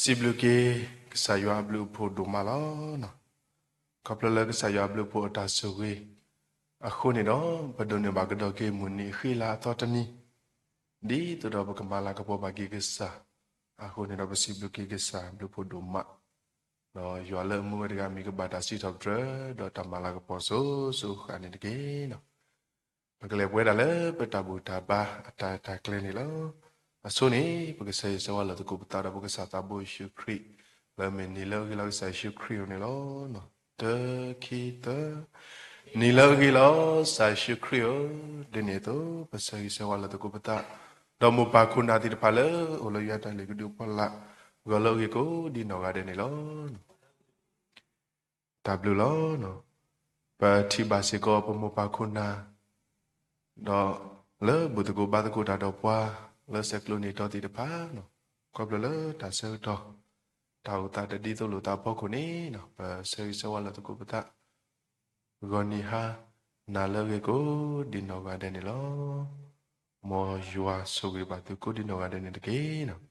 စံးဘျုးက့ၤ ကစၢ်ယွၤအဘျုးအဖှိၣ်ဒိၣ်မးလီၤ. ခီဖျိလၢကစၢ်ယွၤအဘျုးအဖှိၣ်အတၢ်ဆိၣ်ဂ့ၤအဃိန့ၣ်ဒီး ပဒိးန့ၢ်ဘၣ်ကဒီးက့ၤမုၢ်နံၤအဃံလၤအသီတနံၤ ဒ်သိးဒီးပကမၤလၤကပီၤဘၣ်က့ၤကစၢ်အဃိန့ၣ်ဒီး ပစံးဘျုးက့ၤကစၢ်ဘျုးဖှိၣ်ဒိၣ်မး ဒီးယွၤလၢအမူဝဲတဂၤမံၤကဘၣ်တၢ်စံးထီၣ်ပတြၢၤ ဒီးတၢ်မၤလၤကပီၤစိၤစိၤဃၣ်န့ၣ်တက့ၢ်. ပကလဲၤပဝဲဒၣ်လၢပတၢ်ဘူၣ်တၢ်ဘါအတၢ်အဲၣ်တၢ်ကျဲၤန့ၣ်လီၤ. အဆိန့ၣ် ပကဆၢဂ့ၤဆၢဝါလၢသကိးပသးဒီးပကစၢ်သးဘိယ့ၣ်ၡူးခရံာ် လၢမ့ၢ်နံၤလၢအဂ့ၤလီၤကစၢ်ယ့ၣ်ၡူးခရံာ်ဧိၤန့ၣ်လီၤ. တၢ ခံ သၢ, နံၤလၢအဂ့ၤလီၤကစၢ်ယ့ၣ်ၡူးခရံာ်ဧိၤ, ဒ်န့ၣ်အသိး ပဆၢဂ့ၤဆၢဝါလၢသကိးပသး ဒီးမိၢ်ပၢ်ခိၣ်နၢ်သ့ၣ်တဖၣ်လၢအိၣ်လၢယွၤတၢ်လုၢ်ကဒုအဖီလာ် ဂီၤလၢအဂ့ၤကိးဒ်နီၢ်ဂၤဒဲးန့ၣ်လီၤ. တၢ်ဘျုးလီၤ. ပထံၣ်ဘၣ်စ့ၢ်ကီးပမိၢ်ပၢ်ခိၣ်နၢ် ဒီးလၢဘူၣ်သကိးဘါသကိးတၢ်ဒီးပှၤ လၢဆဲးကျိးန့ၢ်တီသ့ၣ်တဖၣ် ခီဖျိလၢတၢ်ဆၢကတီၢ် တၢ်အိၣ်သးတဒ်သိးလိာ်သးအဖီခိၣ်န့ၣ် ပဆၢဂ့ၤဆၢဝါလၢသကိးပသး ဂီၤနံၤဟါနၤလၢအဂ့ၤကိးဒ်နီၢ်ဂၤဒဲးန့ၣ်လီၤ. မ်ယွၤဆိၣ်ဂ့ၤဘၣ်သုကိးဒ်နီၢ်ဂၤဒဲးန့ၣ်တက့ၢ်.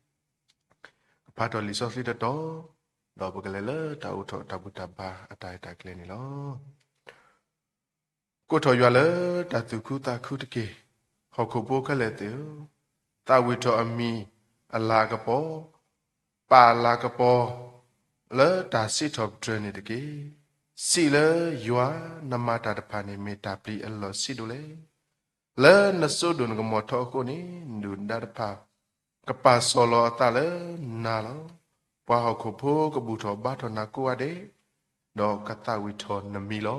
ကဖးထီၣ်လံာ်စီဆှံတတီၤ ဒီးပကလဲၤလၢတၢ်အိးထီၣ်တၢ်ဘူၣ်တၢ်ဘါအတၢ်အဲၣ်တၢ်ကျဲၤန့ၣ်လီၤ. ကိးထီၣ်ယွၤလၢတၢ်သူၣ်ခုသးခုတက့ၢ်. ဟီၣ်ခိၣ်ဖိခဲလၢာ်သ့ၣ်ဧၢ, သးဝံၣ်ထီၣ်အမံၤအလၤအကပီၤ, ပာ်လၤကပီၤလၢတၢ်စံးထီၣ်ပတြၢၤန့ၣ်တက့ၢ်. စံးလၢယွၤ, နမၤတၢ်တဖၣ်န့ၣ်မ့ၢ်တၢ်ပျံၤအလီၢ်ဆံးဒိၣ်လဲၣ်. လၢနစိဒိၣ်နကမီၤထီအဃိန့ၣ် နဒုၣ်နဒါတဖၣ် ကပာ်စီၢ်လီၤအသးလၢနၤလီၤ. ပှၤဟီၣ်ခိၣ်ဖိကဘူၣ်ထီၣ်ဘါထီၣ်နၤကိးဂၤဒဲး, ဒီးကသးဝံၣ်ထီၣ်နမံၤလီၤ.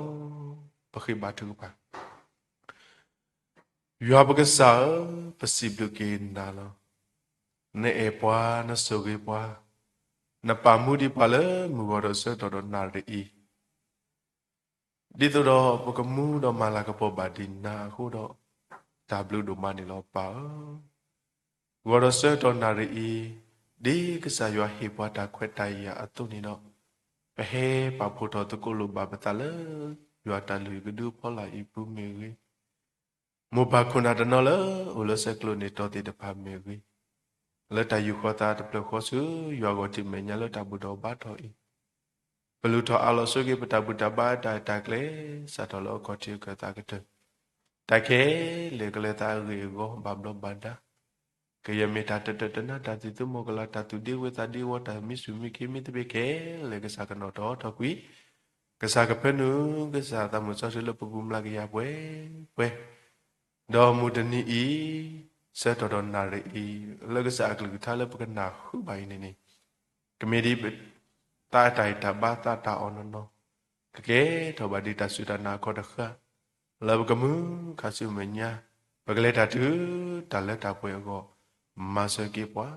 ပဃ့ဘါထုကဖၣ်. ယွၤပကစၢ်ဧၢ, ပစံးဘျုးက့ၤနၤလီၤ. နအဲၣ်ပှၤ, နဆိၣ်ဂ့ၤပှၤ, နပာ်မူဒံးပှၤလၢမုၢ်ဂီၤဒီးဆၢကတီၢ်ဒီးနၣ်ရံၣ်အံၤ ဒ်သိးဒီးပကမူဒီးမၤလၤကပီၤဘၣ်ဒံးနၤအဃိဒီး တၢ်ဘျုးဒိၣ်မးန့ၣ်လီၤပၢ်ဧၢ. ဂီၤဒီးဆၢကတီၢ်နၣ်ရံၣ်အံၤ, ဒ်ကစၢ်ယွၤဟ့ၣ်ပှၤတၢ်ခွဲးတၢ်ယာ်အသိးန့ၣ်ဒီး, ပဟဲပာ်ဖှိၣ်ထီၣ်သကိးလိာ်ဘၣ်ပသးလၢ ယွၤတၢ်လုၢ်ကဒုအဖီလာ်အံၤပူၤမ့ၢ်ဂ့ၤ, မိၢ်ပၢ်ခိၣ်နၢ်တနီၤလၢအိၣ်လၢဆဲးကျိးန့ၢ်တီသ့ၣ်တဖၣ်မ့ၢ်ဂ့ၤ, လၢတၢ်ယူာ်ဃီၤသးတဖျၢၣ်ဃီဆူ ယွၤဂီၢ်ထံးမဲာ်ညါလၢတၢ်ဘူၣ်ထီၣ်ဘါထီၣ်အံၤ, ပလူၤထီၣ်အးလီၤဆိက့ၤပတၢ်ဘူၣ်တၢ်ဘါအတၢ်အဲၣ်တၢ်ကျဲၤ စးထီၣ်လၢအခီၣ်ထံးအခၢၣ်သးကတၢၢ်, တၢ်ခဲလၢာ်ကလဲၤသးအဂ့ၢ်အဂီၢ်ဘၣ်ဘျီးဘၣ်ဒါ, ကယဲၢ်မ့ၢ်တၢ်တတၢာ်တနါ တၢ်သံၣ်သူမီၤကလၤ တၢ်သူၣ်ဒ့ဝဲသးဒ့ဝီ တၢ်မံဆူၣ်မံခ့မံသဘ့ၣ်ခဲလၢာ် ကစၢ်ကနီၣ်ထီၣ်ထီကွံာ်, ကစၢ်ကဖၢနုာ် ကစၢ်သးမုၢ်စီဆှံလၢပပူၤမျးကယၤပှဲၤပှဲၤ, ဒီးမုၢ်တနံၤအံၤ ဆၢကတီၢ်ဒီးနၣ်ရံၣ်အံၤ လၢကစၢ်အကလုၢ်ကထါလၢပကနၢ်ဟူဘၣ်အံၤန့ၣ်န့ၣ်, ကမ့ၢ်ဒ် သးအတၢ်ဟ့ၣ်တၢ်ဘါသးတၢ်အီၣ်နီၢ်နီၢ်, ကကဲထီၣ်ဘၣ်ဒ်တၢ်စူၢ်တၢ်နာ်အခီၣ်တဃၣ်, လၢပကမုၢ်ခါဆူမဲာ်ညါ, ပကလဲၤတၢ်တုၤတၢ်လၢတၢ်ပှဲၤအဂီၢ်, မၤစၢၤက့ၤပှၤ,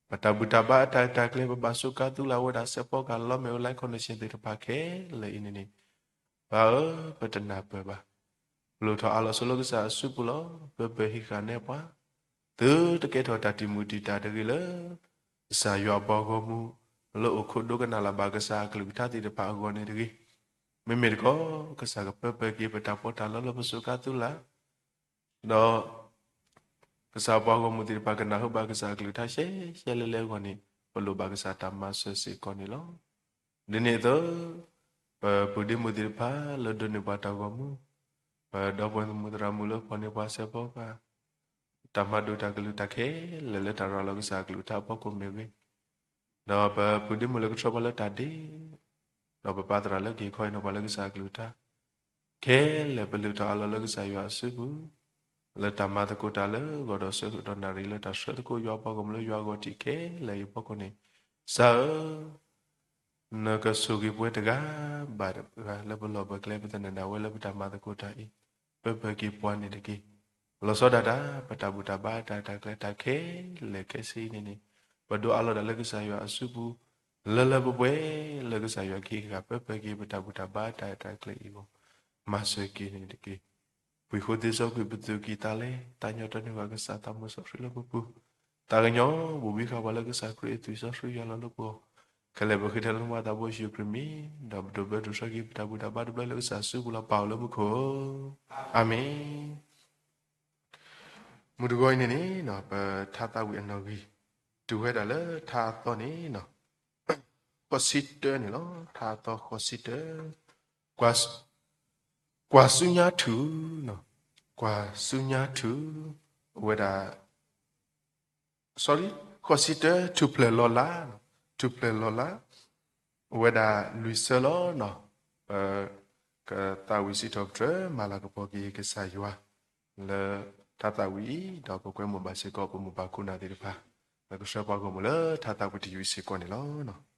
ပတၢ်ဘူၣ်တၢ်ဘါအတၢ်အဲၣ်တၢ်ကျဲၤ ပဘၣ်စူးကါသုလၢ်ဝဲဒၣ်စဲးဖီကဟၣ်လီမ့ၣ်အူ live connection သ့ၣ်တဖၣ်ခဲလၢာ်အံၤန့ၣ်န့ၣ်, ပၢ်ဧၢ, ပတနၢ်ပၢၢ်ဘၣ် ပလူၤထီၣ်အးလီၤဆိလၢကစၢ်အစုပူၤလီၤ. ပၢၢ်ပၢၢ်ဟံးဃာ်နဲပှၤ, သုတကဲထီၣ်တၢ်တံာ်မုၢ်တံာ်တာ်တဂ့ၤလၢ ကစၢ်ယွၤအပှၤဂီၢ်မုၢ် လၢအိၣ်ခိးဒိကနၣ်လၢ်ဘၣ်ကစၢ်အကလုၢ်ကထါသ့ၣ်တဖၣ်အဂီၢ်န့ၣ်တဂ့ၤ. မ့မ့ၢ်တခီ ကစၢ်ကပၢၢ်ပၢၢ်က့ၤပတၢ်ပီးတၢ်လီလၢပစူးကါသုလၢ် ဒီး ကစၢ်ပှၤဂီၢ်မုၢ်သ့ၣ်တဖၣ်ကနၢ်ဟူဘၣ်ကစၢ်အကလုၢ်ကထါရှဲရှဲလဲၣ်လဲၣ်အဂီၢ်န့ၣ် ပလိၣ်ဘၣ်ကစၢ်တၢ်မၤစၢၤစ့ၢ်ကီးန့ၣ်လီၤ. ဒ်န့ၣ်အသိး ပပုၢ်ဒ့မုၣ်သ့ၣ်တဖၣ်လၢဒိးန့ၢ်ပှၤတၢ်ဂီၤမူ, ပဒီပုၢ်ဝဲၢ်မုၣ်သရၣ်မုၣ်လၢဖီၣ်န့ၢ်ပှၤစဲးဖီကဟၣ် တၢ်မၤဒိၣ်တၢ်ကလုၢ်တၢ်ခဲလၢာ်လၢတၢ်ရၤလီၤကစၢ်အကလုၢ်ကထါအဖီခိၣ်မ့ၢ်ဂ့ၤ, ဒီးပပုၢ်ဒ့မုၣ်လၢကထၢပှၤလၢတၢ်ဒ့, ဒီးပပၢ်သရၣ်လၢကဟ့ၣ်ခီဟ့ၣ်နီၤပှၤလၢကစၢ်အကလုၢ်ကထါ ခဲလၢာ်ပလုၢ်ထီၣ်အးလီၤလၢကစၢ်ယွၤအစုပူၤ, လၢတၢ်မၤသကိးတၢ်လၢဂီၤဒီးဆၢကတီၢ်နၣ်ရံၣ်လၢတၢ်ဆှၢသကိးယွၤအပှၤဂီၢ်မုၢ်လၢယွၤအဂီၢ်ထံးခဲလၢာ်အံၤအဖီခိၣ်န့ၣ်, ကစၢ်ဧၢ, နကဆိၣ်ဂ့ၤပှၤတဂၤဘၣ်တဂၤလၢပလီၢ်ပကျဲပသနၢၣ်ဒၣ်ဝဲလၢပတၢ်မၤသကိးတၢ်အံၤ, ပၢၢ်ပၢၢ်က့ၤပှၤန့ၣ်တက့ၢ်. လီၤဆီဒၣ်တၢ် ပတၢ်ဘူၣ်တၢ်ဘါတၢ်တၢ်ကျဲၤတၢ်ခဲလၢာ်ခဲဆ့အံၤန့ၣ်န့ၣ်, ပဒိးအးလီၤဒၣ်လၢကစၢ်ယွၤအစုပူၤ, လၢလၢပှဲၤပှဲၤလၢကစၢ်ယွၤကဟ့ၣ်ဃာ်ပၢၢ်ပၢၢ်က့ၤပတၢ်ဘူၣ်တၢ်ဘါတၢ်တၢ်ကျဲၤအံၤအဂီၢ်, မၤစၢၤက့ၤန့ၣ်တက့ၢ်. ပှ့ၤဃိသ့စီကွံာ်ပသူၣ်ကံၢ်သးလဲ, သးကညီၤတၢ်န့ၢ်ဘၣ်ကစၢ်သးမုၢ်စီဆှံလၢပပူၤ, သးကညီၤဘိၣ်ဘံဃာ်ပှၤလၢကစၢ်ခရံာ်အသွံၣ်စီဆှံယွၤလီၤလၢပဂီၢ်, ခဲလၢာ်ပဃ့ထီၣ်လၢမူသးဘိယ့ၣ်ၡူးခရံာ်မံၤ, ဒီးပဒိးဘၢဒိးဆှၢက့ၤပတၢ်ဘူၣ်တၢ်ဘါတဘျီလၢကစၢ်အစုပူၤလီၤ. ပၢ်အိၣ်လၢမူခိၣ်, အၤမ့ၣ်. မုၢ်တဂီၤအံၤန့ၣ်န့ၣ် ပထါသးဝံၣ်အနီၣ်ဂံၢ်, တုၤဝဲဒၣ်လၢထါအသီန့ၣ်, ဃိးဆံတၢန့ၣ်လီၤ. ထါအသီဃိးဆံတၢ, ကွၢ်, ကွၢ်ဆူညါထူၣ်, ကွၢ်ဆူညါထူၣ်, အဝဲဒၣ် sorry, ဃိးဆံတၢ ထူၣ်ဖျဲၣ်လီၤလး, ထူၣ်ဖျဲၣ်လီၤလး, အဝဲဒၣ်လွံၢ်ဆၢလီၤ. ပကသးဝံၣ်စံးထီၣ်ပတြၢၤ မၤလၤကပီၤက့ၤကစၢ်ယွၤ လၢထါသးဝံၣ်အံၤ, ဒီးပကွဲမုာ်ဘၣ်စ့ၢ်ကီး ပမိၢ်ပၢ်ခိၣ်နၢ်သ့ၣ်တဖၣ် လၢကဆှၢပှၤဂီၢ်မုၢ်လၢထါသးဝံၣ်တယုၢ်အံၤစ့ၢ်ကီးန့ၣ်လီၤ.တၢ်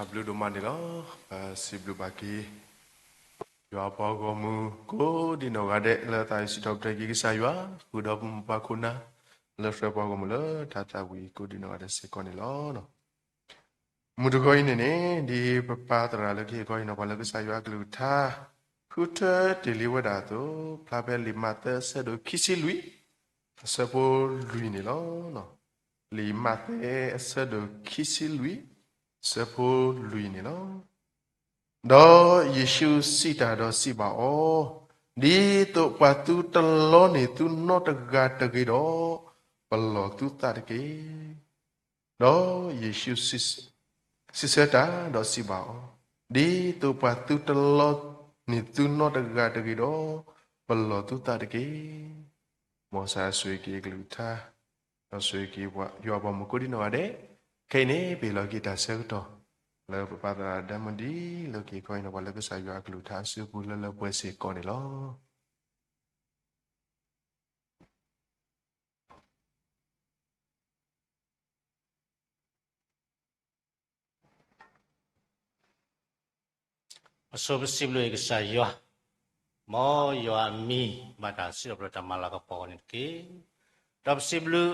ဘျုးဒိၣ်မးန့ၣ်လီၤ. ပစံးဘျုးဘၣ်က့ၤ ယွၤပှၤဂီၢ်မုၢ် ကိးဒံနီၢ်ဂၤဒဲး လၢသးဝံၣ်စံးထီၣ်ပတြၢၤက့ၤကစၢ်ယွၤ ဃုာ်ဒီးပမိၢ်ပၢ်ခိၣ်နၢ် လၢဆှၢပှၤဂီၢ်မုၢ်လၢထါသးဝံၣ်ကိးဒံနီၢ်ဂၤဒဲးစ့ၢ်ကီးန့ၣ်လီၤ. မုၢ်တဂီၤအံၤန့ၣ်န့ၣ် ဒ်ပပၢ်သရၣ်လၢကဟ့ၣ်ခီဟ့ၣ်နီၤပှၤလၢကစၢ်ယွၤအကလုၢ်ကထါ ဃုထၢတ့ၢ်လံဝဲဒၣ်အသိး ဖျါဖဲလံာ်မးသဲအဆၢဒိၣ်ခံဆံလွံၢ် အဆၢဖိလွံၢ်န့ၣ်လီၤ. လံာ်မးသဲအဆၢဒိၣ်ခံဆံလွံၢ် အဆၢဖိလွံၢ်န့ၣ်လီၤ. ဒီးယ့ၣ်ၡူးစံးတၢ်ဒီးစံးဘၣ်အီၤ, ဒ်သိးပှၤသုတလီန့ၢ်သုနီတဂၤတဂ့ၤဒီး, ပလီၢ်သုသးတက့ၢ်. ဒီးယ့ၣ်ၡူးစံးဆၢတၢ်ဒီးစံးဘၣ်အီၤ, ဒ်သိးပှၤသုတလီန့ၢ်သုနီတဂၤတဂ့ၤဒီး, ပလီၢ်သုသးတက့ၢ်. မ်ကစၢ်ဆိၣ်ဂ့ၤက့ၤအကလုၢ်ကထါ ဒီးဆိၣ်ဂ့ၤက့ၤပှၤယွၤအဘီအမုၢ်ကိးဒံနီၢ်ဂၤဒဲး, ခဲအံၤန့ၣ် ပဟ့ၣ်လီၤက့ၤတၢ်ဆၢကတီၢ် လၢပပၢ်သရၣ်ဒဲမုၢ်ဒံ လၢကဟ့ၣ်ခီဟ့ၣ်နီၤပှၤလၢကစၢ်ယွၤအကလုၢ်ကထါအစုပူၤလၢလၢပှဲၤပှဲၤစ့ၢ်ကီးန့ၣ်လီၤ. အဆိပစံးဘျုးကစၢ်ယွၤ, မ်ယွၤအမံၤဘၣ်တၢ်စံးထီၣ်ပတြၢၤတၢ်မၤလၤကပီၤအဂီၢ်န့ၣ်တက့ၢ်. ဒီးပစံးဘျုး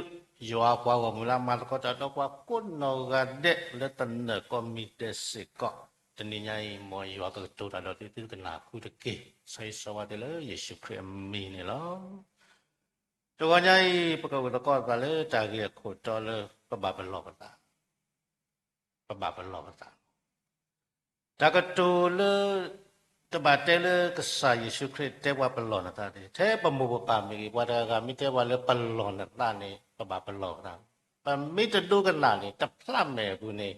ယွၤပှၤဂီၢ်မုၢ်လၢ မၤသကိးတၢ်ဒီးပှၤကိးနီၢ်ဂၤဒဲးလၢသနၢၣ်ကီၢ်မံၤဒဲးစ့ၢ်ကီး, တနံၤညါအံၤ မ်ယွၤကကတိၤတၢ်ဒီးသုသနာ်က့တက့ၢ်. ဆၢဂ့ၤဆၢဝါသုလၢယ့ၣ်ၡူးခရံာ်အမံၤန့ၣ်လီၤ. တဂီၤညါအံၤ ပကအိၣ်သကိးသးလၢတၢ်ဂ့ၢ်အခိၣ်တီလၢ ပဘၣ်ပလီၢ်ပသး, ပဘၣ်ပလီၢ်ပသး. တၢ်ကတိၤလၢ တဘၣ်တဲလၢကစၢ်ယ့ၣ်ၡူးခရံာ်တဲပှၤပလီၢ်နသးန့ၣ်, ထဲပမိၢ်ပပၢ်မ့ၢ်ဂ့ၤ ပှၤတဂၤဂၤမ့ၢ်တဲပှၤလၢပလီၢ်နသးန့ၣ် ပဘၣ်ပလီၢ်ပသး. ပမ့ၢ်တဒိကနၣ်န့ၣ် တဖျးမဲာ်အပူၤန့ၣ်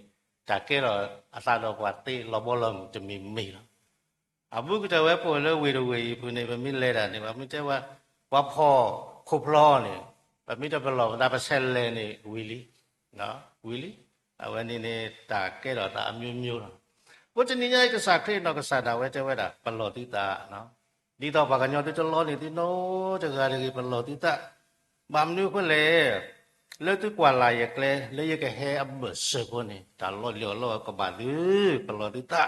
တၢ်ကဲထီၣ်အသးဒီးပှၤသ့လီၤဘီလီၤမုၢ်တမံၤမံၤလီၤ. အဘူးကတၢၢ်ဝဲပအိၣ်လၢဝ့ၢ်တဝ့ၢ်အံၤအပူၤန့ၣ် ပမ့ၢ်လဲၤတၢ်န့ၣ် ပှၤမ့ၢ်တဲဝဲ ပှၤဖီၣ်ခိၣ်ဖျီန့ၣ် ပမ့ၢ်တပလီၢ်ပသး ပဆဲးလဲၤန့ၣ် ဝံၤလံ, ဝံၤလံ. အဝဲန့ၣ်န့ၣ် တၢ်ကဲထီၣ်သးအမျိုးမျိုးလီၤ. အဃိတနံၤညါအံၤ ကစၢ်ခရံာ်နီၢ်ကစၢ်ဒၣ်ဝဲတဲဝဲဒၣ် ပလီၢ်သုသး, ဒ်သိးပှၤကညီသုတလီန့ၢ်သုနီတဂၤတဂ့ၤ, ပလီၢ်သုသး. ဘၣ်မနုၤအဃိလဲၣ်, လၢသုကွၢ်လၢ်ယကျဲ လၢယကဟဲအဘၢၣ်စၢၤဖိန့ၣ် တၢ်လီၤလံၤအီၤလီၤကဘၣ်သု, ပလီၢ်သုသး.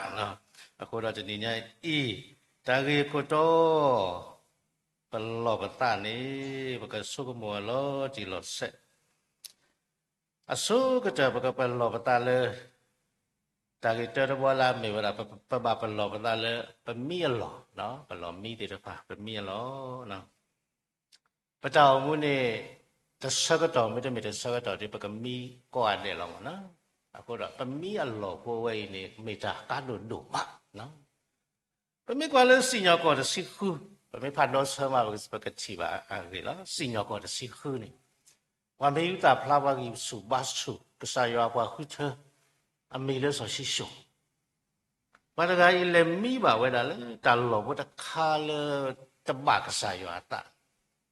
အဃိဒီးတနံၤညါအံၤ တၢ်ဂ့ၢ်အခိၣ်တီ ပလီၢ်ပသးန့ၣ် ပကဆိကမိၣ်အလီၤတံၢ်လီၤဆဲး. အဆိကတၢၢ် ပကပလီၢ်ပသးလၢ တၢ်ဂ့ၢ်တၢတဘီလၢအမ့ၢ်ဝဲဒၣ် ပဘၣ်ပလီၢ်ပသးလၢ ပမံအလီၢ်, ပလီၢ်မံသ့ၣ်တဖၣ် ပမံအလီၢ်. ပတၢ်အိၣ်မူန့ၣ် တဆၢကတီၢ်မ့တမ့ၢ်တဆၢကတီၢ်ဒီး ပကမံကိးဂၤဒဲးလီၤမး. အဃိဒီး ပမံအလီၢ်ဖိဝဲအံၤန့ၣ် မ့ၢ်တၢ်ကါဒိၣ်ဒိၣ်မး. ပမ့ၢ်ကွၢ်လၢစံၣ်ညီၣ်ကွီၢ်တဆံဃု, ပမ့ၢ်ဖးဒီဆၢမး ပကထံၣ်ဘၣ်အဂ့ၢ်လီၤ. စံၣ်ညီၣ်ကွီၢ်တဆံဃုန့ၣ် ပှၤမ့ၢ်ယူၢ်သၣ်ဖျါ ပှၤဂံၢ်ဆူၣ်ဘါဆူၣ် ကစၢ်ယွၤအပှၤဃုထၢ အမံၤလၢစီၤၡံၣ်စိၣ်, ပှၤတဂၤအံၤလဲၤမံဘၣ်ဝဲဒၣ်လၢ တၢ်လီၢ်ဖိတခါလၢ တဘၣ်ကစၢ်ယွၤအသး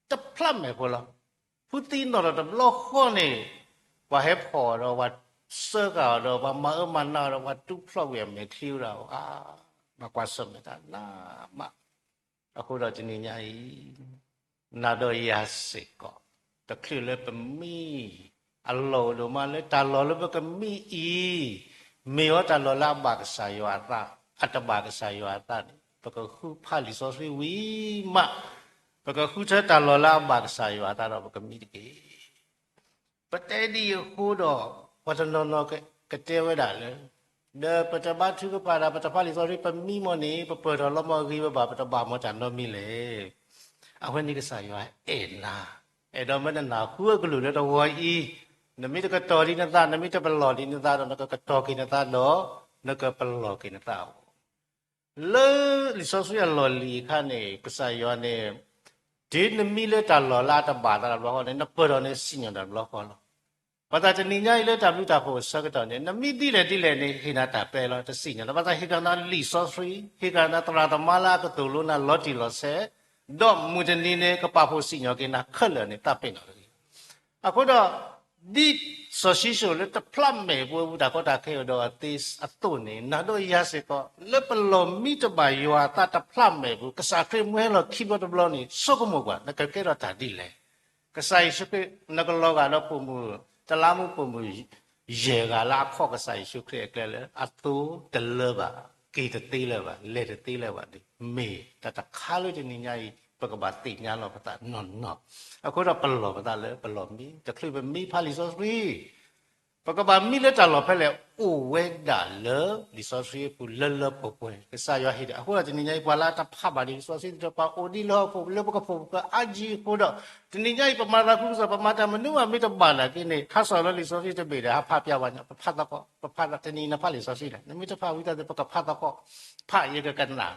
တဖျးမဲာ်ဖိလီၤ. ဖုသံနီၣ်ထီၣ်တဘျီဃီန့ၣ် ပှၤဟဲဖီၣ်အီၤဒီး ပှၤစၢဃာ်အီၤဒီး ပှၤမၤအၢမၤနးအီၤဒီး ပှၤတူၢ်ဖျီၣ်ကွံာ်အမဲာ်ချံဝဲဒၣ်, မၤကွၢ်ဆၢၣ်မဲာ်တၢ်နးမး. အဃိဒီးတနံၤညါအံၤ နၤဒီးယၤစ့ၢ်ကီး တချုးလၢပမံ အလီၢ်အိၣ်ဒိၣ်မးလၢ တၢ်လီၢ်လၢပကမံအံၤ မ့ၢ်အီၤတၢ်လီၢ်လၢအဘၣ်ကစၢ်ယွၤအသး, အတဘၣ်ကစၢ်ယွၤအသးန့ၣ် ပကဃုဖးလံာ်စီဆှံဝံၤမး, ပကဃုထၢတၢ်လီၢ်လၢအဘၣ်ကစၢ်ယွၤအသးဒီး ပကမံတက့ၢ်. ပတဲဒ်အံၤအဃိဒီး ပှၤတနီၤနီၤကတဲဝဲဒၣ်လၢ ဒီးပတဘါထုကဖၣ်ဒီး ပတဖးလံာ်စီဆှံ ပမံမီၢ်န့ၣ် ပပၢၢ်ထီၣ်လီၤမီၢ်ဂ့ၤ ပဘၣ်ပတဘၣ်မီၢ်တၢ်နီတမံၤလဲၣ်. အဝဲန့ၣ်ကစၢ်ယွၤအဲၣ်နၤ, အဲၣ်ဒိးမၢနနၢ်ဟူအကလုၢ်လၢတဂီၤအံၤ, နမ့ၢ်တကတီၤဒံးနသး, နမ့ၢ်တပလီၢ်ဒံးနသးဒီး နကကတီၤက့ၤနသးဒီး နကပလီၢ်က့ၤနသးအီၤ လၢလံာ်စီဆှံအလီၢ်လံၤအခါန့ၣ် ကစၢ်ယွၤန့ၣ် တုၤနမံလၢတၢ်လီၢ်လၢအတဘၣ်သးတဘျီဃီန့ၣ် နပၢၢ်ထီၣ်န့ၣ်စံၣ်ညီၣ်တၢ်တဘျီဃီလီၤ. ဘၣ်ဆၣ်တနံၤညါအံၤလၢတၢ်ဘျုးတၢ်ဖှိၣ်အဆၢကတီၢ်န့ၣ် နမံဒ်လဲၣ်ဒ်လဲၣ်န့ၣ် ဟ့ၣ်နၤတၢ်ပဲလီၤ, တစံၣ်ညီၣ်လၢၤ. ဘၣ်ဆၣ်ဟ့ၣ်ကဒီးနၤလံာ်စီဆှံ, ဟ့ၣ်ကဒီးနၤသရၣ်သမါလၢအကသိၣ်လိနၤလီၤတံၢ်လီၤဆဲး, ဒီးမုၢ်တနံၤန့ၣ် ကပာ်ဖှိၣ်စံၣ်ညီၣ်က့ၤနၤခဲလၢာ်န့ၣ် သးပ့ၤနီၣ်တဂ့ၤ. အဃိဒီး ဒ်စီၤၡံၣ်စိၣ်လၢတဖျးမဲာ်ပှဲၤပူၤ တၢ်ကီတၢ်ခဲအိၣ်ဒီးအသးအသိးန့ၣ် နၤဒီးယၤစ့ၢ်ကီး လၢပလီၢ်မံတဘၣ်ယွၤအသးတဖျးမဲာ်ပူၤ ကစၢ်ခရံာ်မၢဟဲလီၤခံဘျီတဘျီန့ၣ် ဆိကမိၣ်ကွၢ် နကကဲထီၣ်တၢ်ဒ်လဲၣ်. ကစၢ်ယ့ၣ်ၡူးခရံာ် နကလီၤဂာ်ဒီးပိာ်မုၣ် တလးမူပိာ်မုၣ်ယဲၢ်ဂၤလၢအခီၣ်ကစၢ်ယ့ၣ်ၡူးခရံာ်အကျဲလၢ အသိတလၢဘၣ်, က့ၤတသ့လၢၤဘၣ်, လဲၤတသ့လၢၤဘၣ်န့ၣ် မ့ၢ်တၢ်တခါလၢတနံၤညါအံၤ ပကဘၣ်သ့ၣ်ညါလီၤပသးနီၢ်နီၢ်. အဃိဒီးပလီၢ်ပသးလၢပလီၢ်မံ, တချုးပမံဖးလံာ်စီဆှံ ပကဘၣ်မံလၢတၢ်လီၢ်ဖဲလဲၣ် အိၣ်ဝဲဒၣ်လၢလံာ်စီဆှံအပူၤလၢလၢပှဲၤပှဲၤ. ကစၢ်ယွၤဟ့ၣ်ဒီး အဃိဒီးတနံၤညါအံၤ ပှၤလၢအတဖးဘၣ်ဒံးလံာ်စီဆှံတဖၣ် ပှၤအိၣ်ဒံးလၢဟီၣ်ခိၣ်လၢပကဖိးပကအါကံအဃိဒီး တနံၤညါအံၤ ပမၤသးခုကစီၣ် ပမၤတၢ်မနုၤမးမ့ၢ်တဘၣ်နာ်က့န့ၣ် ခါစီၣ်လၢလံာ်စီဆှံတဘ့ၣ်ဒီး ဟးဖးပျးဝဲညါ ပဖးသကိး, ပဖးသကိး တနံၤနဖးလံာ်စီဆှံလဲၣ်, နမ့ၢ်တဖးဝံသးဒီး ပကဖးသကိး, ဖးယကကနၣ်,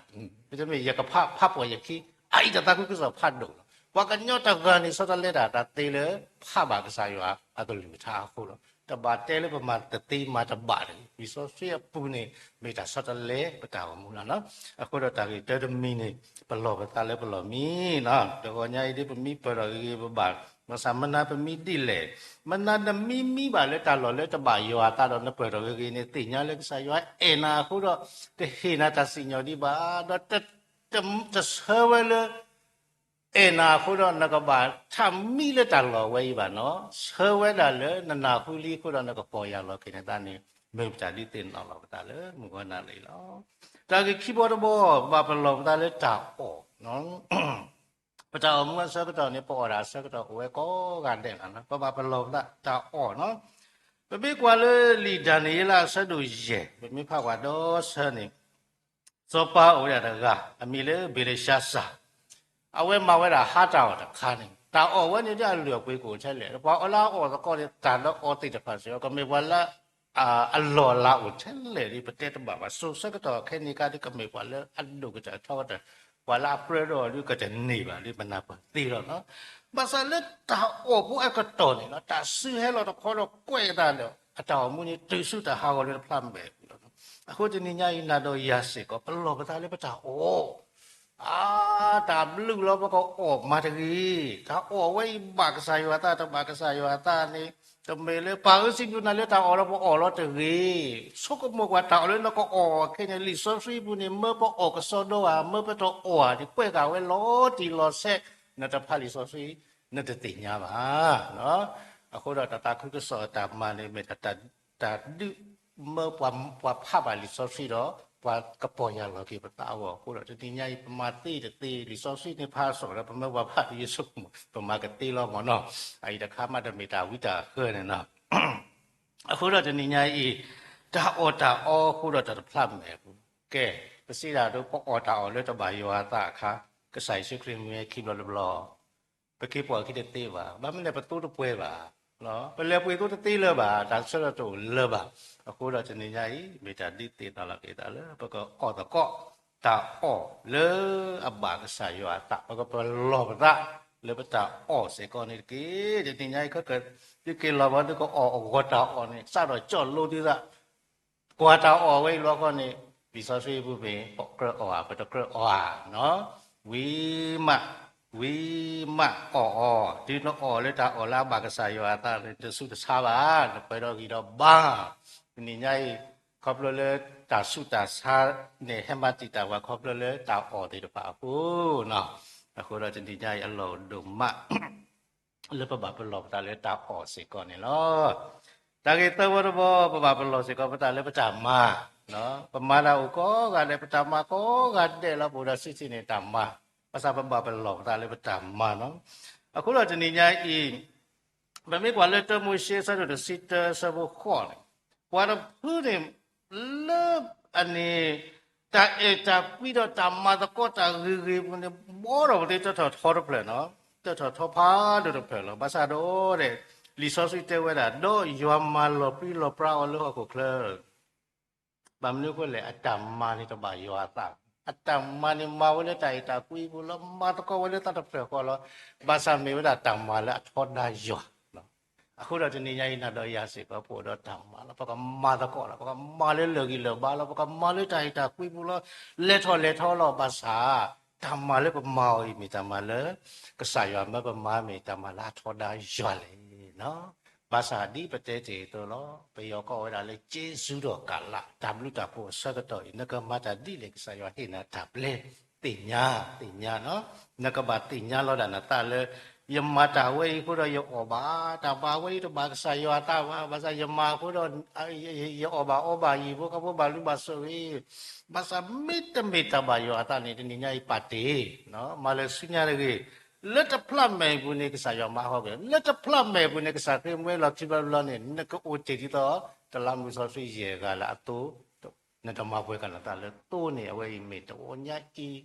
မ့တမ့ၢ်ယကဖး ဖးပိာ်ယခံ, အအံၤတၢ်သးခုကစီၣ်ဖးဒိၣ်လီၤ. ပှၤကညီတဂၤန့ၣ် ဆီတလဲတၢ်သးသ့လၢ ဖးဘၣ်ကစၢ်ယွၤအကလုၢ်ကထါအဃိလီၤ. တဘၣ်တဲလၢပမၤတသ့မၤတဘၣ်တဂ့ၤ, လံာ်စီဆှံအပူၤန့ၣ် မ့ၢ်တၢ်ဆီတလဲပတၢ်အိၣ်မူလီၤ. အဃိဒီးတၢ်ဂ့ၢ်တၢတမံၤန့ၣ် ပလီၢ်ပသးလၢပလီၢ်မံ, တဂီၤညါအံၤဒ်ပမံပၢၢ်ထီၣ်ဂ့ၤဂ့ၤဘၣ်ဘၣ်, ဘၣ်ဆၣ်မနၤပမံဒ်လဲၣ်, မနၤနမံမံဘၣ်လၢတၢ်လီၢ်လၢတဘၣ်ယွၤအသးဒီး နပၢၢ်ထီၣ်ဂ့ၤဂ့ၤန့ၣ် သ့ၣ်ညါလၢကစၢ်ယွၤအဲၣ်နၤအဃိဒီး တဟ့ၣ်နၤတၢ်စံၣ်ညီၣ်ဒံးဘၣ်, ဒီးတ တဆၢဝဲလၢ အဲၣ်နၤအဃိဒီး နကဘၣ်ထးမံလၢတၢ်လီၢ်ဝဲအံၤဘၣ်နီၤ, ဆၢဝဲဒၣ်လၢနနၢ်ဟူလံအဃိဒီး နကပီၢ်ယၢ်လီၤက့ၤနသးန့ၣ် မ့ၢ်ပတၢ်ဒုးသ့ၣ်နီၣ်လီၤပသးလၢမုၢ်ဂီၤနၤလံလီၤ. တၢ်ဂ့ၢ်ခံဘီတဘီ ပဘၣ်ပလီၢ်ပသးလၢတၢ်အီၣ် ပတၢ်အိၣ်မူအဆၢကတီၢ်န့ၣ် ပအီၣ်ဒၣ်အဆၢကတီၢ်အိၣ်ဝဲကိးဂၤဒဲးလီၤ. ပဘၣ်ပလီၢ်ပသးတၢ်အီၣ်နီၤ. ပမ့ၢ်ကွၢ်လၢလံာ်ဒၤနံးယ့လးအဆၢဒိၣ်ယဲၢ် ပမ့ၢ်ဖးကွၢ်ဒီဆၢန့ၣ် စီၤပၤအိၣ်ဝဲဒၣ်တဂၤ အမံၤလၢဘ့လ့ၡါစၢ်, အဝဲမၤဝဲဒၣ်ဟါတၢ်အီၣ်တခါန့ၣ် တၢ်အီၣ်ဝဲန့ၣ်ဒ်အလုၢ်အပှ့ၤကအိၣ်ထဲလဲၣ်. ပှၤအီၣ်လၢအအီၣ်သကိးန့ၣ် တၢ်လၢအီသ့ၣ်တဖၣ်စ့ၢ်ကီး ကမ့ၢ်ပှၤလၢ အလီၢ်အလၤအိၣ်ထဲလဲၣ်ဒီး ပတဲတဘၣ်ဘၣ်. စိၤဆၢကတီၢ်ခဲအံၤန့ၣ်ကဒီး ကမ့ၢ်ပှၤလၢအဒိၣ်ကတၢၢ်ထီကတၢၢ်, ပှၤလၢအပြၢဒီးအီၤဒီးကတန့ၢ်ဘၣ်ဒီး ပနၢ်ပၢၢ်သ့လီၤနီၤ. ဘၣ်ဆၣ်လၢတၢ်အီၣ်ဖိအကတီၢ်န့ၣ်လီၤ တၢ်စုဟဲလီၤတခီဒီးကွဲးအသးဒီး အတၢ်အိၣ်မူန့ၣ်တုၤဆူတၢ်ဟးဂီၤလၢတဖျးမဲာ်ပူၤလီၤ. အဃိတနံၤညါအံၤ နၤဒီးယၤစ့ၢ်ကီး ပလီၢ်ပသးလၢပတၢ်အီၣ် အါ, တၢ်ဘျုးလီၤ ပကအီၣ်မၤတဂ့ၤ. တၢ်အီၣ်ဝဲအံၤဘၣ်ကစၢ်ယွၤအသး တဘၣ်ကစၢ်ယွၤအသးန့ၣ် တမ့ၢ်လၢပၢ်ဧၢ စံးဘျုးနၤလၢတၢ်အီၣ်လၢပအီၣ်လီၤတဂ့ၤ. ဆိကမိၣ်ကွၢ်တၢ်အီၣ်လၢနကအီၣ်ခဲအံၤန့ၣ် လံာ်စီဆှံပူၤန့ၣ် မၢပအီၣ်ကစီဒီဧါ, မၢပတအီၣ်ဧါ, ဒ်ကွဲးဃာ်ဝဲလီၤတံၢ်လီၤဆဲး, နတဖးလံာ်စီဆှံ နတသ့ၣ်ညါဘၣ်. အဃိဒီးတၢ်သးခုကစီၣ်အတၢ်မၤန့ၣ် မ့ၢ်တၢ် တၢ်ဒုးမၢပှၤဖးဘၣ်လံာ်စီဆှံဒီး ပှၤကပီၢ်ယၢ်လီၤက့ၤပသးအဂီၢ် အဃိဒီးတနံၤညါအံၤ ပမၤသ့တသ့ လံာ်စီဆှံန့ၣ်ဖးစိာ်ဒီး ပမၢပှၤဖးလံာ်စီဆှံ ပမၤကသ့လီၤမ့ၢ်နီၤ. အအံၤတခါမးတမ့ၢ်တၢ်ဝံတၢ်ဃၢန့ၣ်နီၤ. အဃိဒီးတနံၤညါအံၤ တၢ်အီၣ်တၢ်အီအဃိဒီးတၢ်တဖျးမဲာ်အပူၤ ကဲ ပစံးဒၣ်ဒိ ပအီၣ်တၢ်အီၣ်လၢတဘၣ်ယွၤအသးအခါ ကစၢ်ယ့ၣ်ၡူးခရံာ်မ့ၢ်ခံဘျီတဘျီ ပက့ၤပိာ်အခံတသ့ဘၣ်. ဘၣ်မနုၤလဲၣ် ပသိတပှဲၤဘၣ်, ပလဲၤပှ့ၤသိတသ့လၢၤဘၣ်, တၢ်ဆၢထၢၣ်တအိၣ်လၢၤဘၣ်. အဃိဒီးတနံၤညါအံၤ မ့ၢ်တၢ်ဒုးသ့ၣ်နီၣ်လီၤက့ၤသးလၢ ပကအီၣ်သကိး တၢ်အီၣ်လၢအဘၣ်ကစၢ်ယွၤအသး, ပကပလီၢ်ပသးလၢပတၢ်အီၣ်စ့ၢ်ကီးန့ၣ်တက့ၢ်. တနံၤညါအံၤ ခဲကဒုးက့ၤလီၤဘၣ် ဒုးကအီၣ်အဂီၢ်တၢ်အီၣ်န့ၣ် စးထီၣ်ကၠီၣ်လိသုသး ကွၢ်တၢ်အီၣ်ဝဲအံၤလီၤခီန့ၣ် လံာ်စီဆှံပူၤမ့ၢ် ပကြၢးအီၣ်ဧါ ပတကြၢးအီၣ်ဧါနီၤ. ဝံၤမး, ဝံၤမးအီၣ်အီၤ, တုၤနအီၣ်လၢတၢ်အီၣ်လၢအဘၣ်ကစၢ်ယွၤအသးန့ၣ် တဆူးတဆါဘၣ်, နပှဲၤဒီးဂံၢ်ဒီးဘါ. တနံၤညါအံၤ ခီဖျိလၢတၢ်ဆူးတၢ်ဆါန့ၣ် ဟဲမၤတံာ်တာ်ပှၤခီဖျိလၢတၢ်အီၣ်သ့ၣ်တဖၣ်အဃိနီၤ. အဃိဒီးတနံၤညါအံၤအလီၢ်ဒိၣ်မး လၢပဘၣ်ပလီၢ်ပသးလၢတၢ်အီၣ်စ့ၢ်ကီးန့ၣ်လီၤ. တၢ်ဂ့ၢ်သၢဝီတဝီ ပဘၣ်ပလီၢ်စ့ၢ်ကီးပသးလၢပတၢ်မၤ, ပမၤတၢ်အိၣ်ကိးဂၤဒဲး ပတၢ်မၤကိးဂၤဒဲးလီၤ ပအိၣ်ဒီးစုစ့ၢ်န့ၣ်တၢ်မၤ, ဘၣ်ဆၣ်ပဘၣ်ပလီၢ်ပသးလၢပတၢ်မၤနီၤ. အဃိဒီးတနံၤညါအံၤ ပမ့ၢ်ကွၢ်လၢတၢမိၤၡ့အဆၢဒိၣ်တဆံတၢအဆၢဖိဃိးန့ၣ်, ပှၤတဖုန့ၣ် လၢအန့ၣ် တၢ်အဲၣ်တၢ်ကွံဒီးတၢ်မၤသကိးတၢ်ဂ့ၤဂ့ၤပူၤန့ၣ် ဘီထီၣ်ပသ့တၢ်ထီၣ်ထီတဖျၢၣ်နီၤ, တၢ်ထီၣ်ထီဖးဒိၣ်တဖျၢၣ်လီၤ. ဘၣ်ဆၣ်ဒီး လံာ်စီဆှံတဲဝဲဒၣ် ဒီးယွၤမၤလီၤပြံလီၤပြါအီၤလၢဟီၣ်ခိၣ်ချၢ ဘၣ်မနုၤအဃိလဲၣ် အတၢ်မၤန့ၣ်တဘၣ်ယွၤအသး, အတၢ်မၤန့ၣ်မၤဝဲလၢတၢ်အဲၣ်တၢ်ကွံပူၤလီၤ, မၤသကိးဝဲလၢတၢ်တဖျၢၣ်ဃီလီၤ. ဘၣ်ဆၣ်မ့ၢ်ဝဲဒၣ်တၢ်မၤလၢအထီဒါယွၤ. အဃိဒီးတနံၤညါအံၤ နၤဒီးယၤစ့ၢ်ကီး ပအိၣ်ဒီးတၢ်မၤလီၤ, ပကမၤသကိးလီၤ, ပကမၤလၢလၢၢ်ဂံၢ်လၢၢ်ဘါလီၤ, ပကမၤလၢတၢ်အဲၣ်တၢ်ကွံပူၤလီၤ, လဲၤထီၣ်လဲၤထီလီၤ. ဘၣ်ဆၣ် တၢ်မၤလၢပမၤအီၤအံၤ မ့ၢ်တၢ်မၤလၢ ကစၢ်ယွၤမၢပမၤ မ့ၢ်တၢ်မၤလၢအထီဒါယွၤလဲၣ်. ဘၣ်ဆၣ်ဒ်ပတဲတ့ၢ်အသိးလီၤ, ပယီၤကိးဝဲဒၣ်လၢ ကျေးဇူးတော်ကာလ, တၢ်ဘျုးတၢ်ဖှိၣ်အဆၢကတီၢ်အံၤ နကမၤတၢ်ဒ်လဲၣ် ကစၢ်ယွၤဟ့ၣ်နၤတၢ်ဘျုး, သ့ၣ်ညါ, သ့ၣ်ညါနီၤ. နကဘၣ်သ့ၣ်ညါလီၤဒၣ်နသးလၢ ယမၤတၢ်ဝဲအံၤအဃိဒီး ယအီၣ်ဘၣ်, တၢ်မၤဝဲအံၤတဘၣ်ကစၢ်ယွၤအသးဘၣ်, ဘၣ်ဆၣ်ယမၤအဃိဒီး ယအီၣ်ဘၣ်အီဘၣ်ယံၤဖိဃီဖိဘၣ်လူဘၣ်စၢၤဂ့ၤ. ဘၣ်ဆၣ်မ့တမ့ၢ်တၢ်ဘၣ်ယွၤအသးန့ၣ် တနံၤညါအံၤပာ်တ့ၢ်, မၤလၢဆူညါတဂ့ၤ. လၢတဖျးမဲာ်အပူၤန့ၣ် ကစၢ်ယွၤမၤဟီၣ်က့ၤ, လၢတဖျးမဲာ်အပူၤန့ၣ် ကစၢ်ခရံာ်မၢလီၤခံဘျီတဘျီန့ၣ် နကအိၣ်တ့ၢ်ဒ်သိး တလးမူစီဆှံယဲၢ်ဂၤလၢအသိ နတမၤပှဲၤကနသးလၢသိန့ၣ် အဝဲအံၤမ့ၢ်တနံၤညါအံၤ, ဒီး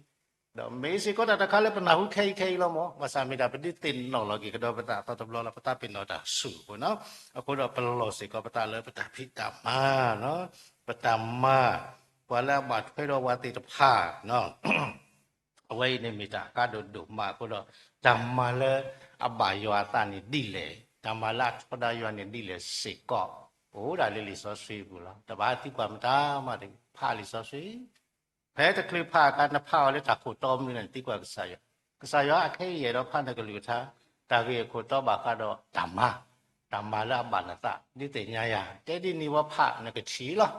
မ့ၢ်စ့ၢ်ကီးတၢ်တခါလၢပနၢ်ဟူခဲအံၤခဲအံၤလီၤမး, ဘၣ်ဆၣ်မ့ၢ်ဒၣ်ပဒုးသ့ၣ်နီၣ်လီၤက့ၤကဒီးပသးအသီတဘျီလီၤ, ပသးပ့ၤနီၣ်တၢ်ဆူၣ်အဃိနီၤ. အဃိဒီးပလီၢ်စ့ၢ်ကီးပသးလၢပတၢ်ဖံးတၢ်မၤ, ပတၢ်မၤ, ပှၤလၢအဘၣ်ထွဲဒီးပှၤသ့ၣ်တဖၣ် အဝဲအံၤန့ၣ်မ့ၢ်တၢ်အကါဒိၣ်ဒိၣ်မးအဃိဒီး တၢ်မၤလၢအဘၣ်ယွၤအသးန့ၣ်ဒ်လဲၣ်, တၢ်မၤလၢအထီဒါယွၤန့ၣ်ဒ်လဲၣ်စ့ၢ်ကီး, အိၣ်ဒၣ်လၢလံာ်စီဆှံအပူၤလီၤ. တဘၣ်သံကွၢ်မတၤမးတဂ့ၤ, ဖးလံာ်စီဆှံ, ဖဲတချုးဖးအခါ နဖးအီၤလၢတၢ်ခိၣ်တီမနုၤန့ၣ် သံကွၢ်ကစၢ်ယွၤ, ကစၢ်ယွၤအခဲအံၤယအဲၣ်ဒိးဖးနကလုၢ်ကထါ, တၢ်ဂ့ၢ်အခိၣ်တီဘၣ်ဃးဒီးတၢ်မၤ, တၢ်မၤလၢအဘၣ်နသး ဒုးသ့ၣ်ညါယၤ, တဲဒ်န့ၣ်ဝဲဖးနကထံၣ်လီၤ.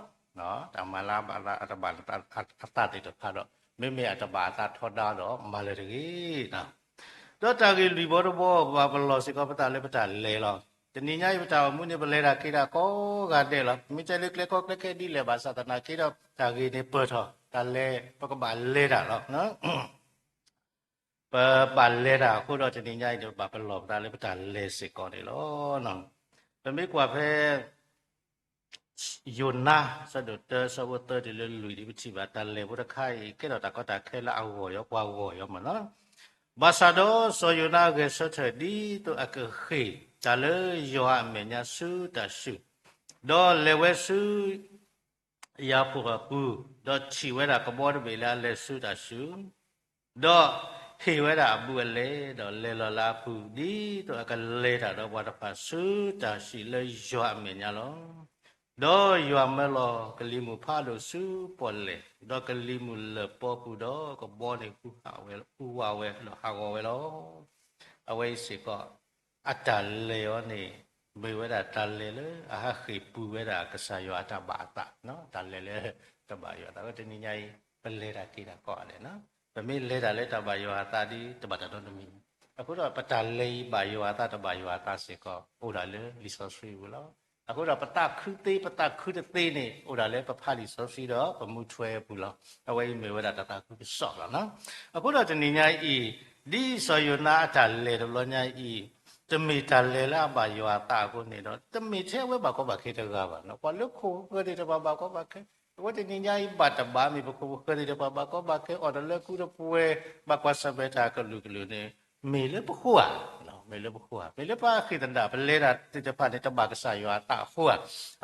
တၢ်မၤလၢအဘၣ်နသး အတဘၣ်နသးအသးသ့ၣ်တဖၣ်ဒီး မ့မ့ၢ်အတဘၣ်အသးထီဒါဒီး မၤလၢၤတဂ့ၤ. ဒီးတၢ်ဂ့ၢ်လွံၢ်ဘီတဘီ ပဘၣ်ပလီၢ်စ့ၢ်ကီးပသးလၢပတၢ်လဲၤလီၤ. တနံၤညါအံၤပတၢ်အိၣ်မူန့ၣ် ပလဲၤတၢ်က့ၤတၢ်ကိးဂၤဒဲးလီၤ. မ့ၢ်တဲလၢကျဲကီကျဲခဲဒ်လဲၣ်ဘၣ်ဆၣ်သနာ်က့ဒီး တၢ်ဂ့ၢ်န့ၣ်ပၢၢ်ထီၣ် တၢ်လဲၤ ပကဘၣ်လဲၤတၢ်လီၤ. ပဘၣ်လဲၤတၢ်အဃိဒီးတနံၤညါအံၤန့ၣ် ပဘၣ်ပလီၢ်ပသးလၢပတၢ်လဲၤစ့ၢ်ကီးန့ၣ်လီၤ. ပမ့ၢ်ကွၢ်ဖဲ ယိၤနါ ဆၢဒိၣ်တၢ ဆၢဖိသၢတုၤလၢလွံၢ်ဒ်ပထံၣ်ဘၣ် တၢ်လဲၤဖိတခါအံၤ ကဲထီၣ်တၢ်ကီတၢ်ခဲလၢအဂီၢ်ယီၤပှၤဂီၢ်ယီၤမ့ၢ်နီၤ. ဘၣ်ဆၣ်ဒီးစီၤယိၤနါဂဲၤဆၢထၢၣ် ဒ်သိးအကဃ့ၢ်တၢ်လၢယွၤအမဲာ်ညါဆူတၢ်စုၣ်, ဒီးလဲၤဝဲဆူ ယၤဖိၣ်အပူၤ, ဒီးထံၣ်ဝဲဒၣ်ကဘီတဘ့ၣ်လၢအလဲၤဆူတၢ်စုၣ်, ဒီးဟ့ၣ်ဝဲဒၣ်အဘူးအလဲ, ဒီးလဲၤလီၤလၢအပူၤ, ဒ်သိးအကလဲၤတၢ်ဒီးပှၤတဖၣ်ဆူတၢ်စံၣ်လၢယွၤအမဲာ်ညါလီၤ. ဒီးယွၤမၢလီၤကလံၤမုၢ်ဖးဒိၣ်ဆူပီၣ်လဲၣ်, ဒီးကလံၤမုၢ်လၢၢ်ပီပူၤဒီးကဘီန့ၣ်ဟူးဝးဝဲ, ဟူးဝးဝဲဒီးဟးဂီၤဝဲလီၤ. အဝဲအံၤစ့ၢ်ကီး အတၢ်လဲၤအီၤန့ၣ် မ့ၢ်ဝဲဒၣ်တၢ်လဲၤလၢအဟးဃ့ၢ်ပူၤဝဲဒၣ်ကစၢ်ယွၤအတၢ်ဘၣ်အသး, တၢ်လဲၤလၢတဘၣ်ယွၤအသး. အဝဲတနံၤညါအံၤ ပလဲၤတၢ်က့ၤတၢ်ကိးဂၤဒဲး, ပမ့ၢ်လဲၤတၢ်လၢတၢ်ဘၣ်ယွၤအသးဒီး တဘၣ်တၢ်နီတမံၤ, အဃိဒီးပတၢ်လဲၤအံၤဘၣ်ယွၤအသးတဘၣ်ယွၤအသးစ့ၢ်ကီး အိၣ်ဒၣ်လၢလံာ်စီဆှံပူၤလီၤ. အဃိဒီးပသးခုသ့ ပသးခုတသ့န့ၣ် အိၣ်ဒၣ်လၢပဖးလံာ်စီဆှံဒီးပမူထွဲအပူၤလီၤ. အဝဲအံၤမ့ၢ်ဝဲဒၣ်တၢ်သးခုကစီၣ်လီၤ. အဃိဒီးတနံၤညါအံၤ ဒ်စီၤယိၤနါအတၢ်လဲၤတဘျီညါအံၤ တမ့ၢ်တၢ်လဲၤလၢအဘၣ်ယွၤအသးအဃိန့ၣ်ဒီး တမ့ၢ်ထဲအဝဲဘၣ်ကီဘၣ်ခဲတဂၤဘၣ်, ပှၤလၢခိၣ်ဃၢၤသ့ၣ်တဖၣ်ဘၣ်ကီဘၣ်ခဲ, အဝဲတနံၤညါအံၤဘၣ်တဘၣ် မ့ၢ်ပခိၣ်ပဃၢၤသ့ၣ်တဖၣ်ဘၣ်ကီဘၣ်ခဲ အိၣ်ဒီးလၢကုတပှဲၤ ဘၣ်ကွၢ်ဆၢၣ်မဲာ်တၢ်ကလုာ်ကလုာ်န့ၣ် မ့ၢ်လၢပဃိဧါ, မ့ၢ်လၢပဃိဧါ, မ့ၢ်လၢပဃ့ၢ်သဒၣ် ပလဲၤတၢ်သ့ၣ်တဖၣ်န့ၣ် တဘၣ်ကစၢ်ယွၤအသးအဃိဧါ,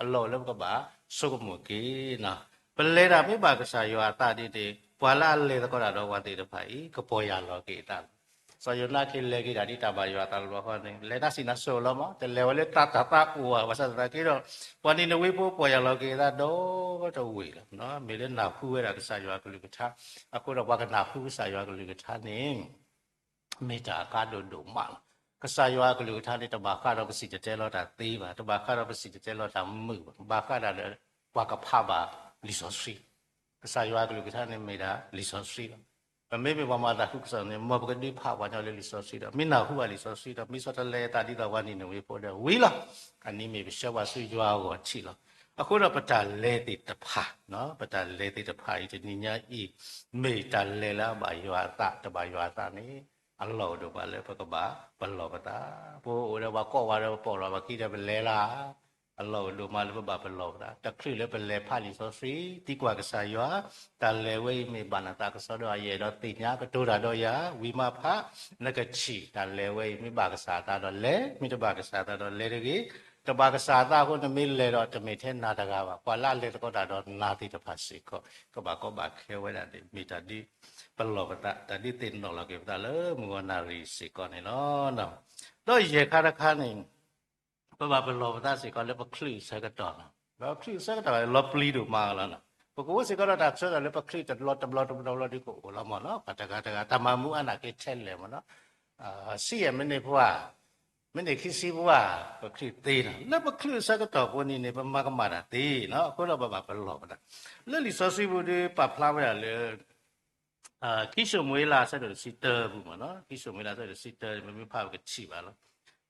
အလီၢ်အိၣ်လၢပကဘၣ်ဆိကမိၣ်က့ၤ ပလဲၤတၢ်မ့ၢ်ဘၣ်ကစၢ်ယွၤအသးဒ်န့ၣ် ပှၤလၢအလဲၤသကိးတၢ်ဒီးပှၤသ့ၣ်တဖၣ်အံၤ ကပီၢ်ယၢ်လီၤက့ၤအသးလီၤ. စီၤယိၤနါက့ၤလဲၤက့ၤတၢ်ဒ်တၢ်ဘၣ်ယွၤအသးတဘျီဃီန့ၣ် လဲၤတၢ်စံးနၤစိၤလီၤမး တလဲၤဝဲလၢတၢ်တၢ်သးအိၣ်ဧါ, ဘၣ်ဆၣ်သနာ်က့ဒီး ပှၤနံၤနဝ့ဖိပီၢ်ယၢ်လီၤက့ၤအသးဒီးတဝ့ၢ်လီၤ. မ့ၢ်လၢနၢ်ဟူဝဲဒၣ်ကစၢ်ယွၤကလုၢ်ကထါ, အဃိဒီးပှၤကနၢ်ဟူကစၢ်ယွၤကလုၢ်ကထါန့ၣ် မ့ၢ်တၢ်အကါဒိၣ်ဒိၣ်မးလီၤ. ကစၢ်ယွၤအကလုၢ်ကထါန့ၣ် တဘၣ်ဃးဒီးပစံၣ်တဲၤတဲလီၤတၢ်သ့ဘၣ်, တဘၣ်ဃးဒီးပစံၣ်တဲၤတဲလီၤတၢ်မုာ်ဘၣ်, ဘၣ်ဃးဒၣ်ဒီးပှၤကဖးဘၣ်လံာ်စီဆှံ. ကစၢ်ယွၤအကလုၢ်ကထါန့ၣ်မ့ၢ်ဒၣ်လံာ်စီဆှံလီၤ. ပမ့မ့ၢ်ပှၤမၤသးခုကစီၣ်န့ၣ် မ်ပကဒုးဖးပှၤညီလၢလံာ်စီဆှံဒီး မ့ၢ်နၢ်ဟူဘၣ်လံာ်စီဆှံဒီး မ့ၢ်ဆီတလဲအသးဒ်သိးပှၤနံၤနဝ့ဖိဒီးဝံၤလီၤ. အနံၤမ့ၢ်ပဆှၢပှၤဆူယွၤအဂီၢ်ထံးလီၤ. အဃိဒီးပတၢ်လဲၤသ့ၣ်တဖၣ်, ပတၢ်လဲၤသ့ၣ်တဖၣ်အံၤတနံၤညါအံၤ မ့ၢ်တၢ်လဲၤလၢအဘၣ်ယွၤအသး တဘၣ်ယွၤအသးန့ၣ် အလီၢ်အိၣ်ဒိၣ်မးလၢပကဘၣ်ပလီၢ်ပသး. ပအိၣ်ဒီးပှၤကိးဝဲဒီးပပိာ်လီၤပှၤခံဒီးပလဲၤလၢ် အလီၢ်အိၣ်ဒိၣ်မးလၢပဘၣ်ပလီၢ်ပသး. တချုးလၢပလဲၤဖးလံာ်စီဆှံ သံကွၢ်ကစၢ်ယွၤ, တၢ်လဲၤဝဲအံၤမ့ၢ်ဘၣ်နသးကစီဒီးယအဲၣ်ဒိးသ့ၣ်ညါကတိၤတၢ်ဒီးယၤ, ဝံၤမးဖး နကထံၣ် တၢ်လဲၤဝဲအံၤ မ့ၢ်ဘၣ်ကစၢ်အသးဒီးလဲၤ, မ့ၢ်တဘၣ်ကစၢ်အသးဒီးလဲၤတဂ့ၤ. တဘၣ်ကစၢ်အသးအဃိ နမ့ၢ်လဲၤဒီးတမ့ၢ်ထဲနၤတဂၤဘၣ်, ပှၤလၢအလဲၤသကိးတၢ်ဒီးနၤသ့ၣ်တဖၣ်စ့ၢ်ကီး ကဘၣ်ကီဘၣ်ခဲဝဲဒၣ်န့ၣ် မ့ၢ်တၢ်ဒ်ပလီၢ်ပသး, တၢ်ဒ်သ့ၣ်နီၣ်လီၤက့ၤပသးလၢမုၢ်ဂီၤနၣ်ရံၣ်စ့ၢ်ကီးန့ၣ်လီၤ. ဒီးယဲၢ်ခါတခါန့ၣ် ပဘၣ်ပလီၢ်ပသးစ့ၢ်ကီးလၢပချုးအဆၢကတီၢ်လီၤ. ပချုးအဆၢကတီၢ်လီၤပျံၤဒိၣ်မးလီၤ. ပကအိၣ်စ့ၢ်ကီးဒီးတၢ်ဆၢကတီၢ်လၢပချုးတဘျီတဘျီတဘျီတဘျီဒ်ကအိၣ်လီၤမ့ၢ်နီၤ, ပှၤတဂၤတဂၤ တၢ်မၤမူအါနာ်က့ထဲလဲၣ်မ့ၢ်နီၤ, ဆံယဲၢ်မံးနံးပှၢ်, မံးနံးခံဆံပှၢ်, ပချုးသ့နီၤ. လၢပချုးအဆၢကတီၢ်ဖိန့ၣ်န့ၣ် ပမၤကမၣ်တၢ်သ့နီၤ, အဃိဒီးပဘၣ်ပလီၢ်ပသး. လၢလံာ်စီဆှံပူၤဒီးပာ်ဖျါဝဲဒၣ်လၢ ခံၡမူၤအ့လး အဆၢဒိၣ်တဆံတၢပူၤမ့ၢ်နီၤ, ခံၡမူၤအ့လး အဆၢဒိၣ်တဆံတၢ ပမ့ၢ်ဖးပကထံၣ်ဘၣ်လီၤ.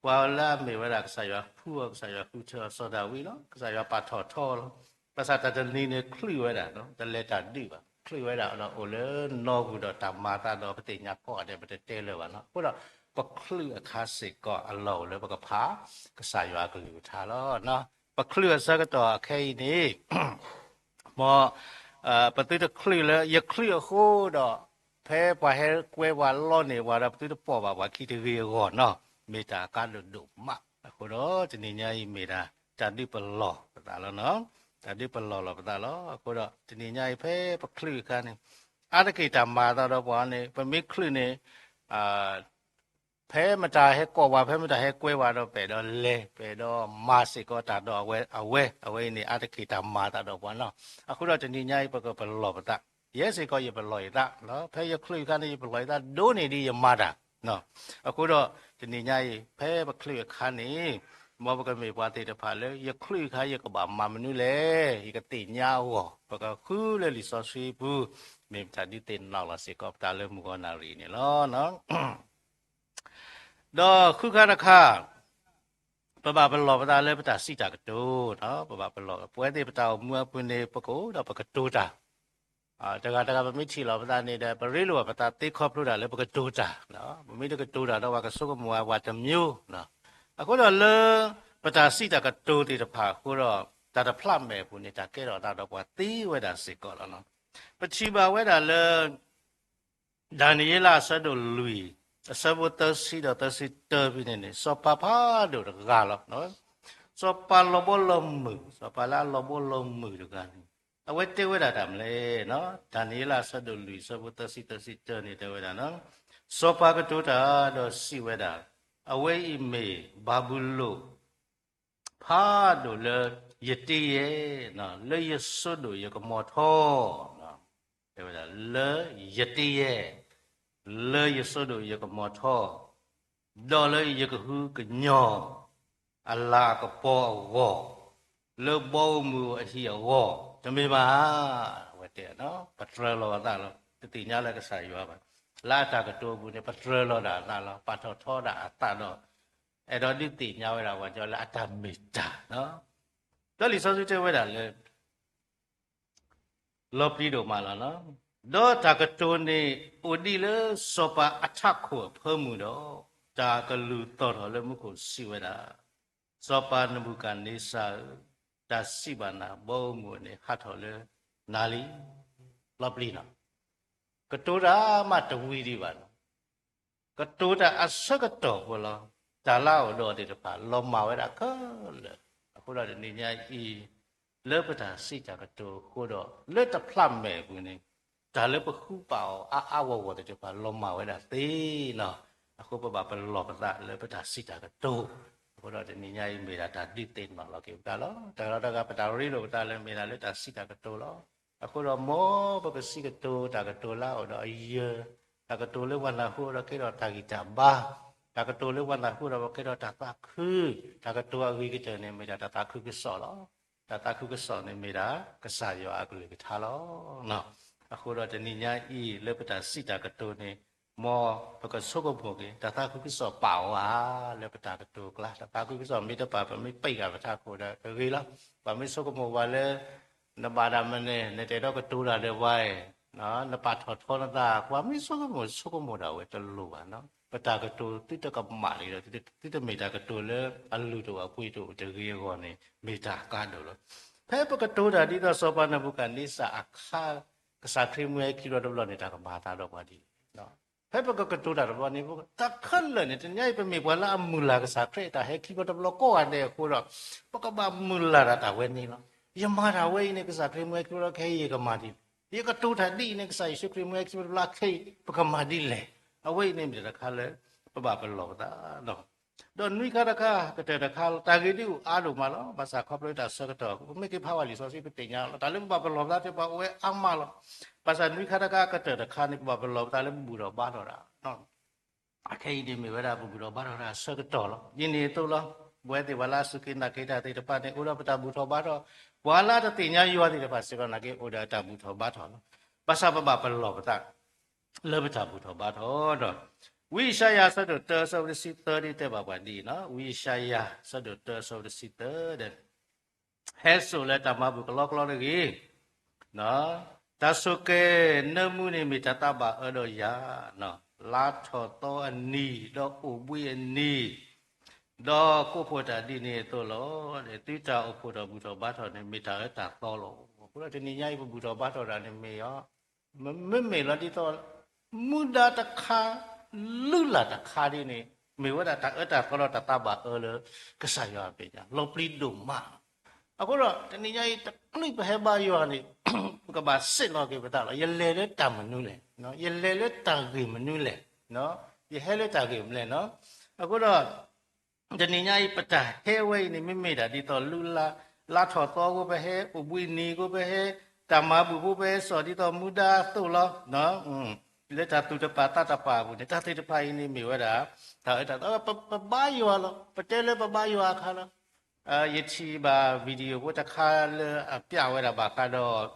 ပှၤလၢအမ့ၢ်ဝဲဒၣ်ကစၢ်ယွၤဃုအီၤ, ကစၢ်ယွၤဃုထၢအီၤ စီၤဒၤဝံးလီၤ. ကစၢ်ယွၤပာ်ထီၣ်ထီလီၤ. ဘၣ်ဆၣ်တၢ်တနံၤန့ၣ်ချုးဝဲဒၣ်, တလဲၤတၢ်ဒုးဘၣ်, ချုးဝဲဒၣ်ဒီးအိၣ်လၢနီၢ်ပူၤဒီးတၢ်မၤအသးဒီးပသ့ၣ်ညါကိးဂၤဒဲး ပတတဲလၢၤဘၣ်နီၤ. အဃိဒီး ပချုးအခါစ့ၢ်ကီးအလီၢ်အိၣ်လၢပကဖး ကစၢ်ယွၤအကလုၢ်ကထါလီၤ. ပချုးအဆၢကတီၢ်အခဲအံၤန့ၣ် မ် ပသုတချုးလၢ ယချုးအဃိဒီး ဖဲပှၤဟဲကွဲပှၤလီန့ၢ်ပှၤဒီး ပသုတပိာ်ဘၣ်ပှၤခံတဂ့ၤအဂီၢ်နီၤ, မ့ၢ်တၢ်အကါဒိၣ်ဒိၣ်မး. အဃိဒီးတနံၤညါအံၤမ့ၢ်ဒၣ် တၢ်ဒုးပလီၢ်ပသးလီၤနီၤ, တၢ်ဒုးပလီၢ်လီၤပသးလီၤ. အဃိဒီးတနံၤညါအံၤဖဲပချုးအခါန့ၣ် အါတက့ၢ်တၢ်မၤအသးဒီးပှၤန့ၣ် ပမ့ၢ်ချုးန့ၣ် ဖဲမတၤဟဲကိးဝဲ ဖဲမတၤဟဲကွဲဝဲဒီး ပအဲၣ်ဒိးလဲၤ ပအဲၣ်ဒိးမၤစ့ၢ်ကီးတၢ်ဒီးအဝဲ အဝဲ အဝဲအံၤန့ၣ် အါတက့ၢ်တၢ်မၤအသးဒီးပှၤနီၤ. အဃိဒီးတနံၤညါအံၤ ပကပလီၢ်ပသး, ယဲစ့ၢ်ကီးယပလီၢ်ယသး, ဖဲယချုးအခါန့ၣ် ယပလီၢ်ယသးဒိၣ်န့ၢ်ဒ်ယမၤတၢ် အဃိဒီးတနံၤညါအံၤ ဖဲပချုးအခါန့ၣ် မ်ပကမ့ၢ်ပှၤသ့ၣ်တဖၣ်လၢ ယချုးအခါယကဘၣ်မၤမနုၤလဲၣ်, ယကသ့ၣ်ညါအဂီၢ် ပကဃုလၢလံာ်စီဆှံပူၤ, မ့ၢ်ပတၢ်ဒုးသ့ၣ်နီၣ်လီၤစ့ၢ်ကီးပသးလၢမုၢ်ဂီၤနၣ်ရံၣ်န့ၣ်လီၤ. ဒီးဃုခါတခါ, ပဘၣ်ပလီၢ်ပသးလၢပတၢ်စံးတၢ်ကတိၤ, ပဘၣ်ပလီၢ်, ပဝဲသ့ၣ်ပတၢ်အိၣ်မူအပူၤန့ၣ် ပကအိၣ်ဒီးပကတိၤတၢ်, တဂၤတဂၤပမ့ၢ်ထံၣ်လီၤပသးန့ၣ်ဒီး ပရ့လိာ်ဘၣ်ပသးသ့ခီဖျိတၢ်လၢပကတိၤတၢ်, ပမ့ၢ်တကတိၤတၢ်ဒီး ပှၤကဆိကမိၣ်ပှၤတမျိုး, အဃိဒီးလၢ ပတၢ်စံးတၢ်ကတိၤသ့ၣ်တဖၣ်အဃိဒီး တၢ်တဖျးမဲာ်အပူၤန့ၣ် တၢ်ကဲထီၣ်အသးဒီးပှၤသ့ဝဲဒၣ်စ့ၢ်ကီးလီၤ. ပထံၣ်ဘၣ်ဝဲဒၣ်လၢ ဒၤနံးယ့လးအဆၢဒိၣ်လွံၢ် အဆၢဖိသၢဆံဒီးသၢဆံတၢဖဲန့ၣ်န့ၣ် စီၤပၤဖးဒိၣ်တဂၤလီၤ. စီၤပၤလီၤဘီလီၤမုၢ်, စီၤပၤလၢအလီၤဘီလီၤမုၢ်တဂၤန့ၣ် အဝဲတဲဝဲဒၣ်တၢ်မနုၤလဲၣ်, ဒၤနံးယ့လးအဆၢဒိၣ်လွံၢ် အဆၢဖိသၢဆံသၢဆံတၢန့ၣ် တဲဝဲဒၣ်, စီၤပၤကတိၤတၢ်ဒီးစံးဝဲဒၣ်, အဝဲအံၤမ့ၢ်ဘၤဘူလိၣ် ဖးဒိၣ်လၢယတ့ယဲၢ်, လၢယစိဒိၣ်ယကမီၤထီ, တဲဝဲဒၣ်လၢယတ့ယဲၢ်, လၢယစိဒိၣ်ယကမီၤထီ, ဒီးလၢယကဟုကညီၤ အလၤအကပီၤအဂီၢ်, လၢဘီအမုၢ်အဟံၣ်အဂီၢ်, တမ့ၢ်ဘၣ်, အဝဲတဲ, ပတြၢၤလီၤအသးလီၤ, တသ့ၣ်ညါလၢကစၢ်ယွၤဘၣ်, လၢအတၢ်ကတိၤအပူၤန့ၣ် ပတြၢၤလီၤဒၣ်အသးလီၤ, ပာ်ထီၣ်ထီဒၣ်အသးဒီး အဲၣ်ဒိးဒုးသ့ၣ်ညါဝဲဒၣ်ပှၤကညီလၢအတၢ်မ့ၢ်တၢ်, ဒီးလံာ်စီဆှံတဲဝဲဒၣ်လၢ လီၤပျံၤဒိၣ်မးလီၤ. ဒီးတၢ်ကတိၤန့ၣ် အိၣ်ဒံးလၢစီၤပၤအထးခိၣ်အဖၢမုၢ်ဒီး တၢ်ကလုၢ်သီၣ်ထီၣ်လၢမူခိၣ်စံးဝဲဒၣ်, စီၤပၤနဘူၤခၣ်နံစၢ်ဧၢ, တၢ်စံးဘၣ်နၤ ဘီအမုၢ်န့ၣ် ဟးထီၣ်လၢနၤလံ. လီၤပျံၤနီၤ, ကတိၤတၢ်မးတဝံၤဒံးဘၣ်နီၤ ကတိၤတၢ်အဆၢကတီၢ်ဖိလီၤ. တၢ်လၢအအိၣ်ဒီးအီၤသ့ၣ်တဖၣ် လီၤမၢ်ဝဲဒၣ်ခဲလၢာ်. အဃိဒီးတနံၤညါအံၤ လၢပတၢ်စံးတၢ်ကတိၤအဃိဒီး လၢတဖျးမဲာ်အပူၤန့ၣ် တၢ်လၢပဃုပာ်အီၤအါအါဂီၢ်ဂီၢ်သ့ၣ်တဖၣ် လီၤမၢ်ဝဲဒၣ်သ့နီၤ. အဃိပဘၣ်ပလီၢ်ပသးလၢပတၢ်စံးတၢ်ကတိၤ. အဃိဒီးတနံၤညါအံၤမ့ၢ်ဒၣ်တၢ်ဒုးသ့ၣ်နီၣ်လီၤက့ၤပသးလီၤ. တဂၤဒီးတဂၤ ပတၢ်ရ့လိာ်ပသးလၢမ့ၢ်ဒၣ်လၢတၢ်စံးတၢ်ကတိၤလီၤ. အဃိဒီးမ်ပကစံးကတိၤတၢ်ကတိၤလၢအအိၣ်ဒီးအယၢၢ်, တၢ်ကတိၤလၢပှၤနၢ်ဟူဒီးကဲထီၣ်တၢ်ဂံၢ်တၢ်ဘါ, တၢ်ကတိၤလၢပှၤနၢ်ဟူဒီးကဲထီၣ်တၢ်သးခု, တၢ်ကတိၤအဂ့ၤကတၢၢ်န့ၣ် မ့ၢ်ဒၣ်တၢ်သးခုကစီၣ်လီၤ. တၢ်သးခုကစီၣ်န့ၣ်မ့ၢ်ဒၣ် ကစၢ်ယွၤအကလုၢ်ကထါလီၤ. အဃိဒီးတနံၤညါအံၤ လၢပတၢ်စံးတၢ်ကတိၤန့ၣ် မ်ပကဆိကမိၣ်က့ၤ တၢ်သးခုကစီၣ်ပာ်အီၤဧါ လၢပတၢ်ကတိၤအကျါ, တၢ်သးခုကစီၣ်မ့ၢ်တပာ် ပမ့ၢ်ပံးဃာ်ပထးခိၣ်ဒီးတဂ့ၤလီၤ. ပှၤမ့ၢ်ဆိကမိၣ်ပှၤလၢ နဘၣ်ဒၣ်မနုၤ နတအဲၣ်ဒိးကတိၤတၢ်ဒီးပှၤအံၤ, နပာ်ထီၣ်ထီနသး, ပှၤမ့ၢ်ဆိကမိၣ်ဆိကမိၣ်ဒၣ်ဝဲတလိၣ်ဘၣ်နီၤ. ပတၢ်ကတိၤသုတကမၣ်လံဒီး သုတမ့ၢ်တၢ်ကတိၤလၢအလုၢ်တအိၣ်အပှ့ၤတအိၣ်တဂ့ၤအဂီၢ်န့ၣ် မ့ၢ်တၢ်ကါဒိၣ်လီၤ. ဖဲပကတိၤတၢ်ဒ်သိးစီၤပၤနဘူၤခၣ်နံစၢ်အခါ ကစၢ်ခရံာ်မ့ၢ်ဟဲခံဘျီတဘျီန့ၣ် တၢ်ကမၤအသးဒီးပှၤဒ်လဲၣ်. ဖဲပကကတိၤတၢ်တဘျီန့ၣ် တၢ်ခဲလၢာ်န့ၣ် တနံၤအံၤ ပမ့ၢ်ပှၤလၢအမုၢ်လၢ်ကစၢ်ခရံာ်အတၢ်ဟဲခံဘျီတဘျီကိးဂၤဒဲးအဃိဒီး ပကဘၣ်မုၢ်လၢ်ဒၣ်တၢ်ဝဲန့ၣ်လီၤ. ယမၤတၢ်ဝဲအံၤန့ၣ် ကစၢ်ခရံာ်မ့ၢ်ဟဲခံဘျီတဘျီခဲအံၤ ယကမၤဒ်လဲၣ်. ယကတိၤတၢ်ဒ်အံၤန့ၣ် ကစၢ်ယ့ၣ်ၡူးခရံာ်မ့ၢ်ဟဲခံဘျီတဘျီခဲအံၤ ပကမၤဒ်လဲၣ်. အဝဲအံၤန့ၣ်မ့ၢ်တၢ်တခါလၢ ပဘၣ်ပလီၢ်ပသး ဒီးနွံခါတခါ ကတၢၢ်တခါလီၤ. တၢ်ဂ့ၢ်ဒ်အိၣ်အါဒိၣ်မးလီၤ. ဘၣ်ဆၣ်ခီဖျိတၢ်ဆၢကတီၢ် ပမ့ၢ်က့ၤဖးဝဲလံာ်စီဆှံပသ့ၣ်ညါလီၤ. တၢ်လၢပဘၣ်ပလီၢ်ပသးသ့ၣ်တဖၣ်အိၣ်ဝဲအါမးလီၤ. ဘၣ်ဆၣ်နွံခါတခါ ကတၢၢ်တခါန့ၣ် ပဘၣ်ပလီၢ်ပသးလၢပဘူၣ်ထီၣ်ဘါထီၣ်တၢ် အခဲအံၤန့ၣ်မ့ၢ်ဝဲဒၣ်ပဘူၣ်ထီၣ်ဘါထီၣ်တၢ်အဆၢကတီၢ်လီၤ. ဒ်န့ၣ်အသိးလီၤ. ပဝဲသ့ၣ်ပှၤလၢအစူၢ်က့ၤနာ်က့ၤတၢ်သ့ၣ်တဖၣ်န့ၣ် အိၣ်ဒီးပတၢ်ဘူၣ်ထီၣ်ဘါထီၣ်, ပှၤလၢအတသ့ၣ်ညါယွၤသ့ၣ်တဖၣ်စ့ၢ်ကီးနာ်က့ အိၣ်ဒီးအတၢ်ဘူၣ်ထီၣ်ဘါထီၣ်လီၤ. ဘၣ်ဆၣ်ပဘၣ်ပလီၢ်ပသး လၢပတၢ်ဘူၣ်ထီၣ်ဘါထီၣ်ဒီး ဝံယၡါယၤအဆၢဒိၣ်တၢအဆၢဖိတဆံသၢဒ်တဲဘၣ်ပှၤဒ်အံၤ, ဝံယၡါယၤအဆၢဒိၣ်တၢအဆၢဖိတဆံသၢဒီး ဟဲစိာ်လၢတၢ်မၤဘူၣ်ကလီကလီတဂ့ၤ. တၢ်ဆိၣ်ကဲၤနၢမူန့ၣ်မ့ၢ်တၢ်သးဘၣ်အၢဒီးယၤ, လါထီၣ်သီအနံၤ, ဒီးအိၣ်ဘှံးအနံၤ, ဒီးကိးဖှိၣ်တၢ်ဒ်န့ၣ်အသိးလီၤ. သုတၢ်အိၣ်ဖှိၣ်ထီၣ်ဘူၣ်ထီၣ်ဘါထီၣ်န့ၣ် မ့ၢ်တၢ်အၢတၢ်သီလီၤ. အဃိဒီးတနံၤညါအံၤ ပဘူၣ်ထီၣ်ဘါထီၣ်တၢ်န့ၣ်မ့ၢ်အီၤ မ့မ့ၢ်လီၤဒ်သိး မူဒါတခါ လုၢ်လၢ်တခါဒ်န့ၣ် မ့ၢ်ဝဲဒၣ်တၢ်အၢတၢ်သီဒီးတၢ်သးဘၣ်အၢလၢကစၢ်ယွၤအမဲာ်ညါ လီၤပျံၤဒိၣ်မးလီၤ. အဃိဒီးတနံၤညါအံၤ တချုးပဟဲဘါယွၤန့ၣ် ပကဘၣ်စံးလီၤက့ၤပသးလီၤ. ယလဲၤလၢတၢ်မနုၤလဲၣ်, ယလဲၤလၢတၢ်ဂ့ၢ်မနုၤလဲၣ်, ယဟဲလၢတၢ်ဂ့ၢ်မနုၤလဲၣ်. အဃိဒီး တနံၤညါအံၤ ပတၢ်ဟဲဝဲအံၤန့ၣ် မ့မ့ၢ်ဒၣ်ဒ်သိးလုၢ်လၢ် လါထီၣ်သီအဃိပဟဲ, အိၣ်ဘှံးနံၤအဃိပဟဲ, တၢ်မၤဘူၣ်ဖိပဟဲစိာ်ဒ်သိးမူဒါအသိးလီၤ. လၢတၢ်သူၣ်တပာ်သးတပာ်အပူၤန့ၣ် တၢ်သ့ၣ်တဖၣ်အံၤန့ၣ်မ့ၢ်ဝဲဒၣ် တၢ်အၢတၢ်သီ ပဘါယွၤလီၤ. ပတဲလၢပဘါယွၤအခါလီၤ. ယထံၣ်ဘၣ် video ဖိတခါလၢအပျးဝဲဒၣ်ဘၣ်ဃးဒီး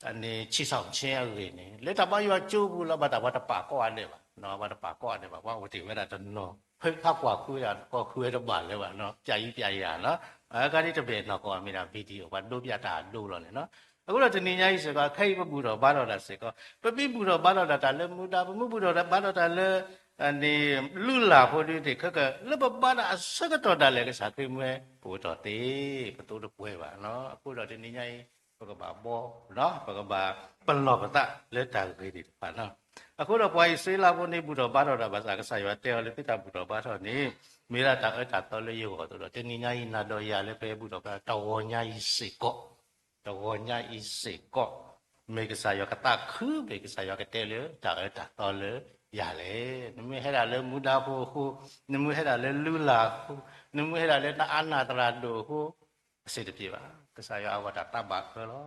အန့ၣ် ဆံးစီဆ့အဂ့ၢ်န့ၣ် လၢတၢ်ဘါယွၤကၠိပူၤလီၤ. ဘၣ်တၢ်ပှၤတပာ်ကိးဂၤဒဲးဘၣ်. ပှၤတပာ်ကီၢ်အဒဲးဘၣ်, ပှၤအိၣ်တ့ၢ်ဝဲဒၣ်တနီၤ, ဖဲဟးကွၢ်ဃုဝဲဒၣ်တကီၢ် ဃုဝဲတဘၣ်လၢၤဘၣ်နီၤ, ပျဲယံပျဲယၤနီၤ, အကါဒ်တဘ့ၣ်နီၢ်ကီၢ်မ့ၢ်ဒၣ် video ပှၤဒိပျဲတၢ်အဒိလီၤန့ၣ်နီၤ. အဃိဒီးတနံၤညါအံၤစ့ၢ်ကီး ခဲအံၤပဘူၣ်ထီၣ်ဘါထီၣ်တၢ်စ့ၢ်ကီး, ပမ့ၢ်ဘူၣ်ထီၣ်ဘါထီၣ်တၢ်တၢ်လၢမူဒါ, ပမ့ၢ်ဘူၣ်ထီၣ်ဘါထီၣ်တၢ်လၢ န့ၣ် လုၢ်လၢ်ဖိဒ်န့ၣ် ခဲက လၢပဘါတၢ်အဆၢကတီၢ်ဒၣ်လဲာ် ကစၢ်ခရံာ်မ့ၢ်ပအိၣ်ထီၣ်သ့, ပသိတပှဲၤဘၣ်နီၤ. အဃိဒီးတနံၤညါအံၤ ပကဘၣ်ဘှီ, ပကဘၣ်ပလီၢ်ပသးလၢတၢ်ဂ့ၤသ့ၣ်တဖၣ်နီၤ. အဃိဒီးပှၤအံၣ်စရ့လးဖိန့ၣ် ဘူၣ်ထီၣ်ဘါထီၣ်တၢ်ဘၣ်ဆၣ် ကစၢ်ယွၤတဲအီၤလၢသုတၢ်ဘူၣ်ထီၣ်ဘါထီၣ်န့ၣ် မ့ၢ်ဒၣ်တၢ်အၢတၢ်သီလၢယဂီၢ်အသိးဒီး တနံၤညါအံၤ နၤဒီးယၤလၢပဟဲဘူၣ်ထီၣ်ဘါ တဂီၤညါအံၤစ့ၢ်ကီး တဂီၤညါအံၤစ့ၢ်ကီး မ့ၢ်ကစၢ်ယွၤကသးခု မ့ၢ်ကစၢ်ယွၤကတဲလၢတၢ်အၢတၢ်သီလၢယၤလဲၣ်. နမ့ၢ်ဟဲဒၣ်လၢမူဒါဖိအဃိ, နမ့ၢ်ဟဲဒၣ်လၢလုၢ်လၢ်အဃိ, နမ့ၢ်ဟဲဒၣ်လၢနအါနၢ်သရၣ်ဒိၣ်အဃိ, အဆင်တပြေဘၣ်. ကစၢ်ယွၤအဝဲတၢ်သးဘၣ်ဃၢလီၤ.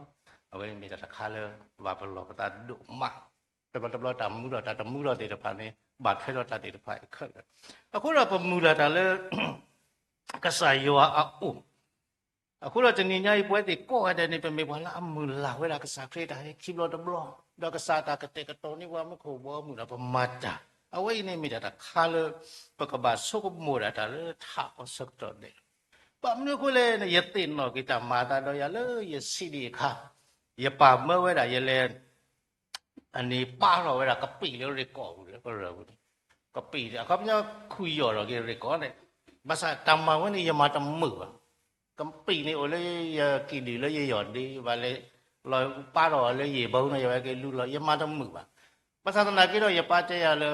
အဝဲန့ၣ်မ့ၢ်တၢ်တခါလၢ ဘၣ်ပလီၢ်ပသးဒိၣ်မး. တဘျီတဘျီတၢ်မူထီၣ် တၢ်တမူထီၣ်သ့ၣ်တဖၣ်န့ၣ် ဘၣ်ထွဲဒီးတၢ်သ့ၣ်တဖၣ်အံၤခဲလၢာ်. အဃိဒီးပမုၢ်လၢ်တၢ်လၢ ကစၢ်ယွၤအအိၣ် အဃိဒီးတနံၤညါအံၤ ပဝဲသ့ၣ်ကိးဂၤဒဲးန့ၣ် ပမ့ၢ်ပှၤလၢအမုၢ်လၢ်ဝဲဒၣ်ကစၢ်ခရံာ်တၢ်ဟဲခံဘျီတဘျီ, ဒီးကစၢ်တၢ်ကတဲာ်ကတီၤန့ၢ်ပှၤမူခိၣ်ဘီမုၢ်ဒီးပမၤတၢ်, အဝဲအံၤန့ၣ်မ့ၢ်တၢ်တခါလၢ ပကဘၣ်ဆိကမိၣ်ဒၣ်တၢ်လၢထးကီၢ်ဆၢကတီၢ်ဒဲးလီၤ. ဘၣ်မနုၤအဃိလဲၣ်န့ၣ် ယသ့ၣ်နီၣ်က့ၤတၢ်မၤအသးဒီးယၤလၢယဆံးဒံးအခါ, ယပာ်မၢဝဲဒၣ်ယလဲၤ အန့ၣ်ပာ်ထီၣ်ဝဲဒၣ်ကပံာ်လၢရ့ၣ်ကီၢ်ပူၤလၢကရၢၢ်ပူၤန့ၣ်, ကပံာ်အခီပညီခူၣ်ယီၢ်ထီၣ်က့ၤရ့ၣ်ကီၢ်န့ၣ်, ဘၣ်ဆၣ်တၢ်မၤဝဲန့ၣ် ယမၤတမုာ်ဘၣ်. ကပံာ်န့ၣ်အိၣ်လၢယကံၣ်ဒုၣ်လၢယယီၢ်ဒ့ဘၣ်လဲၣ်, လီၤပာ်ထီၣ်လၢယံာ်ဘီန့ၣ် ယဝဲက့ၤလူလီၤ ယမၤတမုာ်ဘၣ်. ဘၣ်ဆၣ်သနာ်က့ဒီး ယပာ်တဲယၤလၢ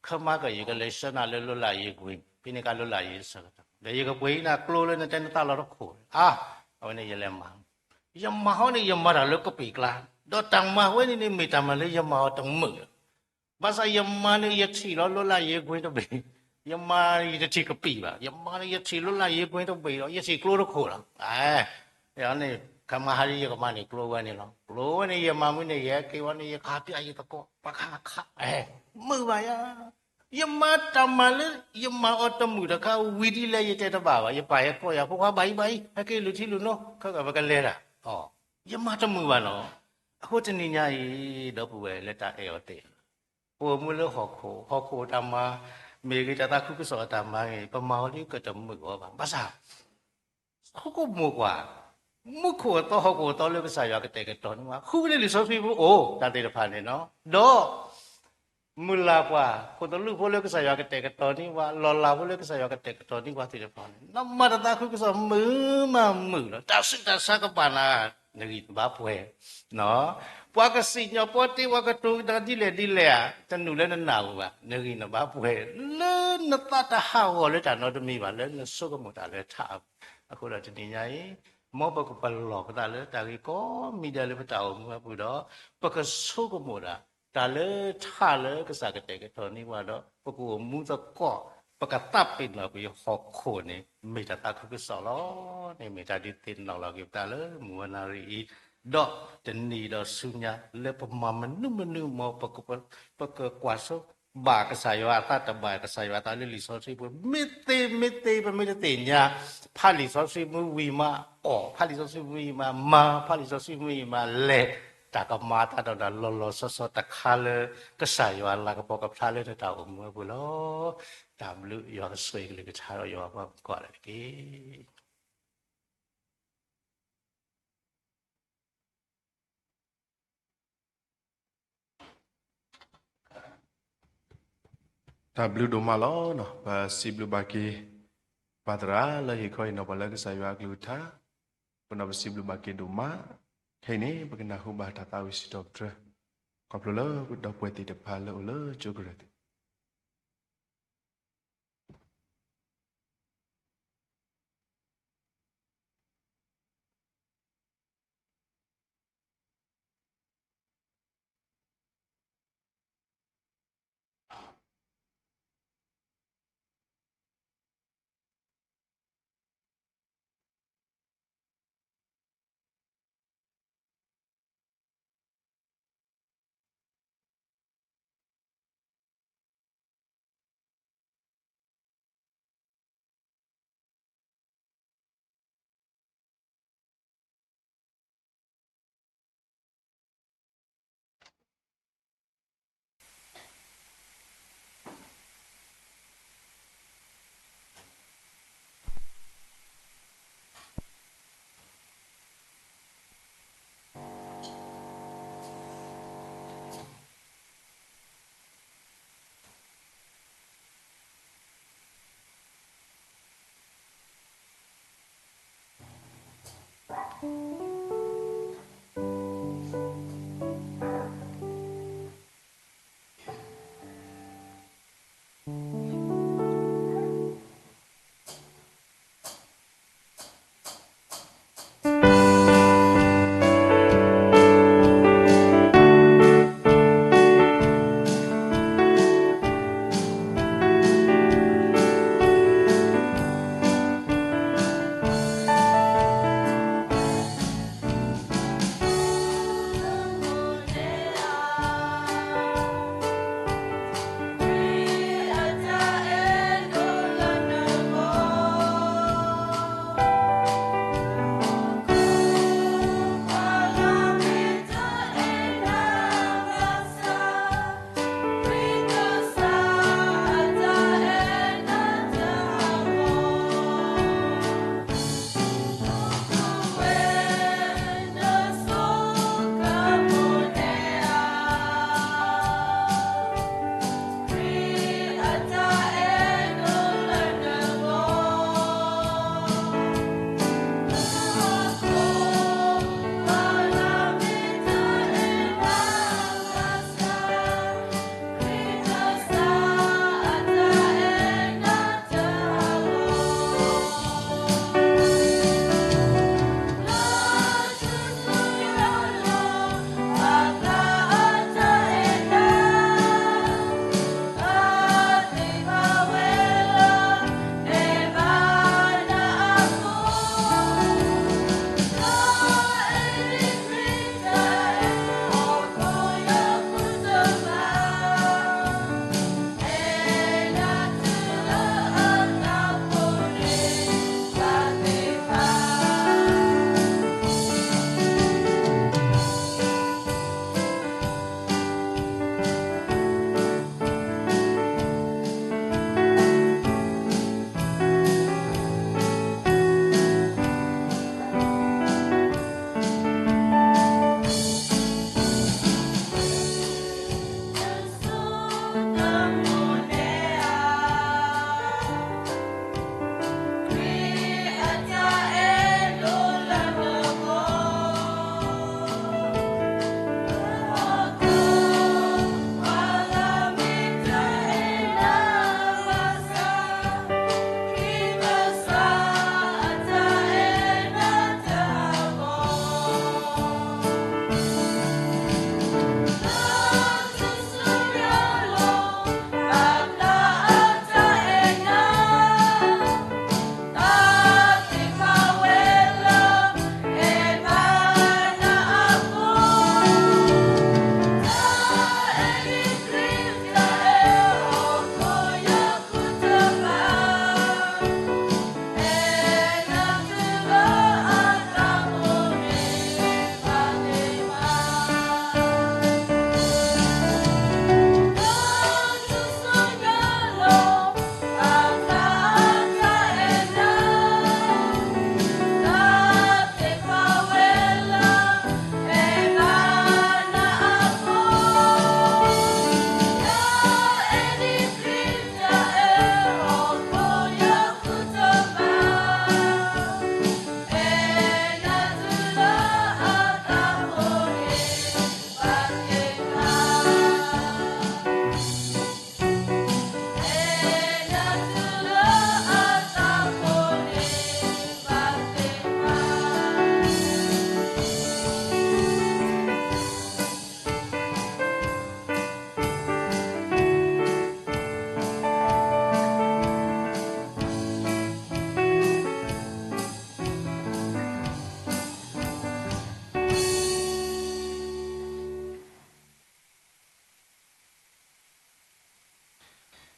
ခမါကယၤ ယကလဲၤဆှၢနၤလၢ လွတ်လပ်ရေးကွင်း ဖဲန့ၣ်က လွတ်လပ်ရေးဆၢကတီၢ် ဒီးယကပှ့ၤနၤကျိလၢနတဲနသးလီၤတခိၣ်, အါ, အဝဲန့ၣ်ယလဲၤမၤ ယမၤဟီန့ၣ် ယမၤတၢ်လၢကပံာ်ကျါ, ဒီးတၢ်မၤဝဲန့ၣ်န့ၣ် မ့ၢ်တၢ်မၤလၢယမၤအီၤတမုာ်လၢၤ. ဘၣ်ဆၣ်ယမၤန့ၣ် ယထံၣ်လီၤ လွတ်လပ်ရေးကွင်းတဘ့ၣ်, ယမၤန့ၣ် ယတထံၣ်ကပံာ်ဘၣ်, ယမၤန့ၣ် ယထံၣ် လွတ်လပ်ရေးကွင်းတဘ့ၣ်ဒီး ယထံၣ်ကျိတခိၣ်လီၤ. န့ၣ် ခမါဟးဒ် ယကမၤန့ၢ်ကျိဝဲန့ၣ်လီၤ. ကျိဝဲန့ၣ် ယမၤမုၢ်န့ၣ် ယဟဲက့ၤဝဲန့ၣ် ယခးပျၢ်ယသကိး ပခါခး, မုာ်ဘၣ်ယၤ ယမၤတၢ်မၤလၢ ယမၤအီၤတမုာ်တခါ ဝံၤဒ်လဲၣ် ယတဲတဘၣ်ဘၣ်, ယပာ်ယသကိးယၤ ဖိခွါဘၣ်အံၤဘၣ်အံၤ ဟဲက့ၤလုၢ်ထံလုၢ်နိ ခဲကပကလဲၤတၢ်, ယမၤတမုာ်ဘၣ်နီၤ. အဃိတနံၤညါအံၤ ဒီပုၢ်ဝဲၢ်လၢတၢ်အဲၣ်အီၤသ့ၣ်ဧၢ, ပအိၣ်မူလၢဟီၣ်ခိၣ်, ဟီၣ်ခိၣ်တၢ်မၤ မ့ၢ်ဂ့ၤ တၢ်သးခုကစီၣ်အတၢ်မၤဂ့ၤ ပမၤအီၤလၢကတမုာ်အီၤဘၣ်. ဘၣ်ဆၣ် ဆိကမိၣ်ကွၢ်, မူခိၣ်အသီဟီၣ်ခိၣ်အသီလၢကစၢ်ယွၤကတဲာ်ကတီၤန့ၢ်ပှၤ, ဃုက့ၤလၢလံာ်စီဆှံပူၤအိၣ်တၢ်သ့ၣ်တဖၣ်န့ၣ်နီၤ, ဒီး မုၢ်လၢ်ပှၤ ခိၣ်သလုးဖိလၢကစၢ်ယွၤကတဲာ်ကတီၤန့ၢ်ပှၤ, လီၤလးဖိလၢကစၢ်ယွၤကတဲာ်ကတီၤန့ၢ်ပှၤသ့ၣ်တဖၣ်န့ၣ် နမၤတၢ်သးခုကစီၣ်မုာ်မးမုာ်လီၤ, တၢ်ဆူးတၢ်ဆါကပာ်နၤ, နဂံၢ်နဘါပှဲၤ ပှၤကစံၣ်ညီၣ်ပီတ့ ပှၤကတိၤနၤဒ်လဲၣ်ဒ်လဲၣ်ဧါ, တနုာ်လၢနနၢ်ပူၤဘၣ်, နဂံၢ်နဘါပှဲၤ, လၢနသးတဟးဂီၤလၢတၢ်နီတမံၤဘၣ်, လၢနဆိကမိၣ်တၢ်လၢထးအပူၤ. အဃိဒီးတနံၤညါအံၤ, မ်ပကပလီၢ်ပသးလၢတၢ်ဂ့ၢ်ကိးမံၤဒဲးလၢပတၢ်အိၣ်မူအပူၤဒီး, ပကဆိကမိၣ်ဒၣ် တၢ်လၢထးလၢကစၢ်ကတဲာ်ကတီၤန့ၢ်ပှၤဒီး ပကအိၣ်မူသကိး, ပကသးပ့ၤနီၣ်ကွံာ်ဟီၣ်ခိၣ်န့ၣ် မ့ၢ်တၢ်သးခုကစီၣ်လီၤ. န့ၣ်မ့ၢ်တၢ်ဒုးသ့ၣ်နီၣ်လီၤက့ၤပသးလၢမုၢ်ဝဲနၣ်ရံၣ်အံၤ, ဒီးတနံၤဒီးဆူညါ လၢပမၤမနုၤမနုၤ မ်ပကကွၢ်ဆိဘၣ်ကစၢ်ယွၤအသး တဘၣ်ကစၢ်ယွၤအသးလၢလံာ်စီဆှံပူၤ, မ့ၢ်သ့မ့ၢ်သ့ ပမ့ၢ်တသ့ၣ်ညါ, ဖးလံာ်စီဆှံမ့ၢ်ဝံၤမးအီၣ်, ဖးလံာ်စီဆှံမ့ၢ်ဝံၤမးမၤ, ဖးလံာ်စီဆှံမ့ၢ်ဝံၤမးလဲၤ, တၢ်ကမၤအသးဒီးနၤလီၤလီၤဆီဆီတခါလၢ ကစၢ်ယွၤလၤကပီၤကဖျါလၢနတၢ်အိၣ်မူအပူၤလီၤ. တၢ်ဘျုး ယွၤကဆိၣ်ဂ့ၤကလုၢ်ကထါဒီးယွၤပှၤကိးဂၤဒဲးတက့ၢ်. တၢ်ဘျုးဒိၣ်မးလီၤ. ပစံးဘျုးဘၣ်က့ၤ ပၢ်သရၣ်လၢဟ့ၣ်ခီဟ့ၣ်နီၤပှၤလၢကစၢ်ယွၤအကလုၢ်ကထါ, ပနီၢ်ပစံးဘျုးဘၣ်က့ၤဒိၣ်မး. ခဲအံၤန့ၣ် ပကနၢ်ဟူဘၣ်တၢ်သးဝံၣ်စံးထီၣ်ပတြၢၤ, ခီဖျိလၢပဒီပုၢ်ဝဲၢ်သ့ၣ်တဖၣ်လၢအိၣ်လၢကၠိကရၢၢ်သ့ၣ်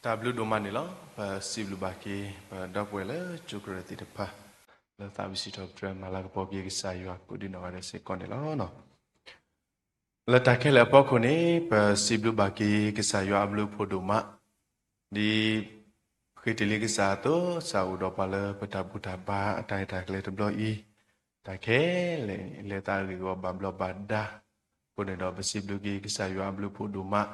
တၢ်ဘျုးဒိၣ်မးန့ၣ်လီၤ. ပစံးဘျုးဘၣ်က့ၤ ပဒီပုၢ်ဝဲၢ်လၢကၠိကရၢၢ်သ့ၣ်တဖၣ် လၢသးဝံၣ်စံးထီၣ်ပတြၢၤမၤလၤကပီၤက့ၤကစၢ်ယွၤကိးဒံနီၢ်ဂၤဒဲးစ့ၢ်ကီးန့ၣ်လီၤ. လၢတၢ်ခဲလၢာ်အဖီခိၣ်န့ၣ် ပစံးဘျုးဘၣ်က့ၤကစၢ်ယွၤအဘျုးအဖှိၣ်ဒိၣ်မး, ဒ်ဃ့တ့ၢ်လံကစၢ်အသိး စးအိၣ်ဒီးပှၤလၢပတၢ်ဘူၣ်တၢ်ဘါအတၢ်ရဲၣ်တၢ်ကျဲၤတဘျီအံၤ, တၢ်ခဲလၢာ်လဲၤသးအဂ့ၢ်အဂီၢ်ဘၣ်ဘျီးဘၣ်ဒါ, အဃိန့ၣ်ဒီးပစံးဘျုးက့ၤကစၢ်ယွၤအဘျုးအဖှိၣ်ဒိၣ်မး,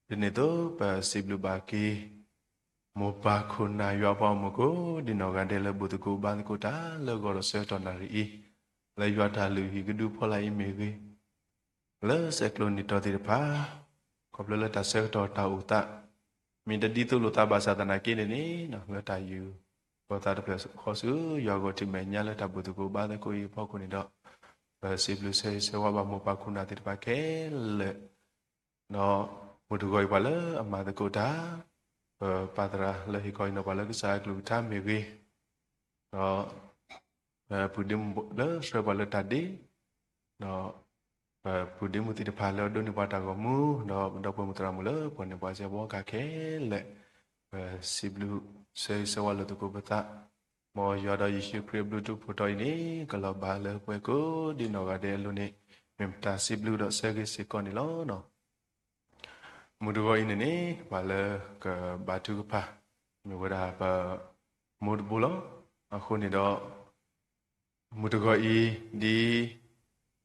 ဒ်န့ၣ်အသိး ပစံးဘျုးဘၣ်က့ၤ မိၢ်ပၢ်ခိၣ်နၢ်ယွၤပှၤဂီၢ်မုၢ်ကိးဒံနီၢ်ဂၤဒဲးလၢဘူၣ်သကိးဘါသကိးတၢ်လၢဂီၤဒီးဆၢကတီၢ်နၣ်ရံၣ်အံၤ, လၢယွၤတၢ်လုၢ်ဟံၣ်ကဒုဖီလာ်အံၤမ့ၢ်ဂ့ၤ, လၢဆဲးကျိးနံၣ်တီၤသ့ၣ်တဖၣ်, ခီဖျိလၢတၢ်ဆၢကတီၢ်တၢ်အိၣ်သး မ့ၢ်တဒ်သိးလိာ်သးဘၣ်ဆၣ်သနာ်က့န့ၣ်န့ၣ် လၢတၢ်ယူးယီၣ်သးတဖျၢၣ်ဃီဆူ ယွၤဂီၢ်ထံးမဲာ်ညါလၢတၢ်ဘူၣ်သကိးဘါသကိးအံၤအဖီခိၣ်န့ၣ်ဒီး, ပစံးဘျုးဆၢဂ့ၤဆၢဝါဘၣ်မိၢ်ပၢ်ခိၣ်နၢ်သ့ၣ်တဖၣ်ခဲလၢာ် ဒီးမုၢ်တဂီၤအံၤပှၤလၢအမၤသကိးတၢ်, ပပၢ်သရၣ်လၢဟ့ၣ်ခီဟ့ၣ်နီၤပှၤလၢကစၢ်အကလုၢ်ကထါမ့ၢ်ဂ့ၤ, ဒီး ပပုၢ်ဒ့မုၣ်လၢဆှၢပှၤလၢတၢ်ဒ့, ဒီးပပုၢ်ဒ့မုၣ်သ့ၣ်တဖၣ်လၢအဒိးန့ၢ်ပှၤတၢ်ဂီၤမူ, ဒီးပဒီပုၢ်ဝဲၢ်မုၣ်သရၣ်မုၣ်လၢပှၤန့ၢ်ပှၤစဲးဘီကါခဲလၢာ်, ပစံးဘျုးဆၢဂ့ၤဆၢဝါလိာ်သကိးပသး, မ်ယွၤဒီးယ့ၣ်ၡူးခရံာ်အဘျုးအဖှိၣ်ထီၣ်အံၤန့ၣ် ကလီၤဘၣ်လၢပှၤကိးဒံနီၢ်ဂၤဒဲးအလိၤန့ၣ် မ့ၢ်ပတၢ်စံးဘျုးဒီးဆၢဂ့ၤစ့ၢ်ကီးန့ၣ်လီၤ. မုၢ်တဂီၤအံၤန့ၣ်န့ၣ် ပှၤလၢကဘါထုကဖၣ် မ့ၢ်ဝဲဒၣ်ပမိၢ်တဘိလီၤ. အဃိန့ၣ်ဒီး မုၢ်တဂီၤအံၤ ဒ်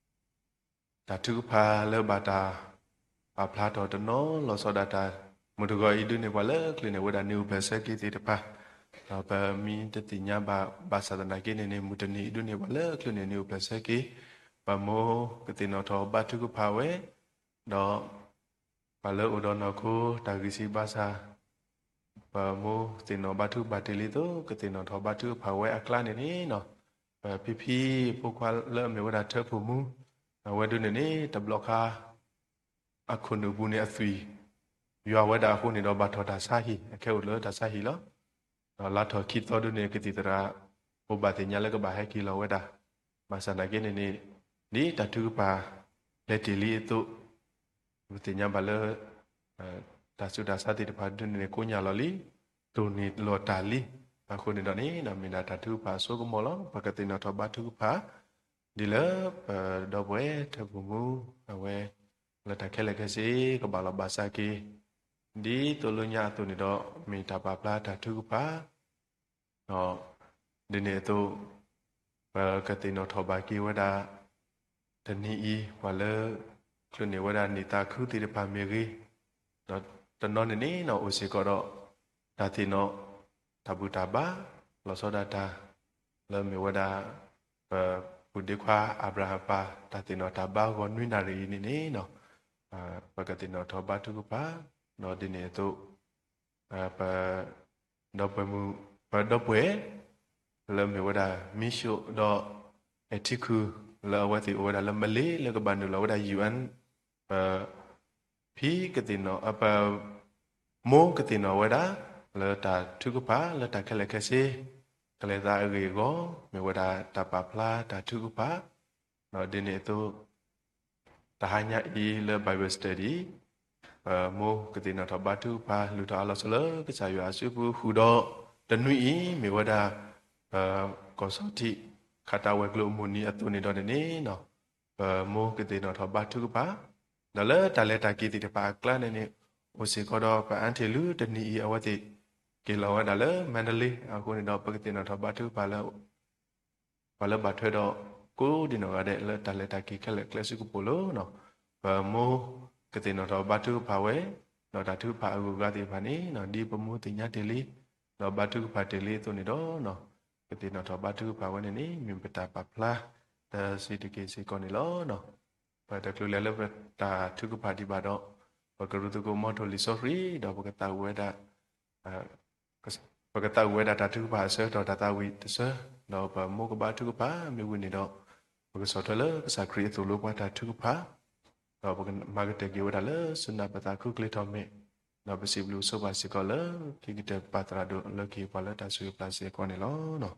တၢ်ထုကဖၣ်လၢဘၣ်တၢ်ပာ်ဖျါထီၣ်တနီၤလီၤဆီဒၣ်တၢ်, မုၢ်တဂီၤအံၤဒုးန့ၢ်ပှၤလၢချုးန့ၢ်ဝဲဒၣ်နံၣ်အိၣ်ဖျဲၣ်ဆၢက့ၤသ့ၣ်တဖၣ်, ဒီးပမ့ၢ်တသ့ၣ်ညါဘၣ်ဘၣ်ဆၣ်သနာ်က့န့ၣ်န့ၣ် မုၢ်တနံၤအံၤဒုးန့ၢ်ပှၤလၢချုးန့ၢ်နံၣ်အိၣ်ဖျဲၣ်ဆၢက့ၤ, ပမိၢ်ကသ့ၣ်နီၣ်ထီၣ်ဘါထုကဖၣ်ဝဲ, ဒီး ပှၤလၢအိၣ်ဒီးနီၢ်ခိတၢ်ဂံၢ်စၢ်ဘါစၢ်, ပမိၢ်သ့ၣ်နီၣ်ဘါထုကဖၣ်တ့ၢ်လံအသိး ကသ့ၣ်နီၣ်ထီၣ်ဘါထုကဖၣ်ဝဲအကျါန့ၣ်န့ၣ်, ပဖံဖံဖိခွါလၢအမ့ၢ်ဝဲဒၣ်ထၢဖုၣ်မူ, အဝဲဒုးန့ၣ်န့ၣ် တဘျီခါ အခိၣ်နူာ်ပူၤန့ၣ်အသွံၣ် ယွၤဝဲဒၣ်အဃိန့ၣ်ဒီးဘၣ်ထီၣ်တၢ်ဆါဟံၣ်, အခဲအိၣ်လၢတၢ်ဆါဟံၣ်လီၤ. ဒီးလါထီၣ်ခံသီဒုးန့ၣ် ကသံၣ်သရၣ် ဖိဘၣ်သ့ၣ်ညါလၢကဘၣ်ဟဲက့ၤလီၤဝဲဒၣ်, ဘၣ်ဆၣ်သနာ်က့န့ၣ်န့ၣ် ဒ်တၢ်ထုကဖၣ်ဖျဲးတ့ၢ်လံအသိး ပသ့ၣ်ညါဘၣ်လၢ တၢ်ဆူးတၢ်ဆါသ့ၣ်တဖၣ်ဒုးန့ၣ်န့ၣ် ကိညၢ်လီၤလံ, တိၢ်န့ၢ်လီၤတၢ်လံ, အဃိန့ၣ်ဒီးန့ၣ် မ့ၢ်ဒၣ်တၢ်ထုကဖၣ်အစိကမီၤလီၤ. ပကသ့ၣ်နီၣ်ထီၣ်ဘါထုကဖၣ် ဒ်လၢပဒီပုၢ်ဝဲၢ်ထၢဖုၣ်မူ အဝဲ လၢတၢ်ခဲလၢာ်ခဲဆ့ ကဘၣ်လီၤဘၣ်စးက့ၤ ဒ်သိးလၢညါအသိးန့ၣ်ဒီး မ့ၢ်တၢ်ပာ်ဖျါတၢ်ထုကဖၣ် ဒီး ဒ်န့ၣ်အသိး ပကသ့ၣ်နီၣ်ထီၣ်ဘၣ်က့ၤဝဲဒၣ် တနံၤအံၤ ပှၤလၢ ချုးန့ၢ်ဝဲဒၣ်နံၣ်သးခုသ့ၣ်တဖၣ်မ့ၢ်ဂ့ၤ, ဒီးတနီၤန့ၣ်န့ၣ် အိၣ်စ့ၢ်ကီးဒီး တၢ်သ့ၣ်နီၣ် တၢ်ဘူၣ်တၢ်ဘါ လီၤဆီဒၣ်တၢ် လၢမ့ၢ်ဝဲဒၣ် ပပုၢ်ဒ့ခွါအၤဘြၤဟၣ်ပၢ် တၢ်သ့ၣ်နီၣ်တၢ်ဘါဂီၢ်နွံနၣ်ရံၣ်အံၤန့ၣ်န့ၣ် ပကသ့ၣ်နီၣ်ထီၣ်ဘါထုကဖၣ်, ဒီးဒ်န့ၣ်အသိး ပ ဒီပုၢ်ဝဲၢ်မုၣ် ပဒီပုၢ်ဝဲၢ် လၢမ့ၢ်ဝဲဒၣ် မံၡိၣ် ဒီး အဲၣ်ထံခုၣ် လၢအဝဲသ့ၣ်အိၣ်ဝဲဒၣ်လၢမလ့ၤ လၢကဘၣ်နုာ်လီၤဝဲဒၣ် ယူၣ်အၣ်, ပ ဖံကသ့ၣ်နီၣ် ပ မိၢ်ကသ့ၣ်နီၣ်ဝဲဒၣ် လၢတၢ်ထုကဖၣ် လၢတၢ်ခဲလၢာ်ခဲဆ့ ကလဲၤသးအဂ့ၢ်အဂီၢ် မ့ၢ်ဝဲဒၣ်တၢ်ပာ်ဖျါတၢ်ထုကဖၣ်, ဒီးဒ်န့ၣ်အသိး တဟါညါအံၤလၢ Bible Study ပမိၢ်ကသ့ၣ်နီၣ်ထီၣ်ဘါထုကဖၣ် လုၢ်ထီၣ်အါလီၤဆီလၢကစၢ်ယွၤအစုပူၤ ဃုာ်ဒီးတနွံအံၤ မ့ၢ်ဝဲဒၣ် ပကီၢ်ဆီထံး ခးတၢ်ဝဲၤကျိၤအမုၢ်နံၤအသိးန့ၣ်ဒီးန့ၣ်န့ၣ် ပမိၢ်ကသ့ၣ်နီၣ်ထီၣ်ဘါထုကဖၣ်, ဒီးလၢတၢ်လဲၤတၢ်က့ၤသ့ၣ်တဖၣ်အကျါန့ၣ်န့ၣ် အိၣ်စ့ၢ်ကီးဒီး ပအါထံၣ်လုၢ်တနံၤအံၤ အဝဲသ့ၣ်က့ၤလီၤဝဲဒၣ်လၢ မါဒလ့ အဃိန့ၣ်ဒီး ပကသ့ၣ်နီၣ်ထီၣ်ဘါထုကဖၣ်လၢ ပှၤလၢဘၣ်ထွဲဒီး ကိးဒံနီၢ်ဂၤဒဲး လၢတၢ်လဲၤတၢ်က့ၤခဲလၢာ်ကျဲစုကပိာ်လိၤန့ၣ်, ပမိၢ်ကသ့ၣ်နီၣ်ထီၣ်ဘါထုကဖၣ်ဝဲ, ဒီးတၢ်ထုကဖၣ်အဂုၤအဂၤသ့ၣ်တဖၣ်န့ၣ် ဒ်ပမိၢ်သ့ၣ်ညါတ့ၢ်လံ, ဒီးဘါထုကဖၣ်တ့ၢ်လံအသိးန့ၣ်ဒီး ကသ့ၣ်နီၣ်ထီၣ်ဘါထုကဖၣ်ဝဲန့ၣ်န့ၣ် မ့ၢ်ပတၢ်ပာ်ဖျါ တဆံးတက့ၢ်စ့ၢ်ကီးန့ၣ်လီၤ. ပတချုးလဲၤလၢပတၢ်ထုကဖၣ်ဒံးဘၣ်ဒီး ပကရူၢ်သကိးမီထိၣ်လံာ်စီဆှံ ဒီးပကသးဝံၣ်ဝဲဒၣ် ပကသးဝံၣ်ဝဲဒၣ်တၢ်ထုကဖၣ်အဆၢကတီၢ်တၢ်သးဝံၣ်တဆၢ, ဒီးပမိၢ်ကဘါထုကဖၣ်မ့ၢ်ဝံၤန့ၣ်ဒီး ပကဆီၣ်ထွဲလၢကစၢ်ခရံာ်အသိၣ်လိပှၤတၢ်ထုကဖၣ်, ဒီးပကမၤကတၢၢ်က့ၤဝဲဒၣ်လၢစူၢ်နာ်ပသးခုကလ့ၤထီၣ်မဲာ်, ဒီးပစံးဘျုးဆိပာ်စ့ၢ်ကီးလၢ ခံကတၢၢ်ပၢ်သရၣ်ဒိၣ်လၢကဟ့ၣ်ပှၤလၢတၢ်ဆိၣ်ဂ့ၤပျၢ်စ့ၢ်ကီးန့ၣ်လီၤ. လံာ်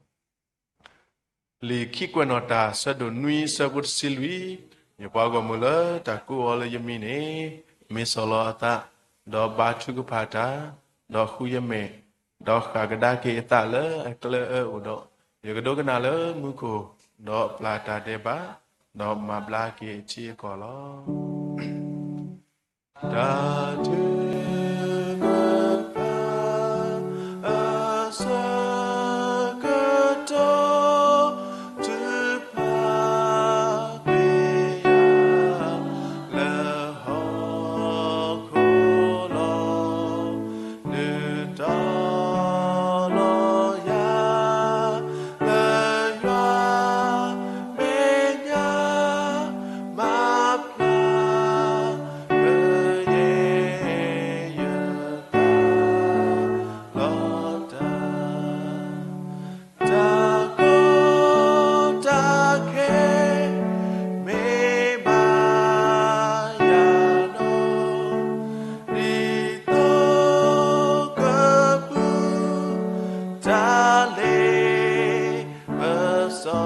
ခံကွဲးနီၣ်တၢ် ဆၢဒိၣ်နွံ ဆၢဖိတဆံလွံၢ်, ယပှၤဂီၢ်မုၢ်လၢတၢ်ကိးအီၤလၢယမံၤန့ၣ် မ့ၢ်စီၢ်လီၤအသး, ဒီးဘါထုကဖၣ်တၢ်, ဒီးဃုယမဲာ်, ဒီးဃၣ်ကဒါက့ၤအသးလၢအကျၢအၢအိၣ်ဒီး, ယကဒိကနၣ်လၢမူခိၣ်, ဒီးပျၢ်တၢ်ဒဲးဘး, ဒီးမၤဘျါက့ၤအထံအကီၢ်လီၤ. တၢ်ထုကဖၣ် အဆၢကတီၢ် ထုကဖၣ်ကွံာ်ယၤ လၢဟီၣ်ခိၣ်လီၤ. နုာ်တီလီၤယၤ လၢယွၤမဲာ်ညါ မၤဖျါ ကယဲၢ်ယသးလီၤတၢ်. တၢ်ကီတၢ်ခဲ မ့ၢ်ဘၣ်ယၤလီၤ. ဒ်သိးကပူၤ တၢ်လ့ပစီ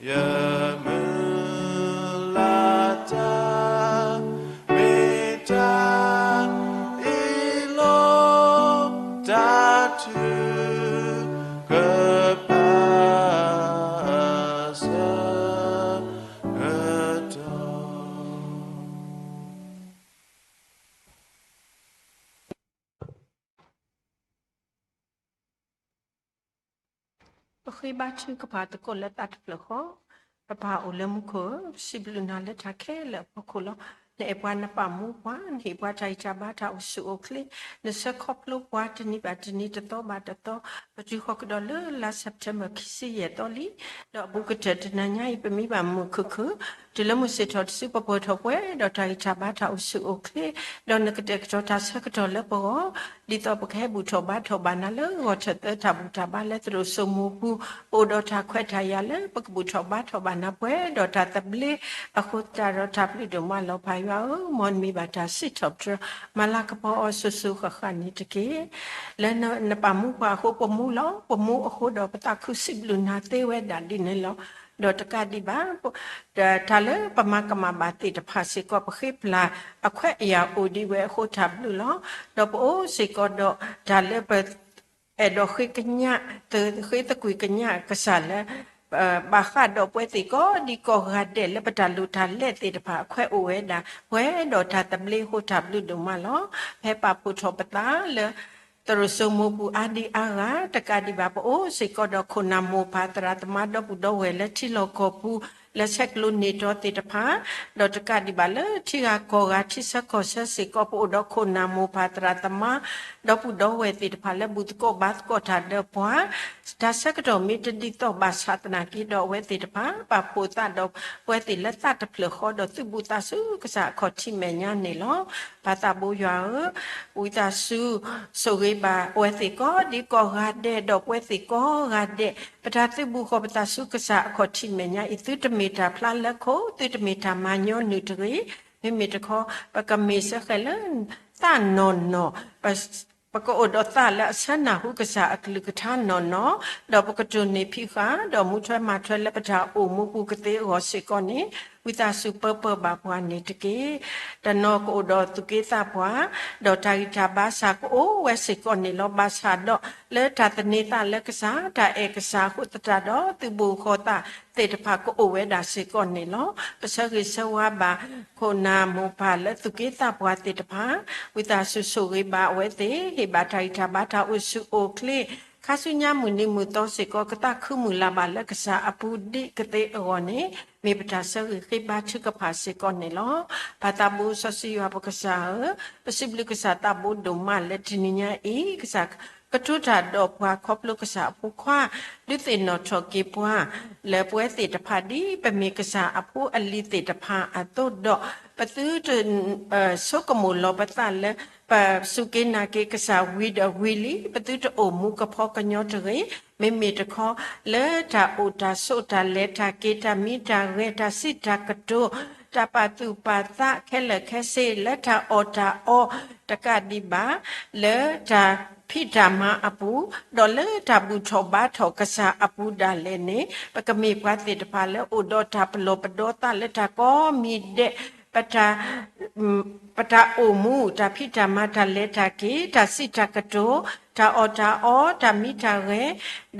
ယမုၢ်လၢ်တၢ် မ့ၢ်တၢ်အ့ၣ်လိာ် တၢ်ထုကဖၣ်အဆၢကတီၢ်. ပဃ့ဘါထုကဖၣ်သကိးလၢသးတဖျၢၣ်ဃီ, ပပၢ်အိၣ်လၢမူခိၣ်ဧၢ, ပစံးဘျုးနၤလၢတၢ်ခဲလၢာ်အဖီခိၣ်လီၤ. နအဲၣ်ပှၤနပာ်မူပှၤ, နဟ့ၣ်ပှၤတၢ်ဂံၢ်တၢ်ဘါတၢ်အိၣ်ဆူၣ်အိၣ်ချ့, နဆှၢခီဖျိပှၤတနံၤဘၣ်တနံၤတသီဘၣ်တသီ, ပတုၤဃီၤကဒီးလၢလါ September ခံဆံယဲၢ်သီလံ, ဒီးအဘူးကတၢၢ်တနၤညါအံၤ ပမံဘၣ်မုာ်မုာ်ခုၣ်ခုၣ်, တုၤလၢမုၢ်ဆ့ၣ်ထီၣ်တစု ပပှဲၤထီၣ်ပှဲၤဒီးတၢ်ဂံၢ်တၢ်ဘါတၢ်အိၣ်ဆူၣ်အိၣ်ချ့, ဒီးနကတဲာ်ကတီၤတၢ်ဆၢကတီၢ်လၢပဂီၢ်, ဒ်သိးပကဟဲဘူၣ်ထီၣ်ဘါထီၣ်ဘၣ်နၤလၢဂီၤထၢၣ်သၢတၢ်ဘူၣ်တၢ်ဘါလၢသရိာ်စိမိၤပူၤ, ပအိၣ်ဒီးတၢ်ခွဲးတၢ်ယာ်လၢပကဘူၣ်ထီၣ်ဘါထီၣ်ဘၣ်နၤပှဲၤဒီးတၢ်သဘျ့, အဃိသတးဒီးတၢ်ဘျုးဒိၣ်မးလီၤ ပၢ်ယွၤဧၢ, မ်နမံဘၣ်တၢ်စံးထီၣ်ပတြၢၤ မၤလၤကပီၤအီၤစိၤစိၤဃၣ်ဃၣ်န့ၣ်တက့ၢ်. လၢနပာ်မူပှၤအဃိပမူလီၤ, ပမူအဃိဒီးပသးခုစံးဘျုးနၤသ့ဝဲဒၣ်ဒ်န့ၣ်လီၤ. ဒီးတကးဒံးဘၣ် တၢ်လၢပမၤကမၣ်ဘၣ်သ့ၣ်တဖၣ်စ့ၢ်ကီး ပဃ့ပျၢ်အခွဲးအယာ်အိၣ်ဒံးဝဲအဃိတၢ်ဘျုးလီၤ. ဒီးပအိၣ်စ့ၢ်ကီးဒီးတၢ်လၢပအဲၣ်ဒိးဃ့ကညး, ဃ့သကွံာ်ကညးကစၢ်လၢ ဘၣ်ဃးဒီးပဝဲသ့ၣ်ကိးဒံကိးဂၤဒဲးလၢပတၢ်လိၣ်တၢ်လဲသ့ၣ်တဖၣ်အခွဲးအိၣ်ဝဲဒၣ် ပှဲၤဒီးတၢ်သဘျ့အဃိတၢ်ဘျုးဒိၣ်မးလီၤ. ဖဲပာ်ဖှိၣ်ထီၣ်ပသးလၢ သရိာ်စိမိၤပူၤအါဒံအါဂၤ တကးဒံးဘၣ် ပအိၣ်စ့ၢ်ကီးဒီးခိၣ်နၢ်မိၢ်ပၢ်သရၣ်သမါဒီပုၢ်ဒီဝဲၢ်လၢထံလီၢ်ကီၢ်ပူၤ လၢဆဲးကျိးန့ၢ်တီသ့ၣ်တဖၣ်, ဒီးတကးဒံးဘၣ်လၢထံဂၤကီၢ်ဂၤထံဆၢကီၢ်ဆၢစ့ၢ်ကီး ပအိၣ်ဒီးခိၣ်နၢ်မိၢ်ပၢ်သရၣ်သမါ ဒီပုၢ်ဒီဝဲၢ်သ့ၣ်တဖၣ်လၢဘူၣ်သကိးဘါသကိးတၢ်ဒီးပှၤ တၢ်ဆၢကတီၢ်မ့ၢ်တဒ်သိးဘၣ်ဆၣ်သနာ်က့ဒီး အဝဲသ့ၣ်တဖၣ် ပာ်ဖှိၣ်သးဒီးပဝဲသ့ၣ်လၢသးတဖျၢၣ်ဃီဒီးသုးဘူးသးဆူကစၢ်အခီၣ်ထံးမဲာ်ညါန့ၣ်လီၤ. ပၢ်သးဘိယွၤဧၢ, ဝံသးစူၤ ဆိၣ်ဂ့ၤဘၣ်အဝဲသ့ၣ်ကိးဒံကိးဂၤဒဲး ဒီးပဝဲသ့ၣ်ကိးဂၤဒဲး ပတၢ်သုးဘူးဃီၤပသးဆူကစၢ်အခီၣ်ထံးမဲာ်ညါအံၤ သုတမ့ၢ်တၢ်ဖျါလၢခိၣ်, သုတမ့ၢ်တၢ်မၤညီနုၢ်တဂ့ၤ, မ့မ့ၢ်တခီ ပကမ့ၢ်စ့ၢ်ကီးလၢသးနီၢ်နီၢ် ပကအိၣ်ဒီးသးလၢအဆၢနၢ်ဟူကစၢ်အကလုၢ်ကထါနီၢ်နီၢ်, ဒီးပကတိၢ်နီၣ်ဖံးဃာ် ဒီးမူထွဲမၤထွဲလၢပတၢ်အိၣ်မူပူၤကသ့အဂီၢ်စ့ၢ်ကီးန့ၣ်, ဝံသးစူၤပၢပၢဘၣ်ပှၤန့ၣ်တက့ၢ်. တနီၤကအိၣ်ဒီးသူၣ်က့သးပှၢ်, ဒီးတၢ်ဂံၢ်တၢ်ဘါစ့ၢ်ကီးကအိၣ်ဝဲစ့ၢ်ကီးန့ၣ်လီၤ. ဘၣ်ဆၣ်ဒီးလၢတၢ်သန့ၤသးလၢကစၢ်, တၢ်အဲၣ်ကစၢ်အဃိသတးဒီး သုးဘူးဃီၤသးသ့ၣ်တဖၣ်ကအိၣ်ဝဲဒၣ်စ့ၢ်ကီးန့ၣ်လီၤ. ပဆၢဂ့ၤဆၢဝါဘၣ် ခိၣ်နၢ်မိၢ်ပၢ်လၢသူၣ်က့သးပှၢ်သ့ၣ်တဖၣ်, ဝံသးစူၤဆိၣ်ဂ့ၤဘၣ်အဝဲသ့ၣ်, ဟ့ၣ်ဘၣ်တၢ်ဂံၢ်တၢ်ဘါတၢ်အိၣ်ဆူၣ်အိၣ်ချ့, ခါဆူညါမုၢ်နံၤမုၢ်သီစ့ၢ်ကီး ကသးခုမုၢ်လၢ်ဘၣ်လၢကစၢ်အပူၤဒ်ကသ့အဂီၢ်န့ၣ်, မ့ၢ်ပတၢ်ဆၢဂ့ၤဃ့ဘါထုကဖၣ်စ့ၢ်ကီးန့ၣ်လီၤ. ပၢ်သးဘိစီဆှံယွၤပကစၢ်ဧၢ, ပစံးဘျုးကစၢ်သးဘိဒိၣ်မးလၢတနံၤညါအံၤ, ကစၢ်ကတိၤတၢ်ဒီးပှၤခီဖျိကစၢ်အဖိခွါ ဒုးသ့ၣ်နီၣ်ထီၣ်က့ၤပှၤ လၢပဝဲသ့ၣ်တဖၣ်ဒ်ပမ့ၢ်ကစၢ်အဖိအလံၤသ့ၣ်တဖၣ်အသိးဒီး, ပသုတ ဆိကမိၣ်လီၤပသးလၢ ပစူၢ်က့ၤနာ်က့ၤကစၢ်ဝံၤဒီးဝံၤလံ, ပသုတအိၣ်မူကဖီကညီတဂ့ၤ, မ့မ့ၢ်တခီ လၢတၢ်အိၣ်တၢ်ဆိးတၢ်လဲၤတၢ်က့ၤတၢ်မံတၢ်ဂဲၤ တၢ်စံးတၢ်ကတိၤ တၢ်ပာ်သူၣ်ပာ်သးခဲလၢာ်ခဲဆ့ လၢတၢ်အီၣ်တၢ်အီ တကးဒံးဘၣ် လၢတၢ်ဖံးတၢ်မၤအပူၤ, ဒီးလၢတၢ်ဘူၣ်ထီၣ်ဘါထီၣ်ကစၢ်အပူၤဒၣ်လဲာ်န့ၣ်, ပကမ့ၢ်ပှၤသ့ၣ်တဖၣ်လၢအိၣ်ဒီးတၢ်ပလီၢ်ပဒီသးလၢတၢ်ကိးမံၤဒဲး ပတၢ်အိၣ်မူ, တၢ်ဖံးတၢ်မၤ, တၢ်လဲၤတၢ်က့ၤ, တၢ်စံးတၢ်ကတိၤ, တၢ်အီၣ်တၢ်အီ, တၢ်မံတၢ်ဂဲၤ,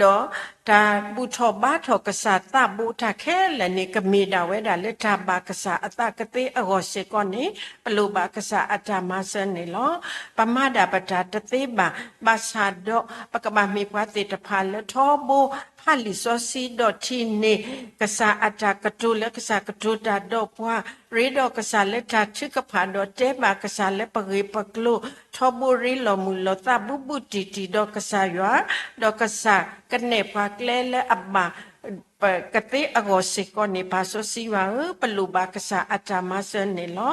ဒီးတၢ်ဘူၣ်ထီၣ်ဘါထီၣ်ကစၢ်သးဘိတၢ်ခဲလၢာ်န့ၣ် ကမ့ၢ်ဒၣ်ဝဲဒၣ်လၢတၢ်ဘၣ်ကစၢ်အသးကသ့အဂီၢ်စ့ၢ်ကီးန့ၣ် ပလိၣ်ဘၣ်ကစၢ်အတၢ်မၤစၢၤန့ၣ်လီၤ. ပမၤဒၣ်ပတၢ်တသ့ဘၣ်, ဘၣ်ဆၣ်ဒီး ပကဘၣ်မ့ၢ်ပှၤသ့ၣ်တဖၣ်လၢထီဘိ ဖးလံာ်စီဆှံဒီးထံၣ်န့ၢ် ကစၢ်အတၢ်ကတိၤလၢကစၢ်ကတိၤတၢ်ဒီးပှၤ, ရ့ဒီးကစၢ်လၢတၢ်ထုကဖၣ်ဒီးတဲဘၣ်ကစၢ်လၢပဂ့ၢ်ပကျိၤ, ထီဘိရ့လီၤမုၢ်လီၤသးဘူးဘူးတံၢ်တံၢ်ဒီးကစၢ်ယွၤ, ဒီးကစၢ်ကနဲၣ်ပှၤကျဲလၢအဘၣ် ပကသ့အဂီၢ်စ့ၢ်ကီးန့ၣ် ပၢ်စီဆှံယွၤဧၢ, ပလိၣ်ဘၣ်ကစၢ်အတၢ်မၤစၢၤန့ၣ်လီၤ.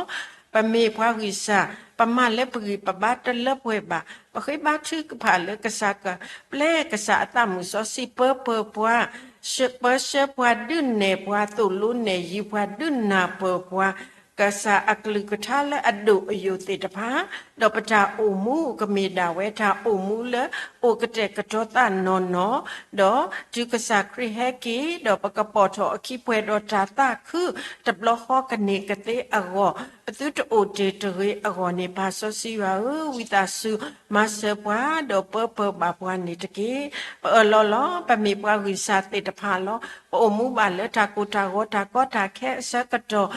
ပမ့ၢ်ပှၤဂံၢ်စၢ်, ပမၤလၢပဂံၢ်ပဘါတလၢပှဲၤဘၣ်, ပဃ့ဘါထုကဖၣ်လၢကစၢ်ကပျဲကစၢ်အသးမုၢ်စီဆှံပၢပၢၤပှၤ, ပၢဆှၢပှၤဒုးနဲၣ်ပှၤသိၣ်လိနဲၣ်ယံၤပှၤဒုးနၢ်ပၢၢ်ပှၤ, ကစၢ်အကလုၢ်ကထါလၢအဒိၣ်အယိာ်သ့ၣ်တဖၣ်, ဒီးပတၢ်အိၣ်မူကမ့ၢ်ဒၣ်ဝဲတၢ်အိၣ်မူလၢအိၣ်ကတဲာ်ကတီၤသးနီၢ်နီၢ်, ဒီးတုၤကစၢ်ခရံာ်ဟဲက့ၤ ဒီးပကပိာ်ထီၣ်အခံပှဲၤဒီးတၢ်သးခု တဘျီဃီကန့ၢ်ကသ့အဂီၢ်, ပသုတအိၣ်တ့ၢ်တဂ့ၤအဂီၢ်န့ၣ် ပၢ်စီဆှံယွၤဧၢ, ဝံသးစူၤမၤစၢၤပှၤ ဒီးပၢပၢၤဘၣ်ပှၤန့ၣ်တက့ၢ်. ပအၢၣ်လီၤလီၤ, ပမ့ၢ်ပှၤဂံၢ်စၢ်သ့ၣ်တဖၣ်လီၤ. ပအိၣ်မူဘၣ်လၢတၢ်ကိၢ်တၢ်ဂီၤတၢ်ကီတၢ်ခဲအဆၢကတီၢ်,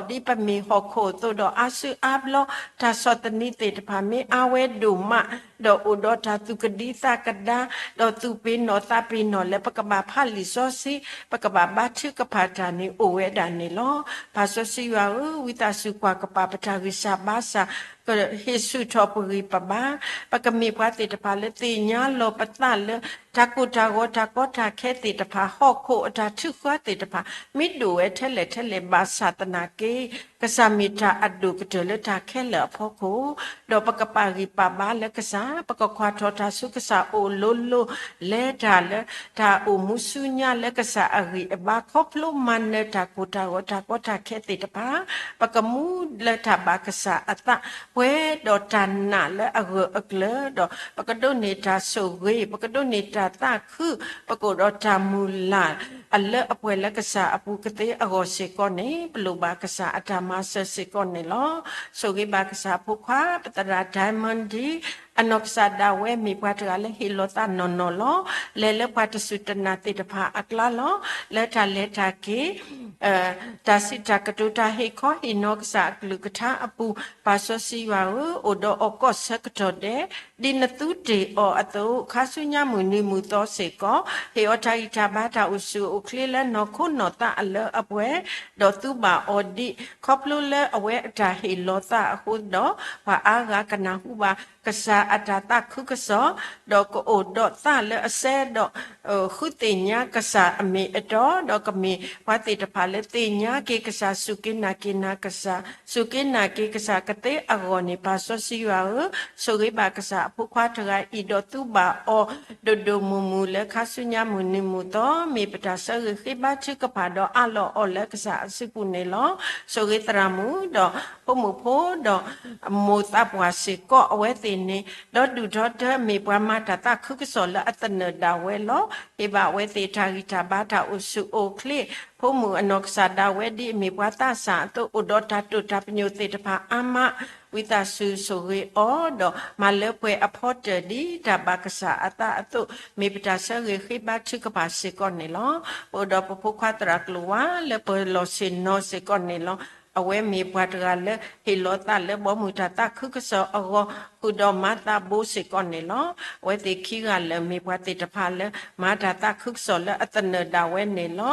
ဒီးဒ်ပမ့ၢ်ဟီၣ်ခိၣ်အသိးဒီးအါစုအါဘျီ, တၢ်ဆီၣ်သနံးသ့ၣ်တဖၣ်မ့ၢ်အါဝဲဒိၣ်မး, ဒီးအိၣ်ဒီးတၢ်သူၣ်ကဒံသးကဒါ, ဒီးသူၣ်ပ့ၤနီၣ်သးပ့ၤနီၣ်လၢပကဘၣ်ဖးလံာ်စီဆှံ, ပကဘၣ်ဘါထုကဖၣ်တၢ်န့ၣ်အိၣ်ဝဲဒၣ်န့ၣ်လီၤ. ပၢ်စီဆှံယွၤဧၢ, ဝံသးစူၤကွၢ်ကပၤပတၢ်ဂံၢ်စၢ်ဘါစၢ်, ကဟ့ၣ်ဆူၣ်ထီၣ်ပဂံၢ်ပဘါ, ပကမ့ၢ်ပှၤသ့ၣ်တဖၣ်လၢသ့ၣ်ညါလီၤပသးလၢ တၢ်ကိၢ်တၢ်ဂီၤတၢ်ကီတၢ်ခဲသ့ၣ်တဖၣ် ဟီၣ်ခိၣ်အတၢ်ထုးဃာ်သ့ၣ်တဖၣ် မ့ၢ်ဒိၣ်ဝဲထဲလဲၣ်ထဲလဲၣ်ဘၣ်ဆၣ်သနာ်က့ ကစၢ်မ့ၢ်တၢ်အဒိၣ်ကတၢၢ်လၢတၢ်ခဲလၢာ်အဖီခိၣ်, ဒီးပကပာ်ဂံၢ်ပာ်ဘါလၢကစၢ်, ပကကွၢ်ထီၣ်တၢ်ဆူကစၢ်အိၣ်လိၤလိၤ, လဲၤတၢ်လၢတၢ်အိၣ်မူဆူညါလၢကစၢ်အဂံၢ်အဘါ ခီဖျိမၤနၢၤတၢ်ကိၢ်တၢ်ဂီၤတၢ်ကီတၢ်ခဲသ့ၣ်တဖၣ်, ပကမူလၢတၢ်ဘၣ်ကစၢ်အသး ပှဲၤဒီးတၢ်နာ်လၢအဂၢၢ်အကျၢၤဒီး ပကဒိးန့ၢ်တၢ်ဆိၣ်ဂ့ၤ, ပကဒိးန့ၢ်တၢ်သးခု, ပကအိၣ်ဒီးတၢ်မုၢ်လၢ် အလၢအပှဲၤလၢကစၢ်အပူၤကသ့အဂီၢ်စ့ၢ်ကီးန့ၣ် ပလိၣ်ဘၣ်ကစၢ်အတၢ်မၤစၢၤစ့ၢ်ကီးန့ၣ်လီၤ. ဆိၣ်ဂ့ၤဘၣ်ကစၢ်အဖိခွါ ပသရၣ် Diamond ဒ် အနီၢ်ကစၢ်ဒၣ်ဝဲမ့ၢ်ပှၤတဂၤလၢဟ့ၣ်လီၤသးနီၢ်နီၢ်လီၤ. လဲၤလၢပှၤတစူၢ်တနာ်သ့ၣ်တဖၣ်အကျါလီၤ. လၢတၢ်လဲၤတၢ်က့ၤ တၢ်စံးတၢ်ကတိၤတၢ်ဟ့ၣ်ခီဟ့ၣ်နီၤကစၢ်အကလုၢ်ကထါအပူၤ, ပၢ်စီဆှံယွၤဧၢ, အိၣ်ဒီးအီၤကိးဆၢကတီၢ်ဒဲး, ဒ်နသုတ့ၢ်အီၤအသိး, ခါဆူညါမုၢ်နံၤမုၢ်သီစ့ၢ်ကီး, ဟ့ၣ်အီၤတၢ်ဂံၢ်တၢ်ဘါတၢ်အိၣ်ဆူၣ်အိၣ်ချ့လၢနီၢ်ခိနီၢ်သးအလၢအပှဲၤ, ဒီးသူဘၣ်အီၤဒ် ခီဖျိလၢအဝဲအတၢ်ဟ့ၣ်လီၤသးအဃိဒီး, ပှၤအါဂၤကနၢ်ဟူဘၣ်ကစၢ်အတၢ်သးခုကစီၣ်, ဒီးကအိၣ်ဒီးသးလၢအစဲဒီး ဃုသ့ၣ်ညါကစၢ်အမ့ၢ်အတီ, ဒီးကမ့ၢ်ပှၤသ့ၣ်တဖၣ်လၢသ့ၣ်ညါက့ၤကစၢ်, စူၢ်က့ၤနာ်က့ၤနၤကစၢ်, စူၢ်က့ၤနာ်က့ၤကစၢ်ကသ့အဂီၢ်န့ၣ်, ပၢ်စီဆှံယွၤဧၢ, ဆိၣ်ဂ့ၤဘၣ်ကစၢ်အဖိခွါတဂၤအံၤ, ဒီးသူဘၣ်အီၤဒိၣ်ဒိၣ်မုၢ်မုၢ်လၢခါဆူညါမုၢ်နံၤမုၢ်သီ, မ့ၢ်ပတၢ်ဆၢဂ့ၤဃ့ဘါထုကဖၣ်ဒီးအးလီၤအီၤလၢကစၢ်အစုပူၤန့ၣ်လီၤ. ဆိၣ်ဂ့ၤသရၣ်မုၣ်ဒီးဖိမုၣ်ဖိဒီး မိၢ်သးပှၢ်စ့ၢ်ကီးအဝဲသ့ၣ်န့ၣ်, ဒီးဒုၣ်ဒီထၢမ့ၢ်ပှၤမၤတၢ်သးခုကစီၣ်လၢအသနၢၣ်ဒၣ်ဝဲလီၤ. ဟ့ၣ်ဘၣ်အဝဲသ့ၣ်တၢ်ဂံၢ်တၢ်ဘါတၢ်အိၣ်ဆူၣ်အိၣ်ချ့, ဖိမုၣ်အနီၢ်ကစၢ်ဒၣ်ဝဲဒ်အမ့ၢ်ပှၤသးစၢ်အသိး အိၣ်ဒီးတၢ်တိာ်တၢ်ပညိၣ်သ့ၣ်တဖၣ်အါမး, ဝံသးစူၤဆိၣ်ဂ့ၤအီၤ, ဒီးမၤလၢပှဲၤအဖီတၢၢ်ဒ်တၢ်ဘၣ်ကစၢ်အသးအသိး, မ့ၢ်ပတၢ်ဆၢဂ့ၤဃ့ဘါထုကဖၣ်စ့ၢ်ကီးန့ၣ်လီၤ. ပအိၣ်ဒီးပဖိခွါသရၣ်ကျိၤဝါလၢပလီၢ်ဆ့ၣ်နီၤစ့ၢ်ကီးန့ၣ်လီၤ. အဝဲမ့ၢ်ပှၤတဂၤလၢဟ့ၣ်လီၤသးလၢဘီမုၢ်တၢ်သးခုကစီၣ်အဂီၢ်, ဃုာ်ဒီးမၤသးဘိစ့ၢ်ကီးန့ၣ်လီၤ. အဝဲသ့ၣ်ခံဂၤလၢာ်မ့ၢ်ပှၤသ့ၣ်တဖၣ်လၢ မၤတၢ်သးခုကစီၣ်လၢအသနၢၣ်ဒၣ်ဝဲန့ၣ်လီၤ.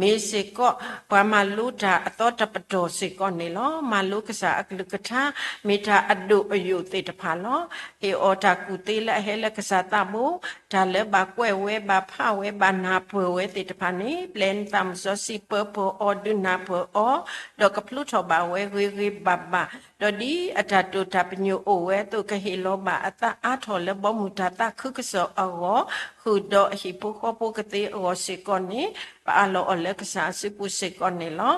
မ့ၢ်စ့ၢ်ကီး ပှၤမၤလိတၢ်အသီတပတီၢ်စ့ၢ်ကီးန့ၣ်လီၤ. မၤလိကစၢ်အကလုၢ်ကထါ မ့ၢ်တၢ်အဒိၣ်အယိာ်သ့ၣ်တဖၣ်လီၤ. ဟ့ၣ်အီၤတၢ်ကူၣ်သ့လၢအဟဲလၢကစၢ်သးဘိ, တၢ်လၢဘၣ်ကွဲးဝဲ ဘၣ်ဖးဝဲ ဘၣ်နၢ်ပၢၢ်ဝဲသ့ၣ်တဖၣ်န့ၣ်, ပျဲနသးမုၢ်စီဆှံပၢပၢၤအီၤ ဒုးနၢ်ပၢၢ်အီၤ, ဒီးကဖျိထီၣ်ဘၣ်ဝဲဂ့ၤဂ့ၤဘၣ်ဘၣ်, ဒီးဒ်အတၢ်တိာ်တၢ်ပညိၣ်အိၣ်ဝဲအသိး ကဟ့ၣ်လီၤဘၣ်အသးအါထီၣ်လၢဘီမုၢ်တၢ်သးခုကစီၣ်အဂီၢ်, ဃုာ်ဒီးအဟံၣ်ဖိဃီဖိကသ့အဂီၢ်စ့ၢ်ကီးန့ၣ်, ပအးလီၤအီၤလၢကစၢ်အစုပူၤစ့ၢ်ကီးန့ၣ်လီၤ.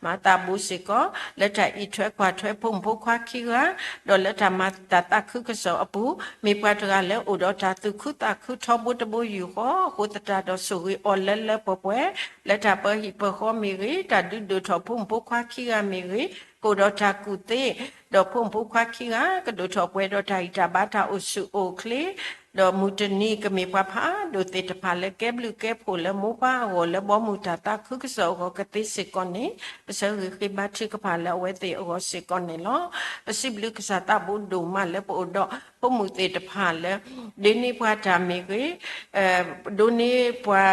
မၤသးဘိစ့ၢ်ကီး လၢတၢ်အံးထွဲကွၢ်ထွဲဖိမုၣ်ဖိခွါခံဂၤ, ဒီးလၢတၢ်မၤတၢ်သးခုကစီၣ်အပူၤ, မ့ၢ်ပှၤတဂၤလၢအိၣ်ဒီးတၢ်သူၣ်ခုသးခုထီဘိတဘိယူၢ်ဃီ, အဃိသတးဒီးဆိၣ်ဂ့ၤအီၤလၢလၢပှဲၤပှဲၤ, လၢတၢ်ပၢဟံၣ်ပၢဃီမ့ၢ်ဂ့ၤ, တၢ်ဒုးဒိၣ်ထီၣ်ဖိမုၣ်ဖိခွါခံဂၤမ့ၢ်ဂ့ၤ, ကအိၣ်ဒီးတၢ်ကူၣ်သ့, ဒီးဖိမုၣ်ဖိခွါခံဂၤ ကဒိၣ်ထီၣ်ပှဲၤဒီးတၢ်ဂံၢ်တၢ်ဘါတၢ်အိၣ်ဆူၣ်အိၣ်ချ့, ဒီးမုၢ်တနံၤကမ့ၢ်ပှၤဖးဒိၣ်သ့ၣ်တဖၣ်လၢ ကဲဘျုးကဲဖှိၣ်လၢမိၢ်ပၢ်အဂီၢ် လၢဘီမုၢ်တၢ်သးခုကစီၣ်အဂီၢ်ကသ့စ့ၢ်ကီးန့ၣ် ပဆၢဂ့ၤဃ့ဘါထုကဖၣ်လၢအဝဲသ့ၣ်အဂီၢ်စ့ၢ်ကီးန့ၣ်လီၤ. ပစံးဘျုးကစၢ်သးဘိဒိၣ်မးလၢပအိၣ်ဒီး ဖိမုၣ်သ့ၣ်တဖၣ်လၢ ဒိးန့ၢ်ပှၤတၢ်မ့ၢ်ဂ့ၤ, ဒိးန့ၢ်ပှၤ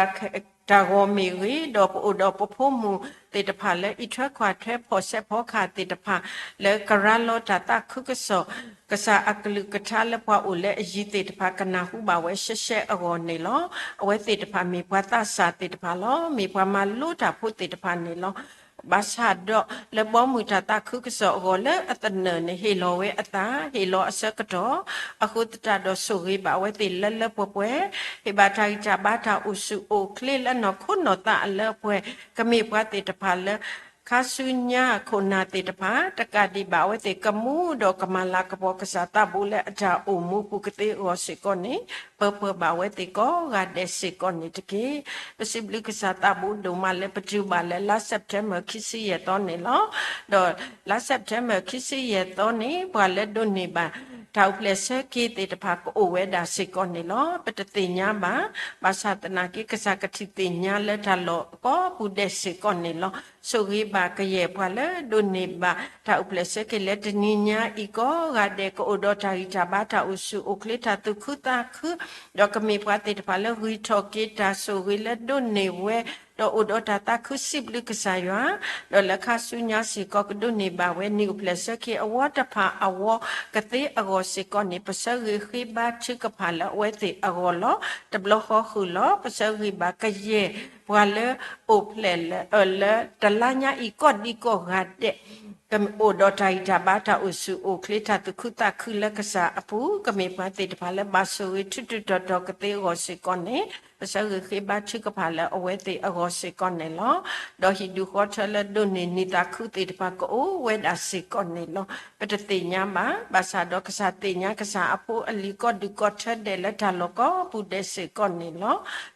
တၢ်ဂီၤမ့ၢ်ဂ့ၤ, ဒီးပအိၣ်ဒီးပဖိမုၣ်သ့ၣ်တဖၣ်လၢ အံးထွဲကွၢ်ထွဲ ဖီၣ်စဲးဖီကဟၣ်သ့ၣ်တဖၣ် လၢကရၤလီၤတၢ်သးခုကစီၣ်, ကစၢ်အကလုၢ်ကထါလၢပှၤအိၣ်လၢအယံၤသ့ၣ်တဖၣ် ကနၢ်ဟူဘၣ်ဝဲရှဲရှဲအဂီၢ်န့ၣ်လီၤ. အဝဲသ့ၣ်တဖၣ်မ့ၢ်ပှၤသးစၢ်သ့ၣ်တဖၣ်လီၤ. မ့ၢ်ပှၤမၤလိတၢ်ဖိသ့ၣ်တဖၣ်န့ၣ်လီၤ. ဘၣ်ဆၣ်ဒီးလၢဘီမုၢ်တၢ်သးခုကစီၣ်အဂီၢ်လၢအသနၢၣ်န့ၣ် ဟ့ၣ်လီၤဝဲအသး ဟ့ၣ်လီၤအဆၢကတီၢ်, အဃိသတးဒီးဆိၣ်ဂ့ၤဘၣ်အဝဲသ့ၣ်လၢလၢပှဲၤပှဲၤ, ဟ့ၣ်ဘၣ်တၢ်ဂံၢ်တၢ်ဘါတၢ်အိၣ်ဆူၣ်အိၣ်ချ့လၢနီၢ်ခိနီၢ်သးအလၢအပှဲၤ, ကမ့ၢ်ပှၤသ့ၣ်တဖၣ်လၢ ခါဆူညါခိၣ်နၢ်သ့ၣ်တဖၣ် တကးဒံးဘၣ်အဝဲသ့ၣ်ကမူဒီးကမၤလၤကပီၤကစၢ်သးဘိလၢအတၢ်အိၣ်မူပူၤကသ့အဂီၢ်စ့ၢ်ကီးန့ၣ် ပၢပှဲၤဘၣ်အဝဲသ့ၣ်ကိးဂၤဒဲးစ့ၢ်ကီးန့ၣ်တက့ၢ်. ပစံးဘျုးကစၢ်သးဘိဒိၣ်မးလၢပတုၤဘၣ်လၢလါ September ခံဆံယဲၢ်သီန့ၣ်လီၤ. ဒီးလါ September ခံဆံယဲၢ်သီန့ၣ် ပှၤလၢဒိးန့ၢ်ဘၣ် တၢ်အိၣ်ဖျဲၣ်ဆၢက့ၤသ့ၣ်တဖၣ်ကအိၣ်ဝဲဒၣ်စ့ၢ်ကီးန့ၣ်လီၤ. ပတသ့ၣ်ညါဘၣ်, ဘၣ်ဆၣ်သနာ်က့ ကစၢ်ကထံၣ်သ့ၣ်ညါလၢတၢ်လီၢ်ကိးပူၤဒဲးစ့ၢ်ကီးန့ၣ်လီၤ. ဆိၣ်ဂ့ၤဘၣ်ကယဲၢ်ပှၤလၢဒိးန့ၢ်ဘၣ် တၢ်အိၣ်ဖျဲၣ်ဆၢက့ၤလၢတနံၤညါအံၤကိးဂၤဒဲး ကအိၣ်ဒီးတၢ်ဂံၢ်တၢ်ဘါတၢ်အိၣ်ဆူၣ်အိၣ်ချ့တၢ်သူၣ်ခုသးခု ဒီးကမ့ၢ်ပှၤသ့ၣ်တဖၣ်လၢဂံၢ်ထီၣ်က့ၤတၢ်ဆိၣ်ဂ့ၤလၢဒိးန့ၢ်ဝဲ ဒီးအိၣ်ဒီးတၢ်သးခုစံးဘျုးကစၢ်ယွၤ, ဒီးလၢခါဆူညါစ့ၢ်ကီးကဒိးန့ၢ်ဘၣ်ဝဲ နံၣ်အိၣ်ဖျဲၣ်ဆၢက့ၤအဝီတဖၣ်အဝီကသ့အဂီၢ်စ့ၢ်ကီးန့ၣ် ပဆၢဂ့ၤဃ့ဘါထုကဖၣ်လၢအဝဲသ့ၣ်အဂီၢ်လီၤ. တဘျီဃီဃုာ်လီၤ. ပဆၢဂ့ၤဘၣ်ကယဲၢ်ပှၤလၢအိၣ်ဖျဲၣ်လၢ လၢတလါညါအံၤကိးဒံကိးဂၤဒဲး ကအိၣ်ဒီးတၢ်ဂံၢ်တၢ်ဘါတၢ်အိၣ်ဆူၣ်အိၣ်ချ့တၢ်သူၣ်ခုသးခုလၢကစၢ်အပူၤ ကမ့ၢ်ပှၤသ့ၣ်တဖၣ်လၢဘၣ်ဆိၣ်ဂ့ၤထူးထူးတီၤတီၤကသ့အဂီၢ်စ့ၢ်ကီးန့ၣ် ပဆၢဂ့ၤဃ့ဘါထုကဖၣ်လၢအဝဲသ့ၣ်အဂီၢ်စ့ၢ်ကီးန့ၣ်လီၤ. ဒီးဟံၣ်ဒူၣ်ဃီထၢလၢဒိးန့ၢ်နံၣ်သးခုသ့ၣ်တဖၣ်ကအိၣ်ဝဲဒၣ်စ့ၢ်ကီးန့ၣ်လီၤ. ပတသ့ၣ်ညါဘၣ်, ဘၣ်ဆၣ်ဒီးကစၢ်သ့ၣ်ညါကစၢ်အဖိအလံၤကိးဒူၣ်ကိးထၢဒဲးလၢတၢ်လီၢ်ကိးပူၤဒဲးစ့ၢ်ကီးန့ၣ်လီၤ.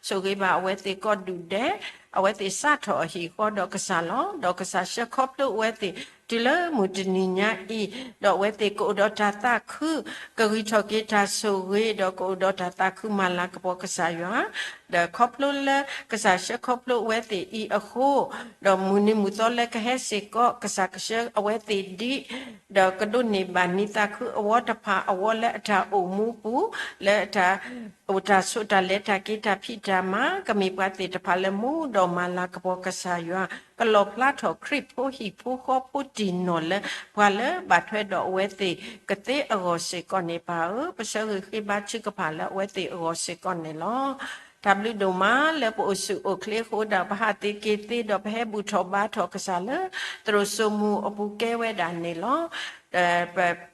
ဆိၣ်ဂ့ၤဘၣ်အဝဲသ့ၣ်ကိးဒူၣ်ဒဲး, အဝဲသ့ၣ်စးထီၣ်အဟံၣ်ဃီဒီးကစၢ်လီၤ. ဒီးကစၢ်ဆှၢခီဖျိအဝဲသ့ၣ် တုၤလၢမုၢ်တနံၤညါအံၤ, ဒီးအဝဲသ့ၣ်ကအိၣ်ဒီးတၢ်သးခု, ကဂံၢ်ထီၣ်က့ၤတၢ်ဆိၣ်ဂ့ၤ, ဒီးကအိၣ်ဒီးတၢ်သးခုမၤလၤကပီၤကစၢ်ယွၤ, ဒီးခီဖျိလၢကစၢ်ဆှၢခီဖျိအဝဲသ့ၣ်အံၤအဃိ, ဒီးမုၢ်နံၤမုၢ်သီလၢကဟဲစ့ၢ်ကီး ကစၢ်ကဆှၢအဝဲသ့ၣ်ဒံး, ဒီးကဒိးန့ၢ်ဘၣ်နံၣ်သးခုအဝီတဖၣ်အဝီလၢအတၢ်အိၣ်မူပူၤ, လၢအတၢ် အိၣ်တၢ်ဆိးတၢ်လဲၤတၢ်က့ၤတၢ်ဖံးတၢ်မၤ ကမ့ၢ်ပှၤသ့ၣ်တဖၣ်လၢမူဒီးမၤလၤကပီၤကစၢ်ယွၤ, ကလီၣ်ဖျါထီၣ်ခရံာ်ဖိဟံၣ်ဖိဃီဖိတံၢ်နီၢ်လၢ ပှၤလၢဘၣ်ထွဲဒီးအဝဲသ့ၣ်ကသ့အဂီၢ်စ့ၢ်ကီးန့ၣ် ပၢ်ဧၢ, ပဆၢဂ့ၤဃ့ဘါထုကဖၣ်လၢအဝဲသ့ၣ်အဂီၢ်စ့ၢ်ကီးန့ၣ်လီၤ. တၢ်ဘျုးဒိၣ်မးလၢပအိၣ်ဆူၣ်အိၣ်ချ့အဃိဒီး ပဟးသ့က့ၤသ့ဒီး ပဟဲဘူၣ်ထီၣ်ဘါထီၣ်ကစၢ်လၢ သရိာ်စိမိၤအပူၤကဲဝဲဒၣ်န့ၣ်လီၤ.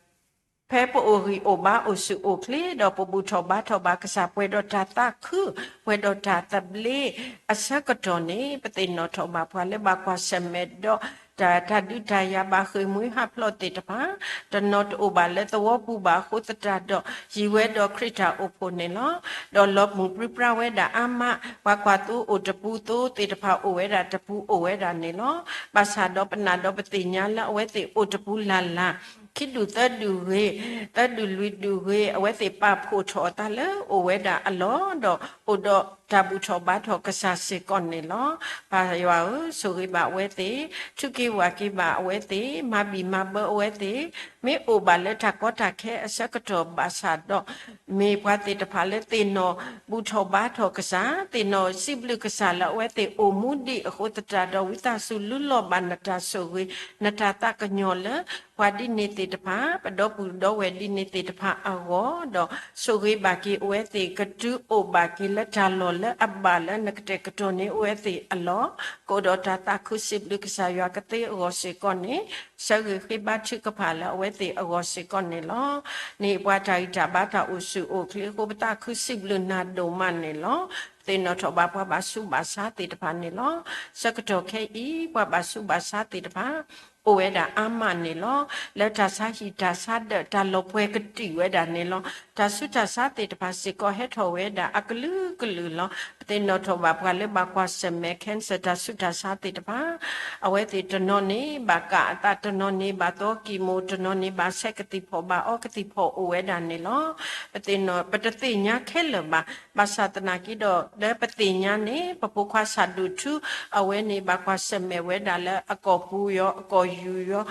ဖဲပအိၣ်ဂံၢ်အိၣ်ဘါအိၣ်ဆူၣ်အိၣ်ချ့ဒီး ပဘူၣ်ထီၣ်ဘါထီၣ်ဘၣ်ကစၢ် ပှဲၤဒီးတၢ်သးခု, ပှဲၤဒီးတၢ်သဘျ့အဆၢကတီၢ်န့ၣ် ပသ့ၣ်နီၣ်ထီၣ်ဘၣ်ပှၤလၢဘၣ်ကွၢ်ဆၢၣ်မဲာ်ဒီး တၢ် တၢ်ဒုးတၢ်ယၤ ဘၣ်ဃ့ၢ်မှံဟးဖျိးသ့ၣ်တဖၣ် တနီၤတအိၣ်ဘၣ်လၢသဝီပူၤဘၣ်အဃိသတးဒီး ယံၤဝဲဒီးခရံာ်တၢ်အိၣ်ဖှိၣ်န့ၣ်လီၤ. ဒီးလီၤမုၢ်ပြံပြါဝဲဒၣ်အါမး, ပှၤကွၢ်သိအိၣ်တပူၤ သိသ့ၣ်တဖၣ်အိၣ်ဝဲဒၣ်တပူၤအိၣ်ဝဲဒၣ်န့ၣ်လီၤ. ဘၣ်ဆၣ်ဒီးပနာ်ဒီးပသ့ၣ်ညါလၢအဝဲသ့ၣ်အိၣ်တပူၤလၢ်လၢ်, ခံဒူၣ်သၢဒူၣ်ဂ့ၤ, သၢဒူၣ်လွံၢ်ဒူၣ်ဂ့ၤ, အဝဲသ့ၣ်ပာ်ဖှိၣ်ထီၣ်အသးလၢအိၣ်ဝဲဒၣ်အလီၢ်, ဒီးအိၣ်ဒီးတၢ်ဘူၣ်ထီၣ်ဘါထီၣ်ကစၢ်စ့ၢ်ကီးန့ၣ်လီၤ. ပၢ်ယွၤဧၢ, ဆိၣ်ဂ့ၤဘၣ်အဝဲသ့ၣ်, ထုးက့ၤဝၢ်က့ၤဘၣ်အဝဲသ့ၣ်, မၤဘံၣ်မၤဘၢအဝဲသ့ၣ်, မ့ၢ်အိၣ်ဘၣ်လၢတၢ်ကီတၢ်ခဲအဆၢကတီၢ်ဘၣ်ဆၣ်ဒီး မ့ၢ်ပှၤသ့ၣ်တဖၣ်လၢသ့ၣ်နီၣ်ဘူၣ်ထီၣ်ဘါထီၣ်ကစၢ်, သ့ၣ်နီၣ်စံးဘျုးကစၢ်လၢအဝဲသ့ၣ်အိၣ်မူဒံးအဃိသတးဒီး ဝံသးစူၤလူလီၤဘၣ်နတၢ်ဆိၣ်ဂ့ၤ, နတၢ်သးကညီၤလၢ ပှၤဒ်န့ၣ်သ့ၣ်တဖၣ်, ပဒီပုၢ်ဒီဝဲၢ်ဒ်န့ၣ်သ့ၣ်တဖၣ်အဂီၢ်, ဒီးဆိၣ်ဂ့ၤဘၣ်က့ၤအဝဲသ့ၣ် ကတုၤအိၣ်ဘၣ်က့ၤလၢတၢ်လီၢ်လၢအဘၣ်လၢနကတဲာ်ကတီၤန့ၢ်အဝဲသ့ၣ်အလီၢ်, ကအိၣ်ဒီးတၢ်သးခုစံးဘျုးကစၢ်ယွၤကသ့အဂီၢ်စ့ၢ်ကီးန့ၣ် ဆၢဂ့ၤဃ့ဘါထုကဖၣ်လၢအဝဲသ့ၣ်အဂီၢ်စ့ၢ်ကီးန့ၣ်လီၤ. န့ၣ်ပှၤတၢ်ဂံၢ်တၢ်ဘါတၢ်အိၣ်ဆူၣ်အိၣ်ချ့အဃိ ပသးခုစံးဘျုးနၤဒိၣ်မးန့ၣ်လီၤ. ပသ့ၣ်နီၣ်ထီၣ်ဘၣ်ပှၤဘၣ်ဆူးဘၣ်ဆါသ့ၣ်တဖၣ်န့ၣ်လီၤ. ဆၢကတီၢ်ခဲအံၤ ပှၤဘၣ်ဆူးဘၣ်ဆါသ့ၣ်တဖၣ် အိၣ်ဝဲဒၣ်အါမးန့ၣ်လီၤ. လၢတၢ်ဆါဟံၣ်တၢ်ဆါဒၢးတၢ်လီၤပှဲၤကတံာ်ဝဲဒၣ်န့ၣ်လီၤ. တၢ်ဆူးတၢ်ဆါသ့ၣ်တဖၣ်စ့ၢ်ကီးဟဲထီၣ်ဝဲဒၣ်အကလုာ်ကလုာ်လီၤ. ပသ့ၣ်နီၣ်ထီၣ်ဘၣ်ပှၤလၢဘၣ်ကွၢ်ဆၢၣ်မဲာ် cancer တၢ်ဆူးတၢ်ဆါသ့ၣ်တဖၣ် အဝဲသ့ၣ်တနီၤန့ၣ် ဘၣ်ကၣ်အသး တနီၤန့ၣ် ဘၣ်သီကံၢ်မိၣ် တနီၤန့ၣ် ဘၣ်ဆဲးကသံၣ်ဖီၣ် ဘၣ်အီကသံၣ်ဖီၣ်အိၣ်ဝဲဒၣ်န့ၣ်လီၤ. ပသ့ၣ်နီၣ် ပတသ့ၣ်ညါခဲလၢာ်ဘၣ်. ဘၣ်ဆၣ်သနာ်က့ဒီး လၢပသ့ၣ်ညါန့ၣ် ပဖိခွါဆၣ်ဒိၣ်ထူ အဝဲန့ၣ် ဘၣ်ကွၢ်ဆၢၣ်မဲာ်ဝဲဒၣ်လၢအကီၢ်ပူၤယီၤ အကီၢ်ယူၢ်ယီၤ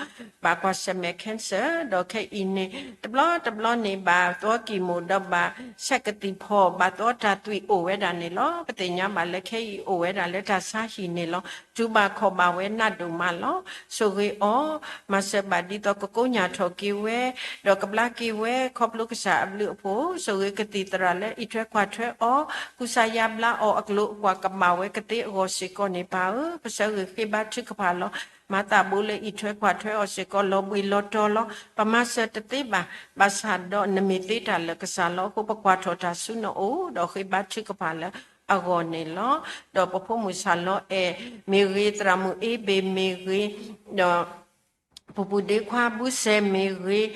ဘၣ်ကွၢ်ဆၢၣ်မဲာ် cancer ဒီးခဲအံၤန့ၣ် တဘျီတဘျီန့ၣ် ဘၣ်သီကံၢ်မိၣ်ဒီးဘၣ်ဆဲးကသံၣ်ဖီၣ် ဘၣ်သီတၢ်သွံၣ်အိၣ်ဝဲဒၣ်န့ၣ်လီၤ. ပသ့ၣ်ညါဘၣ်လၢခဲအံၤအိၣ်ဝဲဒၣ်လၢတၢ်ဆါဟံၣ်န့ၣ်လီၤ. တူၢ်ဘၣ်ခီၣ်ဘၣ်ဝဲနးဒိၣ်မးလီၤ. ဆိၣ်ဂ့ၤအီၤ မၤစၢၤဘၣ်ဒ်သိးကကိညၢ်ထီၣ်က့ၤဝဲ ဒီးကဘျါက့ၤဝဲ ခီဖျိကစၢ်အဘျုးအဖှိၣ် ဆိၣ်ဂ့ၤကသံၣ်သရၣ်လၢအံးထွဲကွၢ်ထွဲအီၤ ကူစါယါဘျါအီၤ အကျိၤအကွာ်ကဘၣ်ဝဲကသ့အဂီၢ်စ့ၢ်ကီးန့ၣ် ပၢ်ဧၢ ပဆၢဂ့ၤဃ့ဘါထုကဖၣ်လီၤ. မၤသးဘိလၢအံးထွဲကွၢ်ထွဲအီၤစ့ၢ်ကီး လီၤဘှံးလီၤတီၤလီၤ. ပမၤစၢၤတသ့ဘၣ်. ဘၣ်ဆၣ်ဒီးနမ့ၢ်သ့တၢ်လၢာ်ကစၢ်လီၤ. အဃိပကွၢ်ထီၣ်တၢ်ဆူနအိၣ် ဒီးဃ့ဘါထုကဖၣ်လၢအဂီၢ်န့ၣ်လီၤ. ဒီးပဖိမုၣ်ဆၣ်လီၤအဲၣ်မ့ၢ်ဂ့ၤ, သရၣ်မုၣ်အ့ဘ့ၣ်မ့ၢ်ဂ့ၤ, ဒီး ပူၤပူၤဒ့ခွါဘုစဲမ့ၢ်ဂ့ၤ, ဒီး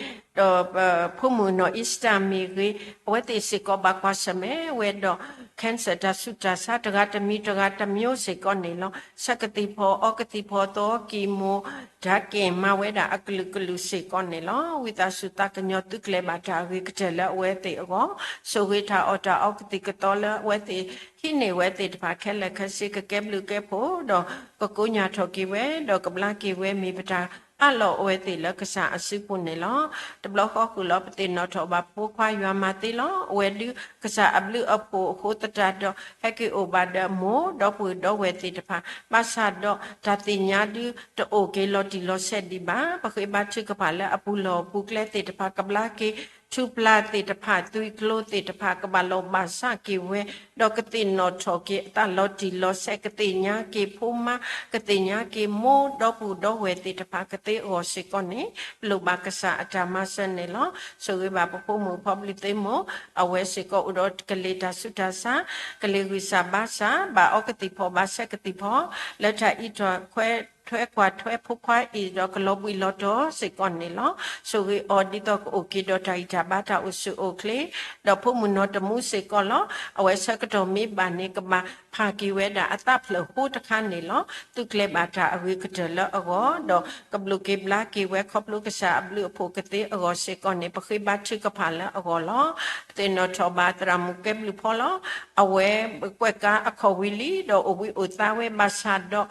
ဖိမုၣ်နီၢ် Easter မ့ၢ်ဂ့ၤ, အဝဲသ့ၣ်စ့ၢ်ကီးဘၣ်ကွၢ်ဆၢၣ်မဲာ်ဝဲဒီး cancer တၢ်ဆူးတၢ်ဆါ တဂၤတမံၤတဂၤတမျိုးစ့ၢ်ကီးန့ၣ်လီၤ. ဆဲးကသံၣ်ဖီၣ် အီကသံၣ်ဖီၣ် သီကံၢ်မိၣ် ဓာတ်ကင် မၤဝဲဒၣ်အကလုာ်ကလုာ်စ့ၢ်ကီးန့ၣ်လီၤ. ဝံသးစူၤသးကညီၤသုးကျဲၤဘၣ်တၢ်အဂ့ၤကတၢၢ်လၢအဝဲသ့ၣ်အဂီၢ်, ဆိၣ်ဂ့ၤတၢ်အီၣ်တၢ်အီကသံၣ်ကသီလၢအဝဲသ့ၣ်ဟံးန့ၢ်ဝဲသ့ၣ်တဖၣ်ခဲလၢာ်ခဲဆ့ ကကဲဘျုးကဲဖှိၣ် ဒီးကကိညၢ်ထီၣ်က့ၤဝဲ ဒီးကဘျါက့ၤဝဲ မ့ၢ်ပတၢ်အးလီၤအဝဲသ့ၣ်လၢကစၢ်အစုပူၤန့ၣ်လီၤ. တဘျီဃီဃုာ်လီၤ ပသ့ၣ်နီၣ်ထီၣ်ဘၣ်ပဖိခွါယွၤမၤသ့လီၤ. အဝဲဒုးကစၢ်အဘျုးအဖှိၣ်အဃိသတးဒီး ဟဲက့ၤအိၣ်ဘၣ်ဒီးမိၢ်ဒီပုၢ်ဒီဝဲၢ်သ့ၣ်တဖၣ် ဘၣ်ဆၣ်ဒီးတၢ်သ့ၣ်ညါဒုးတအိၣ်က့ၤလီၤတံၢ်လီၤဆဲးဒံးဘၣ်. ပဃ့ဘါထုကဖၣ်လၢအပူၤလီၢ်ပူၤကျဲသ့ၣ်တဖၣ် ကဘျါက့ၤ ထူၣ်ဖျါသ့ၣ်တဖၣ် သွံၣ်ကျိၤသ့ၣ်တဖၣ် ကဘၣ်လီၤဘၣ်စးက့ၤဝဲ ဒီးကသ့ၣ်နီၣ်ထီၣ်က့ၤအသးလီၤတံၢ်လီၤဆဲး ကသ့ၣ်ညါက့ၤဖိမါ ကသ့ၣ်ညါက့ၤမိၢ်ဒီပုၢ်ဒီဝဲၢ်သ့ၣ်တဖၣ်ကသ့အဂီၢ်စ့ၢ်ကီးန့ၣ် ပလိၣ်ဘၣ်ကစၢ်အတၢ်မၤစၢၤန့ၣ်လီၤ. ဆိၣ်ဂ့ၤဘၣ်ပဖိမုၣ်ဖီဘျုးသ့မိၢ် အဝဲစ့ၢ်ကီးအိၣ်ဒီးကလံၤတၢ်ဆူးတၢ်ဆါ ကလံၤဂံၢ်စၢ်ဘါစၢ် ဘၣ်အီကသံၣ်ဖီၣ် ဘၣ်ဆဲးကသံၣ်ဖီၣ် လၢတၢ်အံးထွဲ ထွဲကွၢ်ထွဲဖိခွါအံၤ ဒီးကလီၤဘှံးလီၤတီၤစ့ၢ်ကီးန့ၣ်လီၤ. ဆိၣ်ဂ့ၤအီၤဒ်သိးကအိၣ်က့ၤဒီးတၢ်ဂံၢ်တၢ်ဘါ တၢ်အိၣ်ဆူၣ်အိၣ်ချ့ ဒီးဖိမုၣ်နီၢ်တမူစ့ၢ်ကီးလီၤ. အဝဲဆၢကတီၢ်မ့ၢ်ဘၣ်န့ၣ် ကဘၣ်ဖးက့ၤဝဲဒၣ်အသးဖျၢၣ်ဟိတခါန့ၣ်လီၤ. သုးကျဲၤဘၣ်တၢ်အဂ့ၤကတၢၢ်လၢအဂီၢ် ဒီးကဘျုးက့ၤဘျါက့ၤဝဲ ခီဖျိကစၢ်အဘျုးအဖှိၣ်ကသ့အဂီၢ်စ့ၢ်ကီးန့ၣ် ပဃ့ဘါထုကဖၣ်လၢအဂီၢ်လီၤ. ပသ့ၣ်နီၣ်ထီၣ်ဘၣ်သရၣ်မုၣ်ကဲဘျုးဖီလီၤ. အဝဲကွဲးကါအခီၣ်ဝံၤလံ ဒီးအိၣ်ဘှံးအိၣ်သါဝဲဘၣ်ဆၣ်ဒီး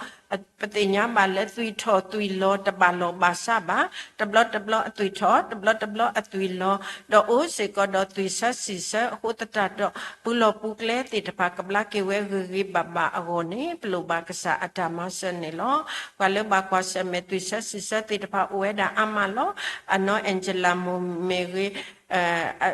ပသ့ၣ်ညါဘၣ်လၢသွံၣ်ထီၣ်သွံၣ်လီၤတဘၣ်လီၤဘၣ်စးဘၣ်. တဘျီတဘျီအသွံၣ်ထီၣ် တဘျီတဘျီအသွံၣ်လီၤ ဒီးအိၣ်စ့ၢ်ကီးဒီးသွံၣ်ဆၢဆံၣ်ဆၢအဃိသတးဒီး ပူၤလီၢ်ပူၤကျဲသ့ၣ်တဖၣ် ကဘျါက့ၤဝဲဂ့ၤဂ့ၤဘၣ်ဘၣ်အဂီၢ်န့ၣ် ပလိၣ်ဘၣ်ကစၢ်အတၢ်မၤစၢၤန့ၣ်လီၤ. ပှၤလၢဘၣ်ကွၢ်ဆၢၣ်မဲာ်သွံၣ်ဆၢဆံၣ်ဆၢသ့ၣ်တဖၣ်အိၣ်ဝဲဒၣ်အါမးလီၤ. အနီၢ်အဲၣ်ကၠလၤမိၢ်မ့ၢ်ဂ့ၤ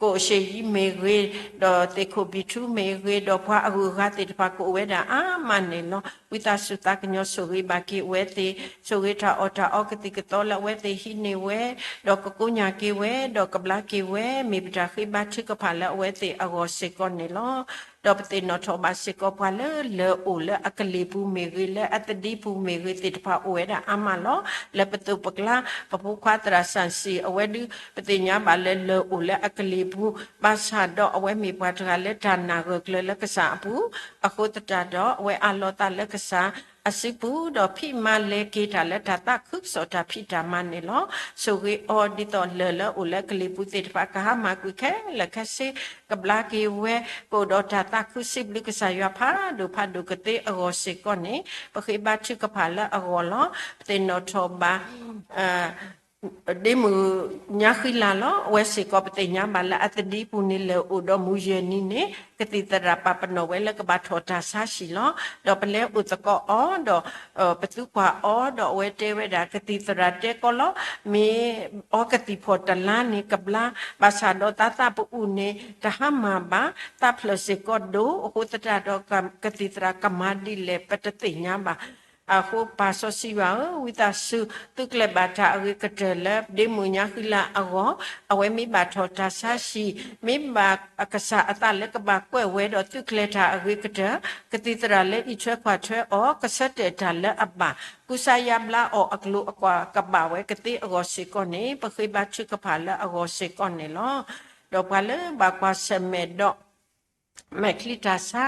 ကိၣ်ရှ့ယံမ့ၢ်ဂ့ၤ, ဒီးသ့ၣ်ခိၣ်ဘံၣ်ထူမ့ၢ်ဂ့ၤ, ဒီးပှၤအဂုၤအဂၤသ့ၣ်တဖၣ်ကအိၣ်ဝဲဒၣ်အါမးန့ၣ်လီၤ. ဝံသးစူၤသးကညီၤဆိၣ်ဂ့ၤဘၣ်က့ၤအဝဲသ့ၣ်, ဆိၣ်ဂ့ၤတၢ်အီၣ်တၢ်အီကသံၣ်ကသီလၢအဝဲသ့ၣ်ဟံးန့ၢ်ဝဲ, ဒီးကကိညၢ်က့ၤဝဲ, ဒီးကဘျါက့ၤဝဲ, မ့ၢ်ပတၢ်ဃ့ဘါထုကဖၣ်လၢအဝဲသ့ၣ်အဂီၢ်စ့ၢ်ကီးန့ၣ်လီၤ. ဒီးပသ့ၣ်နီၣ်ထီၣ်ဘၣ်စ့ၢ်ကီးပှၤလၢလၢၢ်အိၣ်လၢအကလံၤပူၤမ့ၢ်ဂ့ၤ, လၢအသဒံပူၤမ့ၢ်ဂ့ၤသ့ၣ်တဖၣ်အိၣ်ဝဲဒၣ်အါမးလီၤ. လၢပသိးပကျါ ပဖိခွါသရၣ်စၣ်စံၣ် အဝဲဒုး ပသ့ၣ်ညါဘၣ်လၢလၢၢ်အိၣ်လၢအကလံၤပူၤ, ဘၣ်ဆၣ်ဒီးအဝဲမ့ၢ်ပှၤတဂၤလၢတၢ်နာ်ဂၢၢ်ကျၢၤလၢကစၢ်အပူၤ, အဃိသတးဒီးအဝဲအးလီၤသးလၢကစၢ်အစုပူၤ, ဒီးဖံးမၤလဲၤက့ၤတၢ်လၢတၢ်သးခုကစီၣ်တၢ်ဖံးတၢ်မၤန့ၣ်လီၤ. ဆိၣ်ဂ့ၤအီၤဒ်သိးလၢၢ်လၢအိၣ်လၢကလံၤပူၤသ့ၣ်တဖၣ် ကဟါမၢ်ကွံာ်ခဲလၢာ်ခဲဆ့, ကဘျါက့ၤဝဲ, ကအိၣ်ဒီးတၢ်သးခုစံးဘျုးကစၢ်ယွၤဖးဒိၣ်ဖးဒိၣ်ကသ့အဂီၢ်စ့ၢ်ကီးန့ၣ် ပဃ့ဘါထုကဖၣ်လၢအဂီၢ်လီၤ. ပသ့ၣ်နီၣ်ထီၣ်ဘၣ် ဒ့မုၣ်ညါဃံလၤလီၤ. အဝဲစ့ၢ်ကီးပသ့ၣ်ညါဘၣ်လၢအသဒံပူၤန့ၣ် လၢၢ်အိၣ်ဒီးမုၢ်ယဲၢ်နံၤန့ၣ် ကသံၣ်သရၣ်ပာ်ပနီၣ်ဝဲလၢကဘၣ်ထီၣ်တၢ်ဆါဟံၣ်လီၤ. ဒီးပလဲၤအိၣ်သကိးအီၤဒီး ပသံကွၢ်အီၤဒီး အဝဲတဲဝဲဒၣ် ကသံၣ်သရၣ်တဲကီးလီၤ, မ့ၢ်အီကသံၣ်ဖီၣ်တလါန့ၣ်ကဘျါ, ဘၣ်ဆၣ်ဒီးသးသးပအူၣ်န့ၣ် တဟါမၢ်ဘၣ်, သးဖျၢၣ်စ့ၢ်ကီးဒိၣ်, အဃိသတးဒီး ကသံၣ်သရၣ်ကမၤဒ်လဲၣ် ပတသ့ၣ်ညါဘၣ်. အဃိပၢ်စီဆှံယွၤဧၢ, ဝံသးစူၤသုးကျဲၤဘၣ်တၢ်အဂ့ၤကတၢၢ်လၢဒ့မုၣ်ညါဃံလၤအဂီၢ်, အဝဲမ့ၢ်ဘၣ်ထီၣ်တၢ်ဆါဟံၣ်, မ့ၢ်ဘၣ်ကစၢ်အသးလၢကဘၣ်ကွဲးဝဲဒီးသုးကျဲၤတၢ်အဂ့ၤကတၢၢ်, ကသံၣ်သရၣ်လၢအံးထွဲကွၢ်ထွဲအီၤ, ကဆၢတဲာ်တၢ်လၢအဘၣ်, ကူစါယါဘျါအီၤအကျိၤအကွာ်ကဘၣ်ဝဲကသ့အဂီၢ်စ့ၢ်ကီးန့ၣ် ပဃ့ဘါထုကဖၣ်လၢအဂီၢ်စ့ၢ်ကီးန့ၣ်လီၤ. ဒီးပှၤလၢဘၣ်ကွၢ်ဆၢၣ်မဲာ်ဒီး မဲာ်ချံတၢ်ဆါ,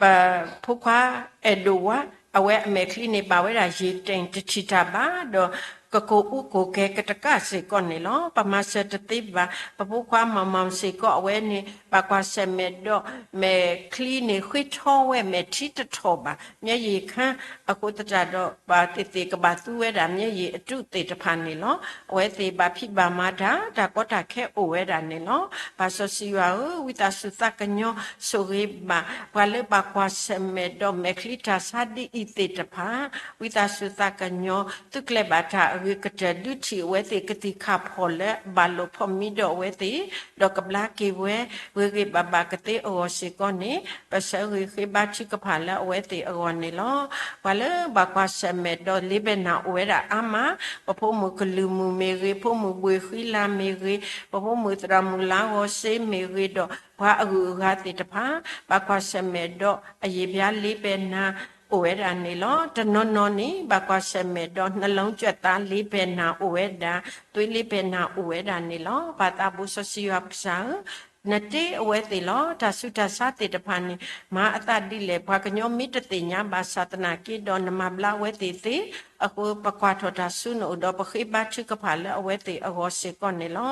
ပဖိခွါအဲၣ်ဒိၣ်ဝါ, အဝဲအမဲာ်ချံန့ၣ်ဘၣ်ဝဲဒၣ်ယံာ်တ့ၢ်တထံၣ်တၢ်ဘၣ်, ဒီးကကိၢ်အူကိၢ်ကဲၤကတကးစ့ၢ်ကီးန့ၣ်လီၤ. ပမၤစၢၤတသ့ဘၣ်, ပဖိခွါမၤမၤစ့ၢ်ကီးအဝဲန့ၣ် ဘၣ်ကွၢ်ဆၢၣ်မဲာ်ဒီး မဲာ်ချံန့ၣ်ဃ့ထီဝဲမဲာ်ထံတထီၣ်ဘၣ်, မျဲယံာ်ခါ, အဃိသတးဒီး ပှၤသ့ၣ်သ့ၣ်ကဘၣ်သူဝဲဒၣ် မျဲယံာ်အတုသ့ၣ်တဖၣ်န့ၣ်လီၤ. အဝဲသ့ၣ်ဘၣ်ဖံးဘၣ်မၤတၢ်, တၢ်ကီတၢ်ခဲအိၣ်ဝဲဒၣ်န့ၣ်လီၤ. ပၢ်စီဆှံယွၤဧၢ, ဝံသးစူၤသးကညီၤဆိၣ်ဂ့ၤဘၣ် ပှၤလၢဘၣ်ကွၢ်ဆၢၣ်မဲာ်ဒီးမဲာ်ချံတၢ်ဆါဒ်အံၤသ့ၣ်တဖၣ်, ဝံသးစူၤသးကညီၤ သုးကျဲၤဘၣ်တၢ်အဂ့ၤကတၢၢ် ဒုးထံၣ်အဝဲသ့ၣ်ကသံၣ်ခၣ်ဖီၣ်လၢဘၣ်လိာ်ဖီၣ်မံဒီးအဝဲသ့ၣ်, ဒီးကဘျါက့ၤဝဲ ဂ့ၤဂ့ၤဘၣ်ဘၣ်ကသ့အဂီၢ်စ့ၢ်ကီးန့ၣ် ပဆၢဂ့ၤဃ့ဘါထုကဖၣ်လၢအဝဲသ့ၣ်အဂီၢ်န့ၣ်လီၤ. ပှၤလၢဘၣ်ကွၢ်ဆၢၣ်မဲာ်ဒီးလ့ဘဲနၢ်အိၣ်ဝဲဒၣ်အါမး, ပဖိမုၣ်ကလုာ်မုၣ်မ့ၢ်ဂ့ၤ, ဖိမုၣ်ဘှ့ၣ်ဃံလၤမ့ၢ်ဂ့ၤ, ပဖိမုၣ်သရၣ်မုၣ်လါဂီၤစ့မ့ၢ်ဂ့ၤ, ဒီးပှၤအဂုၤအဂၤသ့ၣ်တဖၣ် ဘၣ်ကွၢ်ဆၢၣ်မဲာ်ဒီးအယံာ်ဘျါလ့ဘဲနၢ်အိၣ်ဝဲဒၣ်န့ၣ်လီၤ. တနီၤနီၤန့ၣ် ဘၣ်ကွၢ်ဆၢၣ်မဲာ်ဒီး နှလုံးကြွက်သားလ့ဘဲနၢ်အိၣ်ဝဲဒၣ်, သွေးလ့ဘဲနၢ်အိၣ်ဝဲဒၣ်န့ၣ်လီၤ. ပၢ်သးဘိစီဆှံယွၤပကစၢ်ဧၢ, နတ့အဝဲသ့ၣ်လီၤ. တၢ်ဆူးတၢ်ဆါသ့ၣ်တဖၣ်န့ၣ် မၤအသးဒ်လဲၣ် ပှၤကညီမ့ၢ်တသ့ၣ်ညါဘၣ်ဆၣ်သနာ်က့ဒီး နမၤဘျါအဝဲသ့ၣ်သ့, အဃိပကွၢ်ထီၣ်တၢ်ဆူနအိၣ်ဒီး ပဃ့ဘါထုကဖၣ်လၢအဝဲသ့ၣ်အဂီၢ်စ့ၢ်ကီးန့ၣ်လီၤ.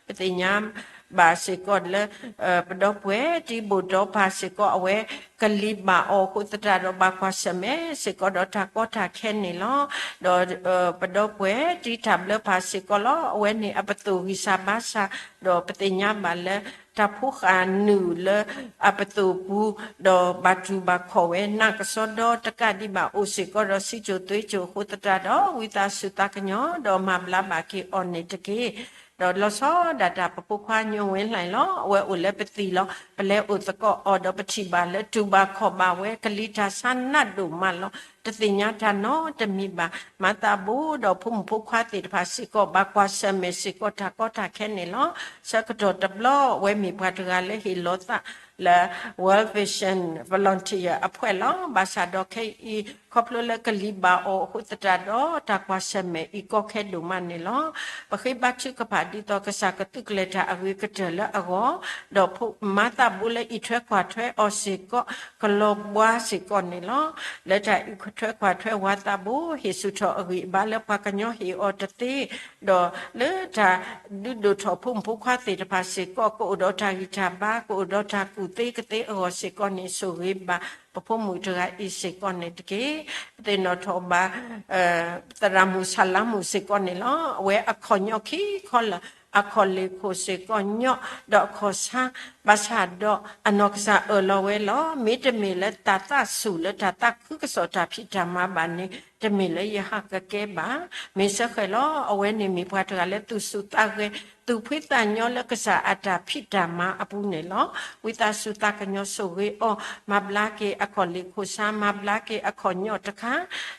ပသ့ၣ်ညါဘၣ်စ့ၢ်ကီးလၢ ပဒီပုၢ်ဝဲၢ်တံၤဘိၣ်ဒီပၢ်စ့ၢ်ကီး အဝဲကလံၤဘၣ်အီၤအဃိသတးဒီး ဘၣ်ကွၢ်ဆၢၣ်မဲာ်စ့ၢ်ကီးဒီးတၢ်ကီတၢ်ခဲန့ၣ်လီၤ. ဒီးပဒီပုၢ်ဝဲၢ်တံၤတၢ်ဘျၢပၢ်စ့ၢ်ကီးလီၤ. အဝဲန့ၣ်အပသိၣ်ဂံၢ်စၢ်ဘါစၢ်, ဒီးပသ့ၣ်ညါဘၣ်လၢ တၢ်ဖိဃာ်နုာ်လၢအပသိၣ်ပူၤ, ဒီးဘၣ်တူၢ်ဘၣ်ခီၣ်ဝဲ နးကစီဒီတကးဒံးဘၣ် အိၣ်စ့ၢ်ကီးဒီးစံးစိၤသွ့စိၤအဃိသတးဒီး ဝံသးစူၤသးကညီၤ ဒီးမၤဘျါဘၣ်က့ၤအီၤန့ၣ်တက့ၢ်. ဒီးလီၤဆီဒၣ်တၢ် ပဖိခွါညိဝဲလၢ်လီၤ. အဝဲအိၣ်လၢပသံၣ်လီၤ. ပလဲၤအိၣ်သကိးအီၤဒီးပထံၣ်ဘၣ်လၢတူၢ်ဘၣ်ခီၣ်ဘၣ်ဝဲ ကလံၤတၢ်ဆါနးဒိၣ်မးလီၤ. တသ့ၣ်ညါတၢ်နီတမံၤဘၣ်. မၤသးဘိဒီးဖိမုၣ်ဖိခွါသ့ၣ်တဖၣ်စ့ၢ်ကီး ဘၣ်ကွၢ်ဆၢၣ်မဲာ်စ့ၢ်ကီးတၢ်ကီတၢ်ခဲန့ၣ်လီၤ. ဆၢကတီၢ်တဘျီ အဝဲမ့ၢ်ပှၤတဂၤလၢဟ့ၣ်လီၤသးလၢ World Vision Volunteer အဖှဲၣ်လီၤ. ဘၣ်ဆၣ်ဒီးခဲအံၤ ခီဖျိလၢကလံၤဘၣ်အီၤအဃိသတးဒီး တၢ်ကွၢ်ဆၢၣ်မဲာ်အံၤကီခဲဒိၣ်မးန့ၣ်လီၤ. ပဃ့ဘါထုကဖၣ်ဒ်သိးကစၢ်ကသုးကျဲၤတၢ်အဂ့ၤကတၢၢ်လၢအဂီၢ်, ဒီးမၤသးဘိလၢအံးထွဲကွၢ်ထွဲအီၤစ့ၢ်ကီး ကလီၤဘှါစ့ၢ်ကီးန့ၣ်လီၤ. လၢတၢ်အံးထွဲကွၢ်ထွဲဝၤသးဘိ ဟ့ၣ်ဆူၣ်ထီၣ်အဂံၢ်အဘါလၢပှၤကညီဟ့ၣ်အီၤတသ့, ဒီးလၢတၢ်ဒုးဒိၣ်ထီၣ်ဖိမုၣ်ဖိခွါသ့ၣ်တဖၣ်စ့ၢ်ကီး ကအိၣ်ဒီးတၢ်ဂံၢ်တၢ်ဘါ ကအိၣ်ဒီးတၢ်ကူၣ်သ့ကသ့အဂီၢ်စ့ၢ်ကီးန့ၣ် ဆိၣ်ဂ့ၤဘၣ်ပဖိမုၣ်တဂၤအံၤစ့ၢ်ကီးန့ၣ်တက့ၢ်. ပသ့ၣ်နီၣ်ထီၣ်ဘၣ် သရၣ်မုၣ်ဆၣ်လါမုၣ်စ့ၢ်ကီးန့ၣ်လီၤ. အဝဲအခီၣ်ညီၣ်ခံခီလၢာ်, အခီၣ်လ့ၢ်ခိၣ်စ့ၢ်ကီးညီ, ဒီးအခီၣ်ဆါ, ဘၣ်ဆၣ်ဒီးအနီၢ်ကစၢ်အၢၣ်လီၤဝဲလီၤ. မ့တမ့ၢ်လၢတၢ်သးဆူၣ်လၢတၢ်သးခုကစီၣ်တၢ်ဖံးတၢ်မၤဘၣ်န့ၣ် တမ့ၢ်လၢယဟးကကဲဘၣ်. မ့ၢ်စ့ၢ်ကီးလီၤ. အဝဲန့ၣ်မ့ၢ်ပှၤတဂၤလၢသူၣ်ဆူၣ်သးဂဲၤ, သူၣ်ဖှံသးညီလၢကစၢ်အတၢ်ဖံးတၢ်မၤအပူၤန့ၣ်လီၤ. ဝံသးစူၤသးကညီၤဆိၣ်ဂ့ၤအီၤ, မၤဘျါက့ၤအခီၣ်လ့ၢ်ခိၣ်ဆါ, မၤဘျါက့ၤအခီၣ်ညီၣ်တခါ,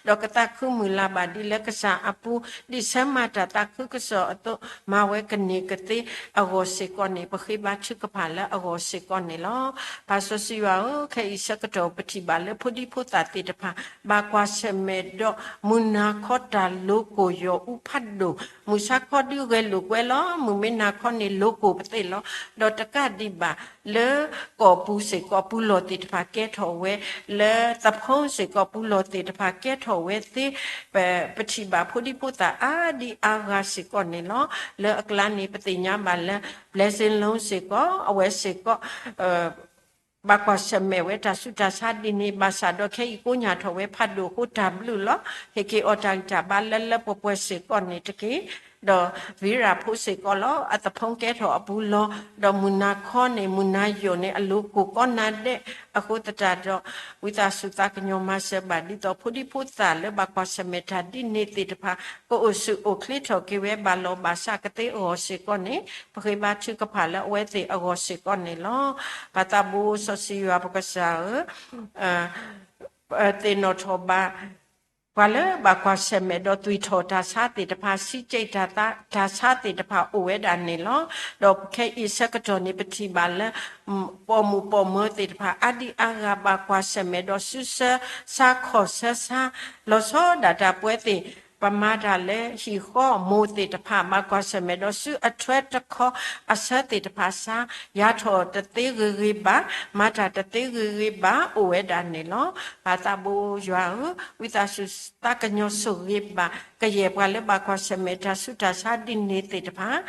ဒီးကသးခုမုၢ်လၢ်ဘၣ်ဒ်လၢကစၢ်အပူၤ, ဒ်ဆၢမၤတၢ်သးခုကစီၣ်အသိး မၤဝဲကန့ၢ်ကသ့အဂီၢ်စ့ၢ်ကီးန့ၣ် ပဃ့ဘါထုကဖၣ်လၢအဂီၢ်စ့ၢ်ကီးန့ၣ်လီၤ. ပၢ်စီဆှံယွၤဧၢ, ခဲအံၤဆၢကတီၢ်ပထံၣ်ဘၣ်လၢဖိဒံဖိသၣ်သ့ၣ်တဖၣ် ဘၣ်ကွၢ်ဆၢၣ်မဲာ်ဒီး မုၢ်နၤခီတၢ်လိၤကိၢ်ယီၤအူဖးဒိၣ်, မုၢ်ဆါခီဒုးဂဲၤလိာ်ကွဲလီၤ, မုၢ်မ့ၢ်နၤခီန့ၣ်လိၤကိၢ်ပသ့ၣ်လီၤ. ဒီးတကးဒံးဘၣ် လၢကီၢ်ပူၤစ့ၢ်ကီးပူၤလီၢ်သ့ၣ်တဖၣ်ကဲထီၣ်ဝဲ, လၢသဖီစ့ၢ်ကီးပူၤလီၢ်သ့ၣ်တဖၣ်ကဲထီၣ်ဝဲသ့, ပထံၣ်ဘၣ်ဖိဒံဖိသၣ်အါဒံအါဂၤစ့ၢ်ကီးန့ၣ်လီၤ. လၢအကျါန့ၣ် ပသ့ၣ်ညါဘၣ်လၢ Blessing Loan စ့ၢ်ကီး အဝဲစ့ၢ်ကီး ဘၣ်ကွၢ်ဆၢၣ်မဲာ်ဝဲတၢ်ဆူးတၢ်ဆါဒ်န့ၣ်, ဘၣ်ဆၣ်ဒီးခဲအံၤကိးညၣ်ထီၣ်ဝဲဖးဒိၣ်အဃိတၢ်ဘျုးလီၤ. ဟ့ၣ်က့ၤအီၤတၢ်ဂံၢ်တၢ်ဘါလၢလၢပှဲၤပှဲၤစ့ၢ်ကီးန့ၣ်တက့ၢ်. ဒီးဝံရၣ်ဖိစ့ၢ်ကီးလီၤ. အသဖီကဲထီၣ်အပူၤလီၤ. ဒီးမုၢ်နၤခီန့ၣ် မုၢ်နၤယိာ်န့ၣ် အလိၤကိၢ်ကိးနၤဒဲးအဃိသတးဒီး ဝံသးစူၤသးကညီၤမၤစၢၤဘၣ်ဒ်သိး ဖိဒံဖိသၣ်လၢဘၣ်ကွၢ်ဆၢၣ်မဲာ်တၢ်ဒ်န့ၣ်သ့ၣ်တဖၣ် ကအိၣ်ဆူၣ်အိၣ်ချ့ထီၣ်က့ၤဝဲ ဘၣ်လီၤဘၣ်စးကသ့အဂီၢ်စ့ၢ်ကီးန့ၣ် ပဃ့ဘါထုကဖၣ်လၢအဝဲသ့ၣ်အဂီၢ်စ့ၢ်ကီးန့ၣ်လီၤ. ပၢ်သးဘိစီဆှံယွၤပကစၢ်ဧၢ, သ့ၣ်နီၣ်ထီၣ်ဘၣ် ပှၤလၢဘၣ်ကွၢ်ဆၢၣ်မဲာ်ဒီးသွံၣ်ထီၣ်တၢ်ဆါသ့ၣ်တဖၣ် စံးကဲးတၢ်သါ တၢ်ဆါသ့ၣ်တဖၣ်အိၣ်ဝဲဒၣ်န့ၣ်လီၤ. ဒီးခဲအံၤဆၢကတီၢ်န့ၣ် ပထံၣ်ဘၣ်လၢ ပိာ်မုၣ်ပိာ်မၢၤသ့ၣ်တဖၣ် အါဒံအါဂၤဘၣ်ကွၢ်ဆၢၣ်မဲာ်ဒီးစုဆၢဆါခီၣ်ဆၢဆါ လီၤဆီဒၣ်တၢ်ပဝဲသ့ၣ် ပမၤတၢ်လၢဟံၣ်ဃီမိၢ်သ့ၣ်တဖၣ် ဘၣ်ကွၢ်ဆၢၣ်မဲာ်ဒီးစုအထွဲတခီအဆၢသ့ၣ်တဖၣ်ဆါ ယၤထီၣ်တသ့ဂ့ၤဂ့ၤဘၣ် မၤတၢ်တသ့ဂ့ၤဂ့ၤဘၣ်အိၣ်ဝဲဒၣ်န့ၣ်လီၤ. ပၢ်သးဘိယွၤဧၢ, ဝံသးစူၤသးကညီၤဆိၣ်ဂ့ၤဘၣ် ကယဲၢ်ပှၤလၢဘၣ်ကွၢ်ဆၢၣ်မဲာ်တၢ်ဆူးတၢ်ဆါဒ်န့ၣ်သ့ၣ်တဖၣ်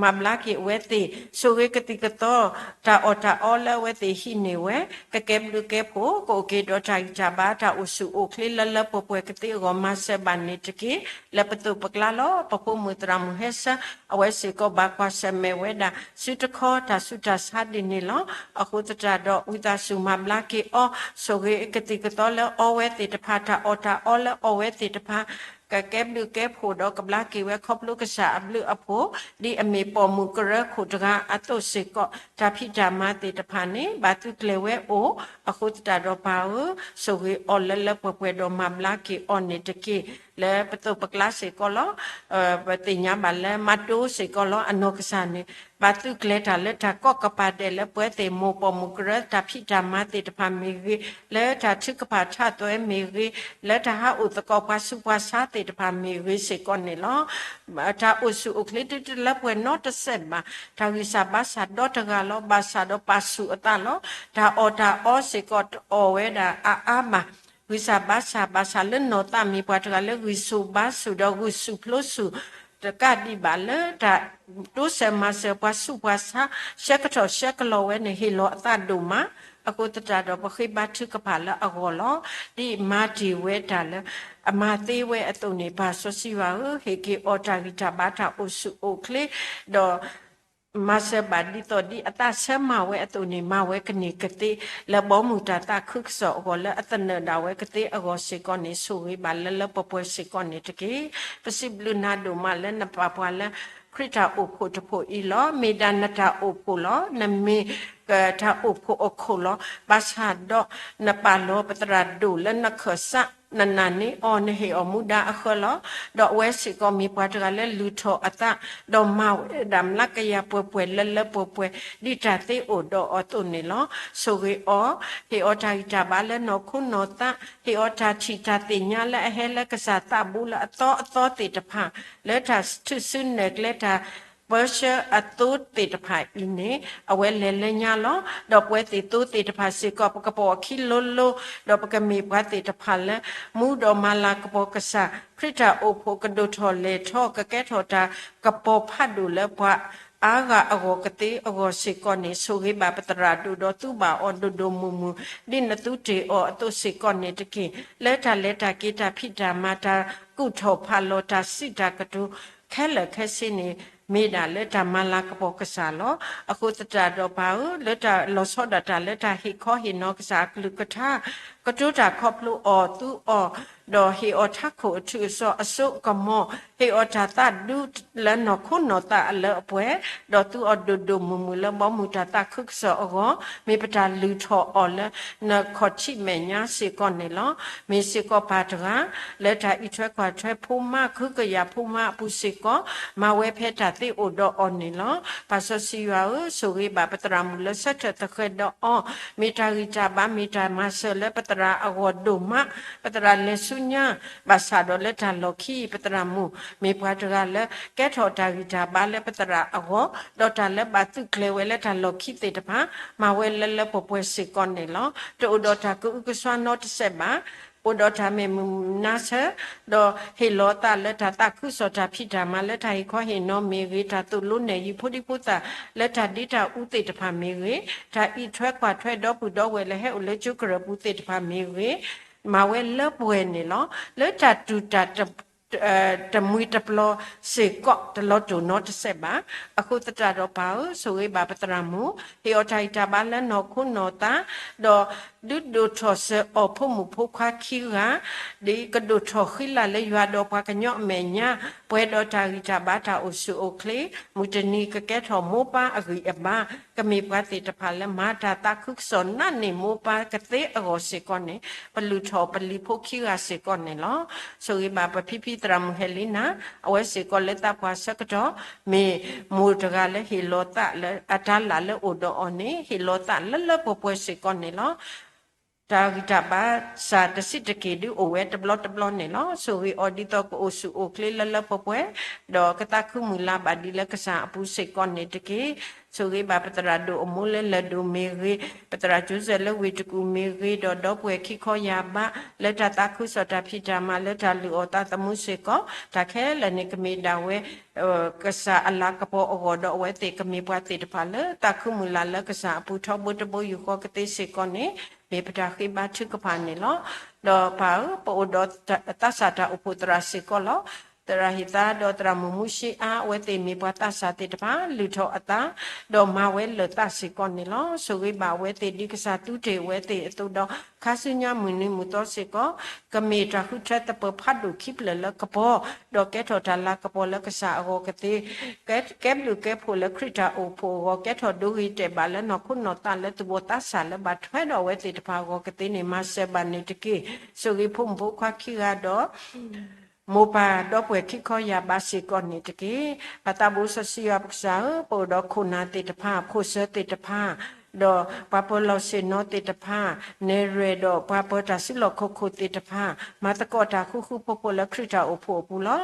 မၤဘျါက့ၤအဝဲသ့ၣ် ဆိၣ်ဂ့ၤကသံၣ်ကသီ တၢ်အီၣ်တၢ်အီလၢအဝဲသ့ၣ်ဟံးန့ၢ်ဝဲ ကကဲဘျုးကဲဖှိၣ် ကအိၣ်က့ၤဒီးတၢ်ဂံၢ်တၢ်ဘါ တၢ်အိၣ်ဆူၣ်အိၣ်ချ့လၢလၢပှဲၤပှဲၤကသ့အဂီၢ် မၤစၢၤဘၣ်န့ၣ်တက့ၢ်. လၢပသိးပကျါလီၤ ပဖိမုၣ်သရၣ်မုၣ်ဟဲဆၢ အဝဲစ့ၢ်ကီးဘၣ်ကွၢ်ဆၢၣ်မဲာ်ဝဲဒၣ် စုတခီတၢ်ဆူးတၢ်ဆါဒ်န့ၣ်လီၤ. အဃိသတးဒီး ဝံသးစူၤမၤဘျါက့ၤအီၤ ဆိၣ်ဂ့ၤကသံၣ်ကသီလၢအီဝဲသ့ၣ်တဖၣ် တၢ်အီၣ်တၢ်အီလၢအီဝဲသ့ၣ်တဖၣ် ကကဲဘျုးကဲဖှိၣ်ဒီးကဘျါက့ၤဝဲခီဖျိကစၢ်အဘျုးအဖှိၣ် ဒ်အမ့ၢ်ပိာ်မုၣ်ကရၢခိၣ်တဂၤအသိးစ့ၢ်ကီး တၢ်ဖံးတၢ်မၤသ့ၣ်တဖၣ်န့ၣ် ဘၣ်သုးကျဲၤဝဲအိၣ် အဃိသတးဒီးပၢ်ဧၢ, ဆိၣ်ဂ့ၤအီၤလၢလၢပှဲၤပှဲၤဒီးမၤဘျါက့ၤအီၤန့ၣ်တက့ၢ်. လၢပသိးပကျါစ့ၢ်ကီးလီၤ. ပသ့ၣ်ညါဘၣ်လၢမၤတိစ့ၢ်ကီးလီၤ အနီၢ်ကစၢ်န့ၣ် ဘၣ်သုးကျဲၤတၢ်လၢတၢ်ကီကပၤဒဲးလၢပဝဲသ့ၣ်မိၢ်ပိာ်မုၣ်ကရၢ တၢ်ဖံးတၢ်မၤသ့ၣ်တဖၣ်မ့ၢ်ဂ့ၤ, လၢတၢ်ထုကဖၣ်ထးသွဲမ့ၢ်ဂ့ၤ, လၢတၢ်ဟးအိၣ်သကိးပှၤဆူးပှၤဆါသ့ၣ်တဖၣ်မ့ၢ်ဂ့ၤစ့ၢ်ကီးန့ၣ်လီၤ. တၢ်အိၣ်ဆူၣ်အိၣ်ချ့ဒုတလၢပှဲၤနီတစဲးဘၣ်, တၢ်ဂံၢ်စၢ်ဘါစၢ်ဒီတဂၤလီၤ. ဘၣ်ဆၣ်ဒီးပာ်ဆူၣ်အသးလီၤ. တၢ်အီၣ်တၢ်အီစ့ၢ်ကီးတအီၣ်ဝဲဒၣ်အါအါဘၣ်. ဂံၢ်စၢ်ဘါစၢ် ဘၣ်ဆၣ်လၢနီၢ်သးမ့ၢ်ပှၤတဂၤလၢဂံၢ်ဆူၣ်ဘါဆူၣ်ဒီးဂုာ်ဆူၣ်ဖျိဆူၣ် တကးဒံးဘၣ်လၢတၢ်တိစၢၤမၤစၢၤပှၤဆူးပှၤဆါ ဆှၢကထီၣ်ဆှၢကလီၤဝဲန့ၣ် ဟ့ၣ်လီၤအသးဒိၣ်မး, အဃိသတးဒီးပဃ့ဘါထုကဖၣ်လၢအဂီၢ်လီၤ. ဒ်မၤတ့ၢ်ဝဲတၢ်လၢ အမၤသ့ဝဲအသိးန့ၣ် ပၢ်စီဆှံယွၤဧၢ, ဟ့ၣ်က့ၤအီၤတၢ်ဂံၢ်တၢ်ဘါတၢ်အိၣ်ဆူၣ်အိၣ်ချ့, ဒီး မၤစၢၤဘၣ်ဒ်သိးဒ်အသးဆၢမၤဝဲအသိးန့ၣ် မၤဝဲကန့ၢ်ကသ့, လၢဘီမုၢ်တၢ်သးခုကစီၣ်အဂီၢ် လၢအသနၢၣ်ဒၣ်ဝဲကသ့အဂီၢ်စ့ၢ်ကီးန့ၣ် ဆိၣ်ဂ့ၤဘၣ်လၢလၢပှဲၤပှဲၤစ့ၢ်ကီးန့ၣ်တက့ၢ်. ပစံးဘျုးနၤဒိၣ်မးလၢနပာ်ပှၤလၢ ခရံာ်တၢ်အိၣ်ဖှိၣ်တဖှိၣ်အံၤလီၤ. မ့ၢ်ဒၣ်နတၢ်အိၣ်ဖှိၣ်လီၤ. နမ့ၢ်တၢ်အိၣ်ဖှိၣ်အခိၣ်လီၤ. ဘၣ်ဆၣ်ဒီးနပာ်လီၤပသရၣ်ဒိၣ်လၢနခၢၣ်စး နနာ်န့ၢ်အီၤ နဟ့ၣ်အီၤမူဒါအဃၢလီၤ. ဒီးအဝဲစ့ၢ်ကီးမ့ၢ်ပှၤတဂၤလၢလုၢ်ထီၣ်အသး, ဒီးမၤဝဲဒၣ်မျးကယၤပှဲၤပှဲၤလၢလၢပှဲၤပှဲၤ ဒ်တၢ်သ့အိၣ်ဒီးအီၤအသိးန့ၣ်လီၤ. ဆိၣ်ဂ့ၤအီၤ, ဟ့ၣ်အီၤတၢ်ဂံၢ်တၢ်ဘါလၢနီၢ်ခိနီၢ်သး, ဟ့ၣ်အီၤတၢ်ထံၣ်တၢ်သ့ၣ်ညါလၢအဟဲလၢကစၢ်သးဘိလၢအသီအသီသ့ၣ်တဖၣ်, လၢတၢ်ထုးစုနဲၣ်ကျဲတၢ် ပၢဆှၢအသိသ့ၣ်တဖၣ်အံၤန့ၣ် အဝဲလဲၤလၢညါလီၤ. ဒီးပဝဲသ့ၣ်သိသ့ၣ်တဖၣ်စ့ၢ်ကီး ပကပိာ်အခံလိၤလိၤ, ဒီးပကမ့ၢ်ပှၤသ့ၣ်တဖၣ်လၢ မူဒီးမၤလၤကပီၤကစၢ် ခရံာ်တၢ်အိၣ်ဖှိၣ်ကဒိၣ်ထီၣ်လဲၢ်ထီၣ် ကကဲထီၣ်တၢ်ကပီၤဖးဒိၣ်လၢပှၤအါဂၤအဂီၢ်ကသ့အဂီၢ်စ့ၢ်ကီးန့ၣ် ဆိၣ်ဂ့ၤဘၣ်ပသရၣ်ဒိၣ်ဒီးသူဘၣ်အီၤဒိၣ်ဒိၣ်မုၢ်မုၢ် ဒ်နသူတ့ၢ်အီၤအသိးစ့ၢ်ကီးန့ၣ်တက့ၢ်. လၢတၢ်လဲၤတၢ်က့ၤတၢ်ဖံးတၢ်မၤ တၢ်ကူၣ်ထီၣ်ဖးလီၤတၢ်စံးတၢ်ကတိၤ ခဲလၢာ်ခဲဆ့န့ၣ် မ့ၢ်ဒၣ်လၢတၢ်မၤလၤကပီၤကစၢ်လီၤ. အဃိသတးဒီးပၢ်ဧၢ, လၢတၢ်လီၤဆီဒၣ်တၢ်လၢတၢ်ဟ့ၣ်ခီဟ့ၣ်နီၤကစၢ်အကလုၢ်ကထါ, ကတိၤတၢ်ခီဖျိအီၤသူအီၤ, ဒီးဟ့ၣ်အီၤထးခိၣ်အထူးအစီၤအစိအကမီၤ, ဟ့ၣ်အီၤတၢ်သးဒူလၢနီၢ်ခိနီၢ်သးအလၢအပှဲၤ, ဒီးသူအီၤဒိၣ်ဒိၣ်မုၢ်မုၢ်လၢဘီမုၢ်တၢ်သးခုကစီၣ်အဂီၢ်, မ့ၢ်ပတၢ်လုၢ်ထီၣ်အီၤလၢနခီၣ်ထံးမဲာ်ညါစ့ၢ်ကီးန့ၣ်လီၤ. မ့ၢ်စ့ၢ်ကီးပၢ်တဂၤ လၢတၢ်အံးထွဲကွၢ်ထွဲဖိမါ ခုကယာ်ဖိမါအပူၤစ့ၢ်ကီး, မၤဝဲဖဲတၢ်သ့အိၣ်ဒီးအီၤန့ၣ်လီၤ. ပၢ်စီဆှံယွၤဧၢ, ဆိၣ်ဂ့ၤဘၣ်ပသရၣ်မုၣ်လၢဆၢထၢၣ်သဃဲးဒီးအီၤ, မ့ၢ်တၢ်ဂံၢ်တၢ်ဘါ မ့ၢ်တၢ်မၤစၢၤလၢပသရၣ်အဂီၢ်ဒိၣ်မး, ပသရၣ်လဲၤဆူညါ, ဘၣ်ဆၣ်ဒီးလၢတၢ်လီၢ်ခံ ပသရၣ်မုၣ် မ့ၢ်ပှၤတဂၤလၢ ကဲထီၣ်တၢ်ဂံၢ်တၢ်ဘါလၢပသရၣ်အဂီၢ်, ဒီးတၢ်လၢဘၣ်သုးကျဲၤဝဲလၢတၢ်လီၢ်ခံသ့ၣ်တဖၣ်, မၤဝဲလၢလၢပှဲၤပှဲၤစ့ၢ်ကီးန့ၣ်လီၤ. တအိၣ်ဒီးတၢ်ကအုကစွါနီတစဲးဘၣ်. အိၣ်ဒီးတၢ်မဲာ်မုာ်မုာ်နါဆၢ, ဒီးဟ့ၣ်လီၤအသးလၢတၢ်သးခုကစီၣ်တၢ်ဖံးတၢ်မၤလၢတၢ်ဟ့ၣ်ခီဟ့ၣ်နီၤမ့ၢ်ဂ့ၤ, တၢ်သိၣ်လိနဲၣ်ယုာ်ဖိဒံဖိသၣ်လၢတၢ်ဒ့တၢ်အူသ့ၣ်တဖၣ်မ့ၢ်ဂ့ၤ, တၢ်အံးထွဲကွၢ်ထွဲဒီပုၢ်ဒီဝဲၢ်လၢဟဲအိၣ်လၢကၠိကရၢၢ်ပူၤသ့ၣ်တဖၣ်မ့ၢ်ဂ့ၤ, မၤဝဲလၢပှဲၤန့ၣ်လီၤ. လၢတၢ်တူၢ်တၢ် တမှံၤတပျီၤစ့ၢ်ကီး တလီၤတိၢ်နီတစဲးဘၣ်. အဃိသတးဒီးပၢ်ဧၢ, ဆိၣ်ဂ့ၤဘၣ်ပသရၣ်မုၣ်, ဟ့ၣ်အီၤတၢ်ဂံၢ်တၢ်ဘါလၢနီၢ်ခိနီၢ်သး, ဒီးဒုးဒိၣ်ထီၣ်စၢၤအီၤဖိမုၣ်ဖိခွါခံဂၤ, ဒ်ကဒိၣ်ထီၣ်ဃံလၤလၢယွၤဒီးပှၤကညီအမဲာ်ညါ, ပှဲၤဒီးတၢ်ဂံၢ်တၢ်ဘါတၢ်အိၣ်ဆူၣ်အိၣ်ချ့, မုၢ်တနံၤကကဲထီၣ်မိၢ်ပၢ်အဂံၢ်အဘါ ကမ့ၢ်ပှၤသ့ၣ်တဖၣ်လၢမၤတၢ်သးခုကစီၣ်နာ်န့ၢ်မိၢ်ပၢ်ကသ့အဂီၢ်စ့ၢ်ကီးန့ၣ် ပလုၢ်ထီၣ်ပလံၤဖိခံဂၤစ့ၢ်ကီးန့ၣ်လီၤ. ဆိၣ်ဂ့ၤဘၣ်ပဖံဖံသရၣ်မုၣ်ဟဲလံနၤ အဝဲစ့ၢ်ကီးလၢသးပှၢ်ဆၢကတီၢ် မ့ၢ်မိၢ်တဂၤလၢဟ့ၣ်လီၤသးလၢအတၢ်လၢ်လၢအိၣ်ဒီးအီၤန့ၣ် ဟ့ၣ်လီၤသးလၢလၢပှဲၤပှဲၤစ့ၢ်ကီးန့ၣ်လီၤ. တၢ်ဂံၢ်တၢ်ဘါစၢ်တဆံးတက့ၢ်ဒုးအိၣ်ဝဲတဘျီတဘျီန့ၣ်လီၤ. ဆိၣ်ဂ့ၤအီၤဒ်သိးကအိၣ်ဆူၣ်အိၣ်ချ့လၢလၢပှဲၤပှဲၤ ဒီးကသးခုမုၢ်လၢ်ဘၣ်ဒ်လၢကစၢ်အပူၤစ့ၢ်ကီးန့ၣ်တက့ၢ်. ဆိၣ်ဂ့ၤဘၣ်ပသရၣ်ဒိၣ်အမိၢ်လၢလၢၢ်ဒိၣ်မ့ၢ်ဂ့ၤ, ပသရၣ်ကၠိစဲးလၢဝ့ၢ်တကူၣ်မ့ၢ်ဂ့ၤ, ဒီးဒီပုၢ်ဝဲၢ်ခံခီယၢ်ဘး လၢတၢ်သးခုကစီၣ်တၢ်ဖံးတၢ်မၤလၢတၢ်လုၢ်အီၣ်သးသမူစ့ၢ်ကီး တၢ်ခဲလၢာ်န့ၣ်ကမ့ၢ်ဒၣ်ဝဲ ကစၢ်အလၤကပီၤအဂီၢ်ဒီးအဝဲသ့ၣ်ကမ့ၢ်ပှၤသ့ၣ်တဖၣ်လၢသးခုမုၢ်လၢ်လၢကစၢ်အပူၤထီဘိတဘိယူၢ်ဃီကသ့စ့ၢ်ကီးန့ၣ် မ့ၢ်ပတၢ်ဃ့ဘါထုကဖၣ်န့ၣ်လီၤ. ဒီးပၢ်ဧၢ, ပအိၣ်ဒီးသးစၢ်တၢ်အိၣ်ဖှိၣ်သရၣ်စ့ၢ်ကီးလီၤ. သရၣ်ဟ့ၣ်သါဒီးသရၣ်မုၣ်မူၡ့အါ အဝဲသ့ၣ်မ့ၢ်ပှၤသးစၢ်သ့ၣ်တဖၣ် လုၢ်ထီၣ်အသး ဒီးမၤဝဲလၢာ်သးစ့ၢ်ကီးန့ၣ်လီၤ. ဆိၣ်ဂ့ၤဘၣ်အဝဲသ့ၣ်ဒ်ကစၢ်သူတ့ၢ်အဝဲသ့ၣ်အသိးဒီး ခါဆူညါမုၢ်နံၤမုၢ်သီစ့ၢ်ကီး ကမ့ၢ်တၢ်ဃုထၢသပၢၤဖးဒိၣ်ခံဖျၢၣ်လၢကပီၤ ဒီးကဲထီၣ်တၢ်လၤကပီၤလၢကစၢ်အဂီၢ်ကသ့, ကဲဘျုးကဲဖှိၣ်လၢခရံာ်တၢ်အိၣ်ဖှိၣ်အဂီၢ် ကဲထီၣ်ဒိဂ့ၤတဲာ်ဘၣ်လၢနီၢ်ခိနီၢ်သးလၢသူၣ်ဘီၣ်သးစၢ်လၢဘၣ်ထွဲဒီးအဝဲသ့ၣ်တဖၣ်အဂီၢ်ကသ့န့ၣ် မၤစၢၤဘၣ်န့ၣ်တက့ၢ်. ဆိၣ်ဂ့ၤဖိမုၣ်ဖိခွါခံဂၤဒီး မိၢ်ပၢ်ဒီပုၢ်ဝဲၢ်ခံခီယၢ်ဘးစ့ၢ်ကီးန့ၣ်တက့ၢ်. ပၢ်သးဘိစီဆှံယွၤပကစၢ်ဧၢ, ပအိၣ်ဒီးခိၣ်နၢ်သ့ၣ်တဖၣ် ခိၣ်စၢၤသ့ၣ်တဖၣ် ဒီးပှၤပၢၤလီၢ်ဆ့ၣ်နီၤသ့ၣ်တဖၣ်, နဲၣ်ရွဲၣ်ဒီးပှၤပၢၤတၢ်စုလီၢ်ခီၣ်ခိၣ်သ့ၣ်တဖၣ်, မၤသကိးတၢ်ဃူဃူဖိးဖိးလၢခရံာ်တၢ်အိၣ်ဖှိၣ်အပူၤလီၤ.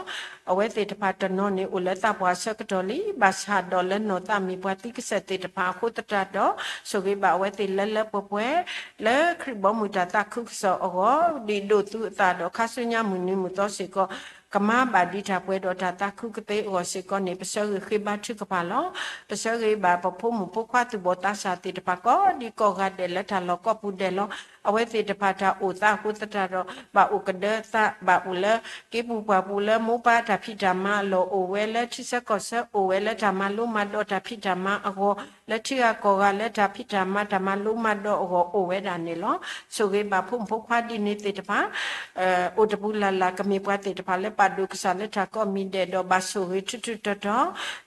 အဝဲသ့ၣ်တဖၣ်တနီၤန့ၣ်အိၣ်လၢသးပှၢ်ဆၢကတီၢ်လံ, ဘၣ်ဆၣ်ဒီးလၢနီၢ်သးမ့ၢ်ပှၤသံကစၢၢ်သ့ၣ်တဖၣ်အဃိသတးဒီး ဆိၣ်ဂ့ၤဘၣ်အဝဲသ့ၣ်လၢလၢပှဲၤပှဲၤ လၢခရံာ်ဘီမုၢ်တၢ်သးခုကစီၣ်အဂီၢ် ဒ်ဒိးသူအသးဒီးခါဆူညါမုၢ်နံၤမုၢ်သီစ့ၢ်ကီး ကမၤဘၣ်ဒ်တၢ်ပှဲၤဒီးတၢ်သးခုကသ့အဂီၢ်စ့ၢ်ကီးန့ၣ် ပဆၢဂ့ၤဃ့ဘါထုကဖၣ်လီၤ. ပဆၢဂ့ၤဘၣ်ပဖိမုၣ်ဖိခွါသူၣ်ဘီၣ်သးစၢ်သ့ၣ်တဖၣ်ကိးဒံကိးဂၤဒဲးလၢတၢ်လီၢ်ကိးပူၤဒဲးလီၤ. အဝဲသ့ၣ်တဖၣ်တၢ်အိၣ်သးအဃိသတးဒီး ဘၣ်အိၣ်ကဒၢသး ဘၣ်အိၣ်လၢက့ပူၤပှၢ်ပူၤလၢမိၢ်ပၢ်တၢ်ဖံးတၢ်မၤအလီၢ်အိၣ်ဝဲလၢထံဆၢကီၢ်ဆၢအိၣ်ဝဲလၢတၢ်မၤလိမၤဒိးတၢ်ဖံးတၢ်မၤအဂီၢ် လၢထံဂၤကီၢ်ဂၤလၢတၢ်ဖံးတၢ်မၤတၢ်မၤလိမၤဒိးအဂီၢ်အိၣ်ဝဲဒၣ်န့ၣ်လီၤ. ဆိၣ်ဂ့ၤဘၣ်ဖိမုၣ်ဖိခွါဒ်န့ၣ်သ့ၣ်တဖၣ် အိၣ်တပူၤလၢ်လၢ် ကမ့ၢ်ပှၤသ့ၣ်တဖၣ်လၢပာ်ဒိၣ်ကစၢ်လၢတၢ်ကိးမံၤဒဲးဒီးဘၣ်ဆိၣ်ဂ့ၤထူထူတီတီ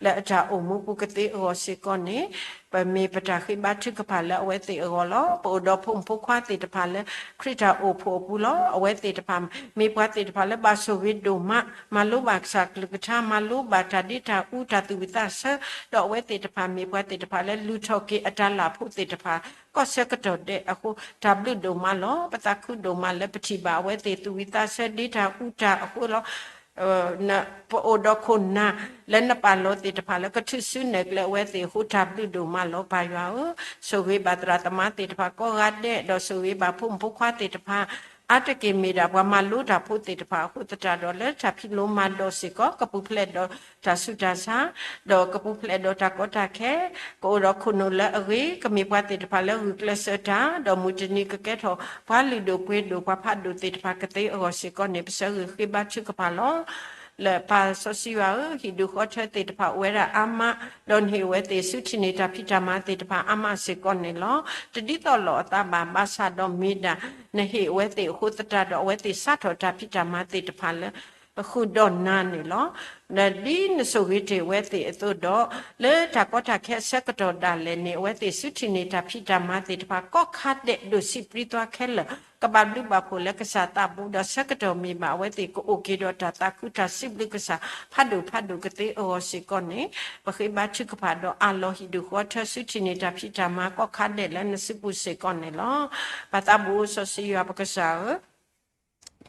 လၢအတၢ်အိၣ်မူပူၤကသ့အဂီၢ်စ့ၢ်ကီးန့ၣ် ပမ့ၢ်ပတၢ်ဃ့ဘါထုကဖၣ်လၢအဝဲသ့ၣ်အဂီၢ်လီၤ. ပအိၣ်ဒီးဖိမုၣ်ဖိခွါသ့ၣ်တဖၣ်လၢခရံာ်တၢ်အိၣ်ဖှိၣ်အပူၤလီၤ. အဝဲသ့ၣ်တဖၣ်မ့ၢ်ပှၤသ့ၣ်တဖၣ်လၢဘၣ်ဆိၣ်ဂ့ၤဒိၣ်မး မၤလိဘၣ်ကစၢ်ကလုၢ်ကထါ မၤလိဘၣ်တၢ်ဒ့တၢ်အူတၢ်သူၣ်ဝံၣ်သးဆၢ ဒီးအဝဲသ့ၣ်တဖၣ်မ့ၢ်ပှၤသ့ၣ်တဖၣ်လၢလုၢ်ထီၣ်က့ၤအတၢ်လၢ်ဖိသ့ၣ်တဖၣ် ကီၢ်ဆၢကတီၢ်ဒဲးအဃိ တၢ်ဘျုးဒိၣ်မးလီၤ. ပသးခုဒိၣ်မးလၢပထံၣ်ဘၣ်အဝဲသ့ၣ်သူၣ်ဝံၣ်သးဆၢဒ့တၢ်အူတၢ်အဃိလီၤ. ပအိၣ်ဒီးခိၣ်နၢ်လၢနပာ်လီၤသ့ၣ်တဖၣ်လၢကထုးစုနဲၣ်ကျဲအဝဲသ့ၣ်အဃိတၢ်ဘျုးဒိၣ်မးလီၤ ပၢ်ယွၤဧၢ. ဆိၣ်ဂ့ၤဘၣ်သရၣ်သမါသ့ၣ်တဖၣ်ကိးဂၤဒဲး ဒီးဆိၣ်ဂ့ၤဘၣ်ဖိမုၣ်ဖိခွါသ့ၣ်တဖၣ် အါတက့ၢ်မ့ၢ်ဒၣ်ပှၤမၤလိတၢ်ဖိသ့ၣ်တဖၣ်အဃိသတးဒီး လၢတၢ်ဖံးလိမၤဒိးစ့ၢ်ကီး ကပူၤဖျဲးဒီးတၢ်ဆူးတၢ်ဆါ ဒီးကပူၤဖျဲးဒီးတၢ်ကီတၢ်ခဲ ကအိၣ်ဒီးခိၣ်နူာ်လၢအဂ့ၤ ကမ့ၢ်ပှၤသ့ၣ်တဖၣ်လၢဂုာ်ကျဲးစၢးတၢ် ဒီးမုၢ်တနံၤကကဲထီၣ်ပှၤလုၢ်ဒိၣ်ပှ့ၤဒိၣ်ပှၤဖးဒိၣ်သ့ၣ်တဖၣ်ကသ့အဂီၢ်စ့ၢ်ကီးန့ၣ် ပဆၢဂ့ၤဃ့ဘါထုကဖၣ်လီၤ. လၢပၢ်စီဆှံယွၤဧၢ, ဟံၣ်ဒူၣ်ဃီထၢသ့ၣ်တဖၣ်အိၣ်ဝဲဒၣ်အါမး, ဒီးနဟ့ၣ်အဝဲသ့ၣ်ဆူထံၣ်န့ၢ်တၢ်ဖံးတၢ်မၤသ့ၣ်တဖၣ်အါမးစ့ၢ်ကီးန့ၣ်လီၤ. တဒ်သိးလိာ်အသးဘၣ်, ဘၣ်ဆၣ်ဒီးမ့ၢ်ဒၣ် နဟ့ၣ်အဝဲသ့ၣ်အဃိသတးဒီး အဝဲသ့ၣ်စးထီၣ်တၢ်ဖံးတၢ်မၤသ့ၣ်တဖၣ်လၢဃုာ်ဒီးနၤန့ၣ်လီၤ. ဒ်နဆိၣ်ဂ့ၤတ့ၢ်အဝဲသ့ၣ်အသိးဒီး လၢတၢ်ကီတၢ်ခဲအဆၢကတီၢ်ဒၣ်လဲာ်န့ၣ် အဝဲသ့ၣ်ဆူထံၣ်န့ၢ်တၢ်ဖံးတၢ်မၤသ့ၣ်တဖၣ် ကိးခါဒဲးဒိၣ်ဆံးပြံသွါခဲလၢာ် ကဘၣ်ဘျုးဘၣ်ဖှိၣ်လၢကစၢ်သးဘူးဒီးဆၢကတီၢ်မ့ၢ်ဘၣ် အဝဲသ့ၣ်ကအိၣ်က့ၤဒီးတၢ်သးခုတၢ်စံးဘျုးကစၢ် ဖးဒိၣ်ဖးဒိၣ်ကသ့အဂီၢ်စ့ၢ်ကီးန့ၣ် ပဃ့ဘါထုကဖၣ်ဒီးအးလီၤဟံၣ်ဒူၣ်ဃီထၢဆူထံၣ်န့ၢ်တၢ်ဖံးတၢ်မၤကိးခါဒဲးလၢနစုပူၤစ့ၢ်ကီးန့ၣ်လီၤ. ပၢ်သးဘူးစီဆှံယွၤပကစၢ်ဧၢ,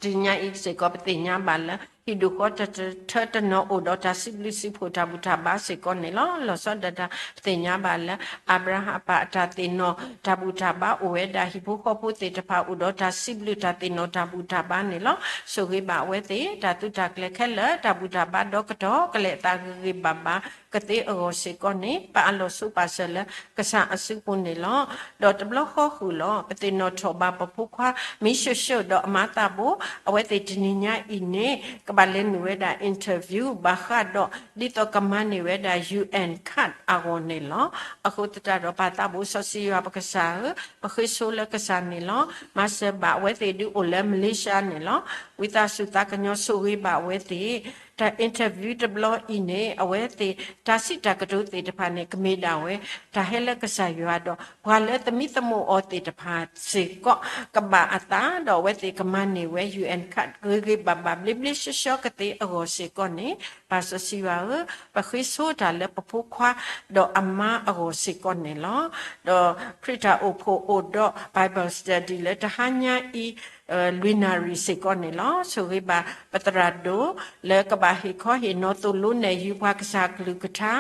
တနံၤညါအံၤစ့ၢ်ကီး ပသ့ၣ်ညါဘၣ်လၢ ဟံၣ်ဒူၣ်ဃီထၢတနီၤအိၣ်ဒီးတၢ်စံးဘျုးစံးဖှိၣ်တၢ်ဘူၣ်တၢ်ဘါစ့ၢ်ကီးန့ၣ်လီၤ. လီၤဆီဒၣ်တၢ် ပသ့ၣ်ညါဘၣ်လၢ အၤဘြၤဟၣ်အပၢ်အတၢ်သ့ၣ်နီၣ်တၢ်ဘူၣ်တၢ်ဘါအိၣ်ဝဲဒၣ် ဟံၣ်ဖိဃီဖိသ့ၣ်တဖၣ်အိၣ်ဒီးတၢ်စံးဘျုးတၢ်သ့ၣ်နီၣ်တၢ်ဘူၣ်တၢ်ဘါန့ၣ်လီၤ. ဆိၣ်ဂ့ၤဘၣ်အဝဲသ့ၣ် တၢ်သုးတၢ်ကျဲၤခဲလၢာ် တၢ်ဘူၣ်တၢ်ဘါဒီကတီၢ် ကလဲၤအသးဂ့ၤဂ့ၤဘၣ်ဘၣ်ကသ့အဂီၢ်စ့ၢ်ကီးန့ၣ် ပအးလီၤဆိပာ်စၢၤလၢကစၢ်အစုပူၤန့ၣ်လီၤ. ဒီးတဘျီဃီဃုာ်လီၤ ပသ့ၣ်နီၣ်ထီၣ်ဘၣ်ပဖိခွါ မံၡိၣ်ၡိၣ်ဒီးအမါသးဘိ အဝဲသ့ၣ်တနံၤညါအံၤန့ၣ် ကဘၣ်လဲၤနုာ်ဝဲဒၣ် interview ဘၣ်ဃးဒီး ဒ်သိးကမၤန့ၢ်ဝဲဒၣ် UN card အဂီၢ်န့ၣ်လီၤ. အဃိသတးဒီး ပၢ်သးဘိစီဆှံယွၤပကစၢ်ဧၢ, ပဃ့ဆိလၢကစၢ်န့ၣ်လီၤ. မၤစၢၤဘၣ်အဝဲသ့ၣ်ဒုးအိၣ်လၢ Malaysia န့ၣ်လီၤ. ဝံသးစူၤသးကညီၤဆိၣ်ဂ့ၤဘၣ်အဝဲသ့ၣ်, တၢ် interview တဘျီအံၤန့ၣ် အဝဲသ့ၣ် တၢ်စံးတၢ်ကတိၤသ့ၣ်တဖၣ်န့ၣ် ကမ့ၢ်ဒၣ်ဝဲ တၢ်ဟဲလၢကစၢ်ယွၤဒီး ပှၤလၢသမံသမိးအီၤသ့ၣ်တဖၣ်စ့ၢ်ကီး ကဘၣ်အသး ဒီးအဝဲသ့ၣ်ကမၤန့ၢ်ဝဲ UN card ဂ့ၤဂ့ၤဘၣ်ဘၣ် ဘျ့ဘျ့ဆှီဆှီကသ့အဂီၢ်စ့ၢ်ကီးန့ၣ် ပၢ်စီဆှံယွၤဧၢ, ပဃ့ဆိတၢ်လၢပဖိခွါ ဒီးအမါအဂီၢ်စ့ၢ်ကီးန့ၣ်လီၤ. ဒီးခရံာ်တၢ်အိၣ်ဖှိၣ်အိၣ်ဒီး Bible study လၢတဟါညါအံၤ လွံၢ်နၣ်ရံၣ်စ့ၢ်ကီးန့ၣ်လီၤ. ဆိၣ်ဂ့ၤဘၣ်ပသရၣ်ဒိၣ် လၢကဘၣ်ဟ့ၣ်ခီဟ့ၣ်နီၤသိၣ်လိနဲၣ်ယုၤပှၤကစၢ်အကလုၢ်ကထါ,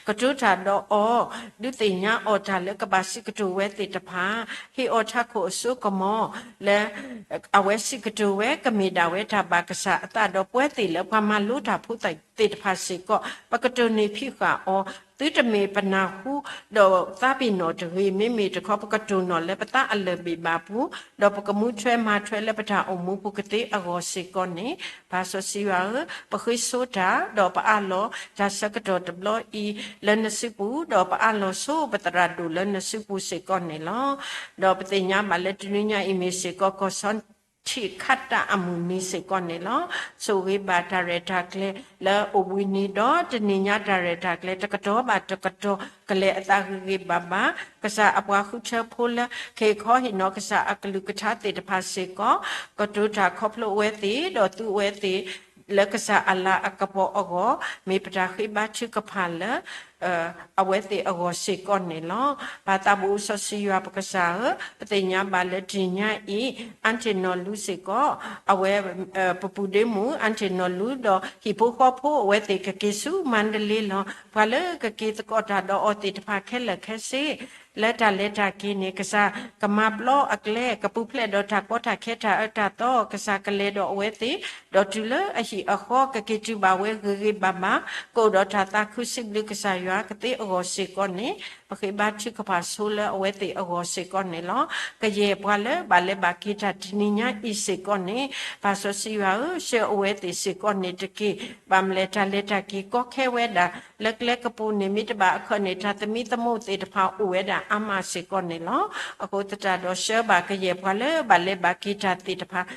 ကတိၤတၢ်ဒီးအီၤ, ဒုးသ့ၣ်ညါအီၤတၢ်လၢကဘၣ်စံးကတိၤဝဲသ့ၣ်တဖၣ်, ဟ့ၣ်အီၤထးခိၣ်အစိကမီၤ လၢ အဝဲစံးကတိၤဝဲ ကမ့ၢ်ဒၣ်ဝဲတၢ်ဘၣ်ကစၢ်အသးဒီးပဝဲသ့ၣ်လၢပှၤမၤလိတၢ်ဖိသ့ၣ်တဖၣ်စ့ၢ်ကီး ပကတိၢ်နီၣ်ဖံးဃာ်အီၤ, သုတမ့ၢ်ပနၢ်ဟူ ဒီးသးပ့ၤနီၣ်တဂ့ၤ, မ့မ့ၢ်တခီ ပကတိၢ်နီၣ်လၢပသးအလၢၢ်ဘ့ၣ်ဘၣ်ပူၤ, ဒီးပကမူထွဲမၤထွဲလၢပတၢ်အိၣ်မူပူၤကသ့အဂီၢ်စ့ၢ်ကီးန့ၣ်, ပၢ်စီဆှံယွၤဧၢ, ပဃ့ဆိတၢ် ဒီးပအးလီၤတၢ်ဆၢကတီၢ်တဘျီအံၤလၢနစုပူၤ, ဒီးပအးလီၤဆိပသရၣ်ဒိၣ်လၢနစုပူၤစ့ၢ်ကီးန့ၣ်လီၤ. ဒီးပသ့ၣ်ညါဘၣ်လၢတနွံညါအံၤမ့ၢ်စ့ၢ်ကီး ကီၢ်ဆီ ထံးခးတၢ်အမုၢ်နံၤစ့ၢ်ကီးန့ၣ်လီၤ. ဆိၣ်ဂ့ၤဘၣ်တၢ်ရဲၣ်တၢ်ကျဲၤလၢအိၣ်ဘှံးနံၤ ဒီးတနံၤညါတၢ်ရဲၣ်တၢ်ကျဲၤ တကတီၢ်ဘၣ်တကတီၢ် ကလဲၤအသးဂ့ၤဂ့ၤဘၣ်ဘၣ်, ကစၢ်အပှၤဃုထၢဖိလၢ ကဟ့ၣ်ခီဟ့ၣ်နီၤကစၢ်အကလုၢ်ကထါသ့ၣ်တဖၣ်စ့ၢ်ကီး ကတိၤတၢ်ခီဖျိအဝဲသ့ၣ် ဒီးသူအဝဲသ့ၣ် လၢကစၢ်အလၤအကပီၤအဂီၢ် မ့ၢ်ပတၢ်ဃ့ဘါထုကဖၣ်လၢ အဝဲသ့ၣ်အဂီၢ်စ့ၢ်ကီးန့ၣ်လီၤ. ပၢ်သးဘိစီဆှံယွၤပကစၢ်ဧၢ, ပသ့ၣ်ညါဘၣ်လၢတနံၤညါအံၤ အၣ်တ့ၣ်နီၢ်လူစ့ၢ်ကီး အဝဲ ပပူၤဒ့မုၣ် အၣ်တ့ၣ်နီၢ်လူ ဒီးဟံၣ်ဖိဃီဖိ အဝဲသ့ၣ်ကက့ၤဆူမၤတလ့လီၤ. ပှၤလၢကက့ၤသကိးတၢ်ဒီးအီၤသ့ၣ်တဖၣ်ခဲလၢာ်ခဲဆ့ လၢတၢ်လဲၤတၢ်က့ၤန့ၣ် ကစၢ်ကမၤပျီအကျဲ ကပူၤဖျဲးဒီးတၢ်ကီတၢ်ခဲတၢ်အၢတၢ်သီ ကစၢ်ကလဲၤဒီးအဝဲသ့ၣ် ဒီးတုၤလၢအဟံၣ်အဃီ ကက့ၤတုၤဘၣ်ဝဲဂ့ၤဂ့ၤဘၣ်ဘၣ် ကအိၣ်ဒီးတၢ်သးခုစံးဘျုးကစၢ်ယွၤကသ့အဂီၢ်စ့ၢ်ကီးန့ၣ် ပဃ့ဘါထုကဖၣ်ဆိလၢအဝဲသ့ၣ်အဂီၢ်စ့ၢ်ကီးန့ၣ်လီၤ. ကယဲၢ်ပှၤလၢဘၣ်လဲၤဘၣ်က့ၤတၢ်တနံၤညါအံၤစ့ၢ်ကီးန့ၣ် ပၢ်စီဆှံယွၤဧၢ, ဆှၢအဝဲသ့ၣ်စ့ၢ်ကီးန့ၣ်တက့ၢ်. ဘၣ်မလဲၣ်တၢ်လဲၤတၢ်က့ၤကီခဲဝဲဒၣ် လၢကျဲကပူၤန့ၣ် မ့ၢ်တဘၣ်အခီၣ်န့ၣ် တၢ်သမံသမိးသ့ၣ်တဖၣ်အိၣ်ဝဲဒၣ်အါမးစ့ၢ်ကီးန့ၣ်လီၤ. အဃိသတးဒီးဆှၢဘၣ်ကယဲၢ်ပှၤလၢဘၣ်လဲၤဘၣ်က့ၤတၢ်သ့ၣ်တဖၣ်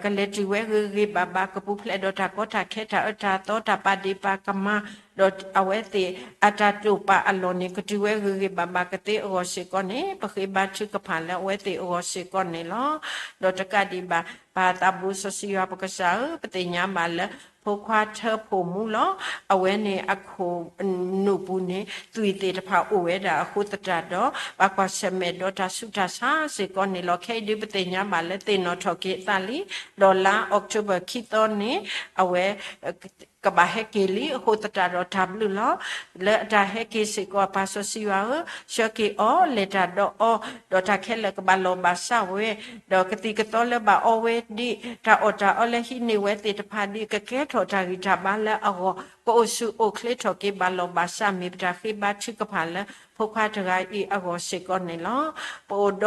ကလဲၤတုၤဝဲဂ့ၤဂ့ၤဘၣ်ဘၣ် ကပူၤဖျဲးဒီးတၢ်ကီတၢ်ခဲတၢ်အၢတၢ်သီ တၢ်ပာ်ဒ့ၣ်ပာ်ကမၣ် ဒီးအဝဲသ့ၣ်အတၢ်တိာ်ပာ်အလီၢ်န့ၣ် ကတုၤဝဲဂ့ၤဂ့ၤဘၣ်ဘၣ်ကသ့အဂီၢ်စ့ၢ်ကီးန့ၣ် ပဃ့ဘါထုကဖၣ်လၢအဝဲသ့ၣ်အဂီၢ်စ့ၢ်ကီးန့ၣ်လီၤ. ဒီးတကးဒံးဘၣ် ပၢ်သးဘိစီဆှံယွၤပကစၢ်ဧၢ, ပသ့ၣ်ညါဘၣ်လၢ ဖိခွါထၢဖှိၣ်မူလီၤ. အဝဲန့ၣ်အခိၣ်နူာ်ပူၤန့ၣ် သွံၣ်သ့ၣ်တဖၣ်အိၣ်ဝဲဒၣ်အဃိသတးဒီး ဘၣ်ကွၢ်ဆၢၣ်မဲာ်ဒီးတၢ်ဆူးတၢ်ဆါစ့ၢ်ကီးန့ၣ်လီၤ. ခဲအံၤဒုးပသ့ၣ်ညါဘၣ်လၢသ့ၣ်နီၣ်ထီၣ်က့ၤအသးလံ ဒီးလါ October ခံသီန့ၣ် အဝဲ ကဘၣ်ဟဲက့ၤလံအဃိသတးဒီးတၢ်ဘျုးလီၤ. လၢအတၢ်ဟဲက့ၤစ့ၢ်ကီး ပၢ်စီဆှံယွၤဧၢ, ဆှၢက့ၤအီၤ လဲၤတၢ်ဒီးအီၤ, ဒီးတၢ်ခဲလၢာ်ကဘၣ်လီၢ်ဘၣ်စးဝဲ, ဒီးကသံၣ်ကသီလၢဘၣ်အီဝဲဒံး, တၢ်အီၣ်တၢ်အီလၢဟံးန့ၢ်ဝဲသ့ၣ်တဖၣ်ဒံး ကကဲထီၣ်တၢ်ဂံၢ်တၢ်ဘါလၢအဂီၢ်, ကအိၣ်ဆူၣ်အိၣ်ချ့ထီၣ်က့ၤဘၣ်လီၢ်ဘၣ်စး မ့ၢ်ပတၢ်ဃ့ဘါထုကဖၣ်လၢ ဖိခွါတဂၤအံၤအဂီၢ်စ့ၢ်ကီးန့ၣ်လီၤ. ပအိၣ်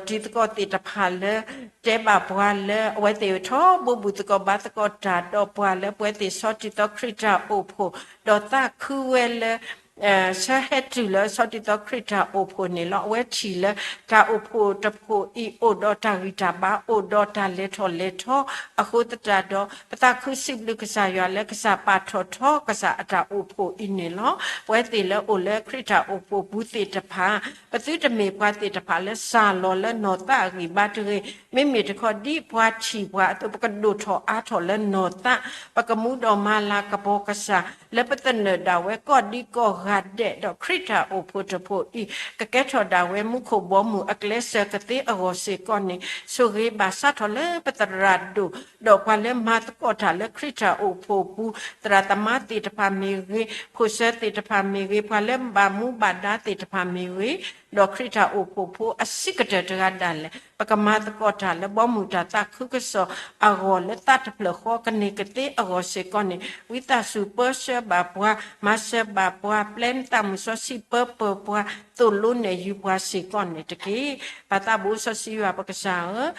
ဒီး တံၤသကိးသ့ၣ်တဖၣ်လၢ တဲဘၣ်ပှၤလၢအဝဲသ့ၣ်ထီဘိဘူးသကိးဘါသကိးတၢ်ဒီးပှၤလၢပဝဲသ့ၣ်ဆီတံၢ်သီခရံာ်တၢ်အိၣ်ဖှိၣ်, ဒီးသးခုဝဲလၢ ဆၢဟဲတုၤလၢဆီတံၢ်သီခရံာ်တၢ်အိၣ်ဖှိၣ်န့ၣ်လီၤ. အဝဲထံၣ်လၢတၢ်အိၣ်ဖှိၣ်တဖှိၣ်အံၤ အိၣ်ဒီးတၢ်ဂံၢ်တၢ်ဘါ အိၣ်ဒီးတၢ်လဲၤထီၣ်လဲၤထီ အဃိသတးဒီး ပသးခုစံးဘျုးကစၢ်ယွၤလၢကစၢ်ပာ်ထီၣ်ထီကစၢ်အတၢ်အိၣ်ဖှိၣ်အံၤန့ၣ်လီၤ. ပဝဲသ့ၣ်လၢအိၣ်လၢခရံာ်တၢ်အိၣ်ဖှိၣ်ပူၤသ့ၣ်တဖၣ် ပသုတမ့ၢ်ပှၤသ့ၣ်တဖၣ်လၢစၢ်လီၤလၢနီၢ်သးအဂံၢ်ဘါတဂ့ၤ, မ့မ့ၢ်တခီ ဒ်ပှၤထံၣ်ပှၤအသိး ပကဒိၣ်ထီၣ်အါထီၣ်လၢနီၢ်သး, ပကမူဒီးမၤလၤကပီၤကစၢ် လၢပသနၢၣ်ဒၣ်ဝဲကိးဒံကိးဂၤဒဲး ဒီးခရံာ်တၢ်အိၣ်ဖှိၣ်တဖှိၣ်အံၤ ကကဲထီၣ်ဒၣ်ဝဲမူခိၣ်ဘီမုၢ်အကျဲစၢၤကသ့အဂီၢ်စ့ၢ်ကီးန့ၣ် ဆိၣ်ဂ့ၤဘၣ်စးထီၣ်လၢပသရၣ်ဒိၣ် ဒီးပှၤလၢမၤသကိးတၢ်လၢခရံာ်တၢ်အိၣ်ဖှိၣ်ပူၤ သရၣ်သမါသ့ၣ်တဖၣ်မ့ၢ်ဂ့ၤ, ခိၣ်စၢၤသ့ၣ်တဖၣ်မ့ၢ်ဂ့ၤ, ပှၤလၢဘၣ်မူဘၣ်ဒါသ့ၣ်တဖၣ်မ့ၢ်ဂ့ၤ, ဒီးခရံာ်တၢ်အိၣ်ဖှိၣ်ဖိအဆံးကတၢၢ်တဂၤဒၣ်လဲာ် ပကမၤသကိးတၢ်လၢဘီမုၢ်တၢ်သးခုကစီၣ်အဂီၢ် လၢသးတဖျၢၣ်ဃီကန့ၢ်ကသ့အဂီၢ်စ့ၢ်ကီးန့ၣ် ဝံသးစူၤပၢဆှၢဘၣ်ပှၤ, မၤစၢၤဘၣ်ပှၤ, ပျဲနသးမုၢ်စီဆှံပၢပၢၤပှၤ, သိၣ်လိနဲၣ်ယုၤပှၤစ့ၢ်ကီးန့ၣ်တက့ၢ်. ပၢ်သးဘိစီဆှံယွၤပကစၢ်ဧၢ,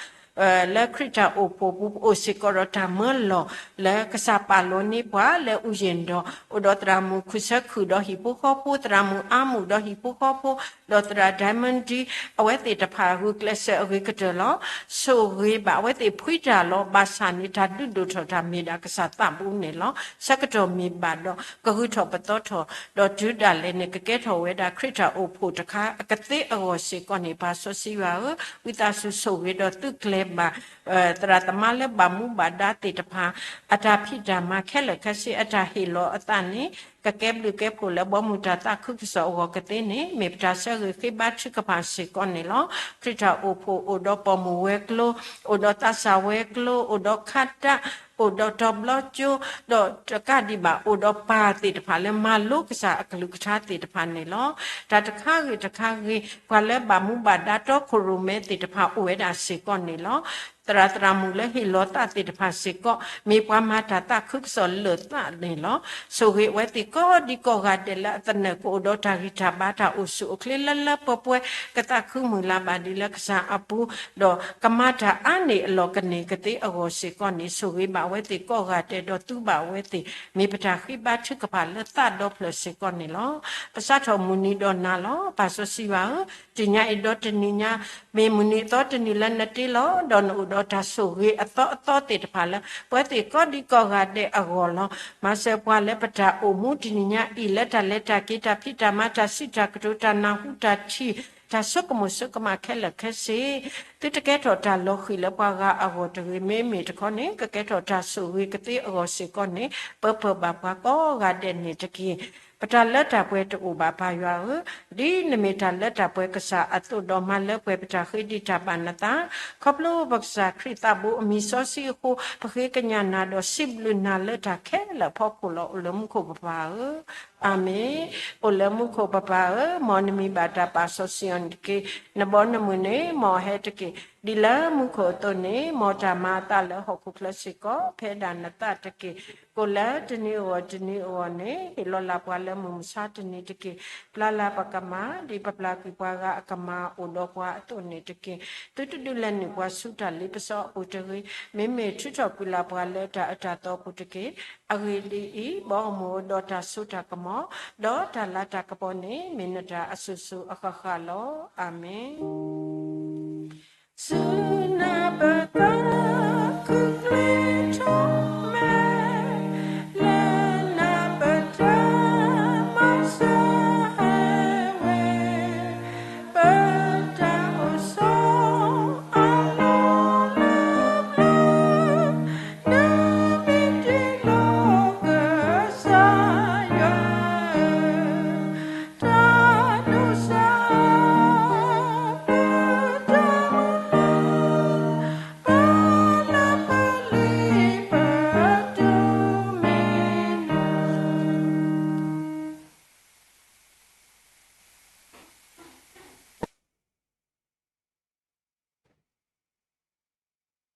လၢခရံာ်တၢ်အိၣ်ဖှိၣ်ပူၤ ပအိၣ်စ့ၢ်ကီးဒီးတၢ်မၢလီၤ လၢကစၢ်ပာ်လီၤန့ၢ်ပှၤလၢအူယံၤဒီး အိၣ်ဒီးသရၣ်မုၣ်ခုၣ်ဆၢခုၣ်ဒီးဟံၣ်ဖိဃီဖိ, သရၣ်မုၣ်အါမုၣ်ဒီးဟံၣ်ဖိဃီဖိ, ဒီးသရၣ် Diamond အဝဲသ့ၣ်တဖၣ်ဂုာ်ကျဲးစၢးအဂ့ၤကတၢၢ်လီၤ. ဆိၣ်ဂ့ၤဘၣ်အဝဲသ့ၣ်ဖှံတၢ်လီၤ. ဘၣ်ဆၣ်န့ၣ် တၢ်ဒုးဒိၣ်ထီၣ်တၢ်မ့ၢ်ဒၣ်ကစၢ်သးဘူးန့ၣ်လီၤ. ဆၢကတီၢ်မ့ၢ်ဘၣ်ဒီး ကဂုာ်ထီၣ်ပသီထီၣ် ဒီးတုၤဒၣ်လဲာ်န့ၣ် ကကဲထီၣ်ဝဲဒၣ်ခရံာ်တၢ်အိၣ်ဖှိၣ်တခါအကသ့အဂီၢ်စ့ၢ်ကီးန့ၣ် ပၢ်စီဆှံယွၤဧၢ, ဝံသးစူၤဆိၣ်ဂ့ၤဒီးသုးကျဲၤဘၣ် သရၣ်သမါလၢဘၣ်မူဘၣ်ဒါသ့ၣ်တဖၣ် အတၢ်ဖံးတၢ်မၤခဲလၢာ်ခဲဆ့ အတၢ်ဟ့ၣ်လီၤအသးန့ၣ် ကကဲဘျုးကဲဖှိၣ်လၢဘီမုၢ်တၢ်သးခုကစီၣ်အဂီၢ်ကသ့န့ၣ် မ့ၢ်ပတၢ်ဆၢဂ့ၤဃ့ဘါထုကဖၣ်စ့ၢ်ကီးန့ၣ်လီၤ. ခရံာ်တၢ်အိၣ်ဖှိၣ်အိၣ်ဒီးပိာ်မုၣ်ဝဲၤကျိၤ, အိၣ်ဒီးသးစၢ်ဝဲၤကျိၤ, အိၣ်ဒီးခါတၢ်, အိၣ်ဒီးတီၤဘျီကၠိ, ဒီးတကးဒံးဘၣ် အိၣ်ဒီးပၢ်သ့ၣ်တဖၣ်လၢမၤလိကစၢ်အကလုၢ်ကထါသ့ၣ်တဖၣ်န့ၣ်လီၤ. တၢ်တခါဂ့ၤတခါဂ့ၤ ပှၤလၢဘၣ်မူဘၣ်ဒါတီခိၣ်ရိၣ်မဲသ့ၣ်တဖၣ်အိၣ်ဝဲဒၣ်စ့ၢ်ကီးန့ၣ်လီၤ. သရၣ်သရၣ်မုၣ်လၢဟ့ၣ်လီၤသးသ့ၣ်တဖၣ်စ့ၢ်ကီး မ့ၢ်ပှၤမၤတၢ်သးခုကစီၣ်လၢာ်သးန့ၣ်လီၤ. ဆိၣ်ဂ့ၤအဝဲသ့ၣ်ကိးဒံကိးဂၤဒဲးလၢအသနၢၣ်ကအိၣ်ဒီးတၢ်ဂံၢ်တၢ်ဘါ တၢ်အိၣ်ဆူၣ်အိၣ်ချ့လၢလၢပှဲၤပှဲၤ ကသးခုမုၢ်လၢ်ဘၣ်ဒ်လၢကစၢ်အပူၤ ဒီးကမၤတၢ်အါန့ၢ်အလီၢ်ကန့ၢ်ကသ့အဂီၢ်စ့ၢ်ကီးန့ၣ် ဆိၣ်ဂ့ၤဘၣ်အဝဲသ့ၣ်ကိးဂၤဒဲးဒီးသုဘၣ်အဝဲသ့ၣ် မ့ၢ်ပတၢ်ဃ့ဘါထုကဖၣ်လၢသးဒီဖျၢၣ်စ့ၢ်ကီးန့ၣ်လီၤ. ပစးထီၣ်မုၢ်နံၤဒီးနၤလီၤ. ပၢ်စီဆှံယွၤဧၢ, တနံၤညါအံၤဒီးတနံၤညါ မ့ၢ်မုၢ်နံၤအသီတနံၤလၢနတ့လီၤ. ဒီးနအိၣ်ဒီးတၢ်ဆိၣ်ဂ့ၤအသီအသီသ့ၣ်တဖၣ်လၢ ပဝဲသ့ၣ်ကိးဒံကိးဂၤဒဲးအဂီၢ်လီၤ. မၤစၢၤပှၤလၢပတၢ်အိၣ်မူတနံၤညါအံၤ လၢတၢ်လဲၤတၢ်က့ၤ တၢ်ဖံးတၢ်မၤ တၢ်စံးတၢ်ကတိၤ တၢ်နၢ်ဟူတၢ်ထံၣ် တၢ်ဆိကမိၣ်ဆိကမးခဲလၢာ်ခဲဆ့ သုတကဲထီၣ်တၢ်လီၤဃံၤလၢပှၤဂၤအဂီၢ်တဂ့ၤ, မ့မ့ၢ်တခီန့ၣ် ကကဲထီၣ်တၢ်ဆိၣ်ဂ့ၤကသ့အဂီၢ်စ့ၢ်ကီးန့ၣ် ပၢၤပၢၤဘၣ်ပှၤကိးဂၤဒဲးန့ၣ်တက့ၢ်. ပတၢ်လၢတၢ်ပှဲၤတအိၣ်ဘၣ်ပၢ်ယွၤဧၢ, ဒ်နမ့ၢ်တၢ်လၢတၢ်ပှဲၤကစၢ်အသိးဒီး မၤလၢပှဲၤပတၢ်ဃ့ဒံးတၢ်ဘၣ်နသး, ခီဖျိပကစၢ်ခရံာ်သးဘိအမံၤစီဆှံအဃိ ပဃ့ကညးနၤဒီးစံးဘျုးနၤလၢတၢ်ခဲလၢာ်အဖီခိၣ်လီၤ. အိၣ်လၢမူခိၣ်ပပၢ်ဧၢ, အၤမ့ၣ်. အိၣ်လၢမူခိၣ်ပပၢ်ဧၢ, မ်နမံၤဘၣ်တၢ်ပာ်စီဆှံအီၤန့ၣ်တက့ၢ်. နဘီနမုၢ်န့ၣ် မ်အဟဲတက့ၢ်. ဒ်လၢမူခိၣ်အသိးန့ၣ် မ်တၢ်မၤအသးလၢဟီၣ်ခိၣ်ချၢစ့ၢ်ကီး ဖဲဒၣ်နသးတက့ၢ်. ကိးလၢတနံၤအဂီၢ်တနံၤအဂီၢ်န့ၣ် ဟ့ၣ်လီၤလၢ်ပှၤလၢမုၢ်မဆါတနံၤတက့ၢ်. ပျၢ်လၢ်ပကမၤ ဒ်ပပျၢ်ကွံာ်ပှၤဂၤအကမၤအိၣ်ဒီးပှၤအသိးန့ၣ်တက့ၢ်. သုတဒုးလဲၤနုာ်ပှၤဆူတၢ်လ့ပစီအပူၤတဂ့ၤ, မ့မ့ၢ်ထုးထီၣ်ကွံာ်လၢ်ပှၤလၢတၢ်အၢတၢ်သီအပူၤတက့ၢ်. အဂ့ၢ်ဒ်အံၤ, ဘီအမုၢ်အိၣ်ဒီးတၢ်စိတၢ်ကမီၤ, ဒီးတၢ်လၤတၢ်ကပီၤန့ၣ် မ့ၢ်နတၢ်အစိၤစိၤအဃၣ်ဃၣ်လီၤ. အၤမ့ၣ်. သုနၢ်ပၢၢ်သးခုကျ့ထီၣ်မဲာ်, လၢနၢ်ပၢၢ်တၢ်မၤစၢၤဟဲဝဲ, ပတၢ်အိၣ်ဆီအလီၢ်လၢပျၢၤ, နမ့ၢ်တ့လီၤကစၢ်ယွၤဧၢ, တၢ်ဒိၣ်စၢ် ပတၢ်မၤလၢ ပလၢပလ့ပတုၤမ့ၢ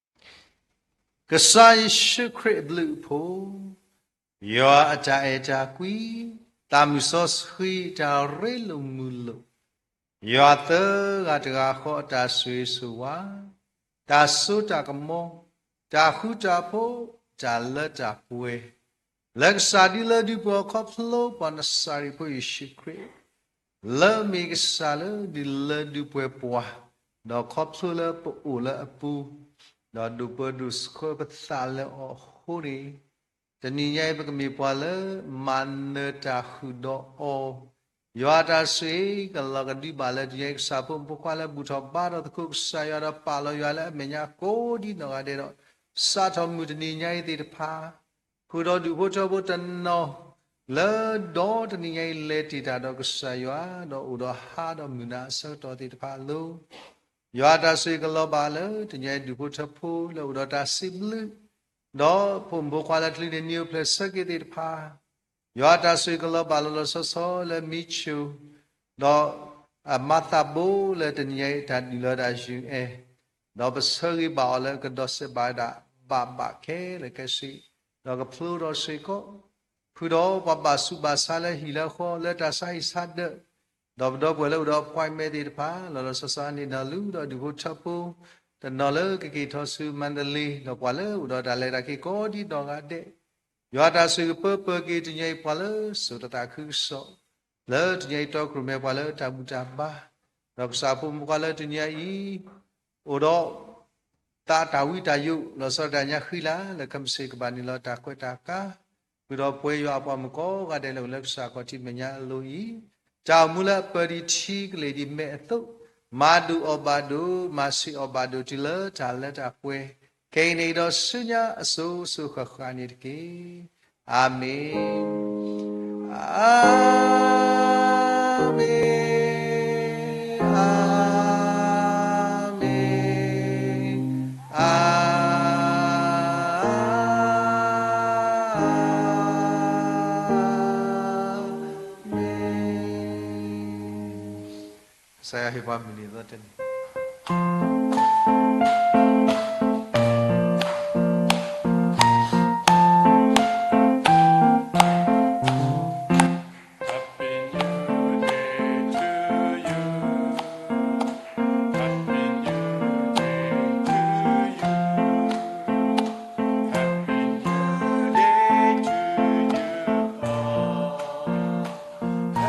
်နၤ. ကစၢ်ယ့ၣ်ၡူးခရံာ်အဘျုးအဖှိၣ်, ယွၤအတၢ်အဲၣ်တၢ်ကွံ, သးမုၢ်စီဆှံတၢ်ရ့လိာ်မုာ်လိာ်, ယွၤသၢဂၤတဂၤဃီအတၢ်ဆိၣ်ဂ့ၤဆိၣ်ဝါ, တၢ်စိတၢ်ကမီၤ, တၢ်ဃူတၢ်ဖိး, တၢ်လၢတၢ်ပှဲၤ, လၢကစၢ်ဒုးလၢဒုးပှဲၤခီဖျိပှၤနစၤရ့းဖိယ့ၣ်ၡူးခရံာ် လၢအမ့ၢ်ကစၢ်လၢဒုးလၢဒုးပှဲၤပှၤ, ဒီးခီဖျိလၢပအိၣ်လၢအပူၤ, ဒီးဒိးပၢဒိးဆှၢပသးလၢအီၤအဃိန့ၣ်, တနံၤညါအံၤပကမ့ၢ်ပှၤလၢမၤနၢၤတၢ်ဃုာ်ဒီးအီၤ, ယွၤအတၢ်ဆိၣ်ဂ့ၤကလီၤကဒုဘၣ်လၢတနံၤညါအံၤ ကစၢ်ဖိမုၣ်ဖိခွါလၢဘူၣ်ထီၣ်ဘါထီၣ်သကိးကစၢ်ယွၤဒီးပာ်လီၤယွၤလၢအမဲာ်ညါကိးဒံနီၢ်ဂၤဒဲးဒီး, စးထီၣ်မုၢ်တနံၤညါအံၤသ့ၣ်တဖၣ် ဃုာ်ဒီးဒူၣ်ဖိထၢဖိတနီၤ လၢဒီတနံၤညါအံၤ လဲၤတ့ၢ်တၢ်ဒီးကစၢ်ယွၤ ဒီးအိၣ်ဒီးဟးဒီးမုၢ်နၤအဆၢကတီၢ်သ့ၣ်တဖၣ်အလိၤ, ယွၤအတၢ်ဆိၣ်ဂ့ၤကလီၤဘၣ်လၢတနံၤညါအံၤ ဒူၣ်ဖိထၢဖိလၢအိၣ်ဒီးတၢ်စံးဘျုး, ဒီးဖိမုၣ်ဖိခွါလၢချုးန့ၢ်နံၣ်အိၣ်ဖျဲၣ်ဆၢက့ၤသ့ၣ်တဖၣ်, ယွၤအတၢ်ဆိၣ်ဂ့ၤကလီၤဘၣ်လီၤလီၤဆီဆီလၢမံဆိ, ဒီးအမၤသးဘိလၢတနံၤညါအံၤ တၢ်ဒုၣ်လၢတၢ်ယုၢ်အဲၣ်, ဒီးပဆၢဂ့ၤဘၣ်အီၤလၢကဒီးစဲးဘၣ်ဝဲဒၣ် ဘၣ်ဘၣ်ခဲလၢာ်ခဲဆ့, ဒီးကဖျိထီၣ်စ့ၢ်ကီး, ဃုာ်ဒီးပှၤဘၣ်ဆူးဘၣ်ဆါလၢဟံၣ်လၢဃီ လၢတၢ်ဆါဟံၣ်ဆါဒၢး, ဒီးပဒီပုၢ်ဝဲၢ်လၢအိၣ်ဒီး appointment သ့ၣ်တဖၣ် လီၤလီၤဆီဆီန့ၣ်ဒီး လုၢ်ဒီးဒူၣ်ဖိထၢဖိ တနီၤလၢကက့ၤထီၣ်ဆူမါတလ့ ဒီးပှၤလၢအိၣ်ဒီးတၢ်လဲၤတၢ်က့ၤကိးဒံနီၢ်ဂၤဒဲး, ယွၤတၢ်စူၢ်ကပၢပၢက့ၤတနံၤအံၤပှၤလၢစိာ်တၢ်သးခုကစီၣ်, လၢတနံၤအံၤတီခိၣ်ရိၣ်မဲပှၤလၢတၢ်ဘူၣ်တၢ်ဘါ, ဒီးကစၢ်ဖိမုၣ်ဖိခွါလၢတနံၤအံၤ အိၣ်ဒီး သးတၢ်ဝံတၢ်ယိး လီၤဆီဒၣ်တၢ်ညါဃံလၤ လၢကမ့ၢ်စ့ၢ်ကဘၣ်န့ၣ်လီၤတၢ်ကွဲးတၢ်ကါ, ဃုာ်ဒီးပှဲၤယွၤအပှၤမုၣ်ကိးဂၤဒဲးလၢအိၣ်လၢကစၢ်ခီၣ်ထံးမဲာ်ညါအလိၤအံၤ, တၢ်အိၣ်မူလၢအပၢၤဒံးထံကလ့ၢ်ဒံးမဲာ်အသိး, မၤဒိၣ်အီၣ်ဘၣ်ဒိၣ် မၤဆံးအီၣ်ဘၣ်ဒိၣ်တုၤလၢတၢ်လၢတၢ်ပှဲၤ, ခဲအံၤန့ၣ်ဒီးဆူညါအစိၤစိၤဃၣ်ဃၣ်န့ၣ်တက့ၢ်. အၤမ့ၣ်, အၤမ့ၣ်, အၤမ့ၣ်, အၤမ့ၣ်. ကစၢ်ယွၤဟ့ၣ်ပှၤမုၢ်နံၤအသီတနံၤ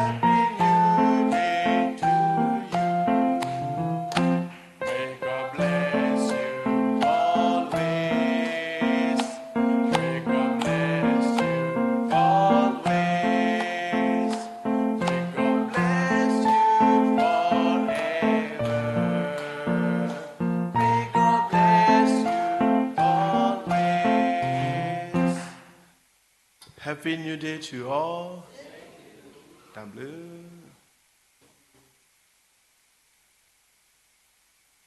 Happy New Day to you. May God bless you always. May God bless you always. May God bless you forever. May God bless you always. Happy New Day to you all. တၢ်ဘျုး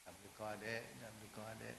တၢ်ဘျုးကိးဂၤဒဲး, တၢ်ဘျုးကိးဂၤဒဲး.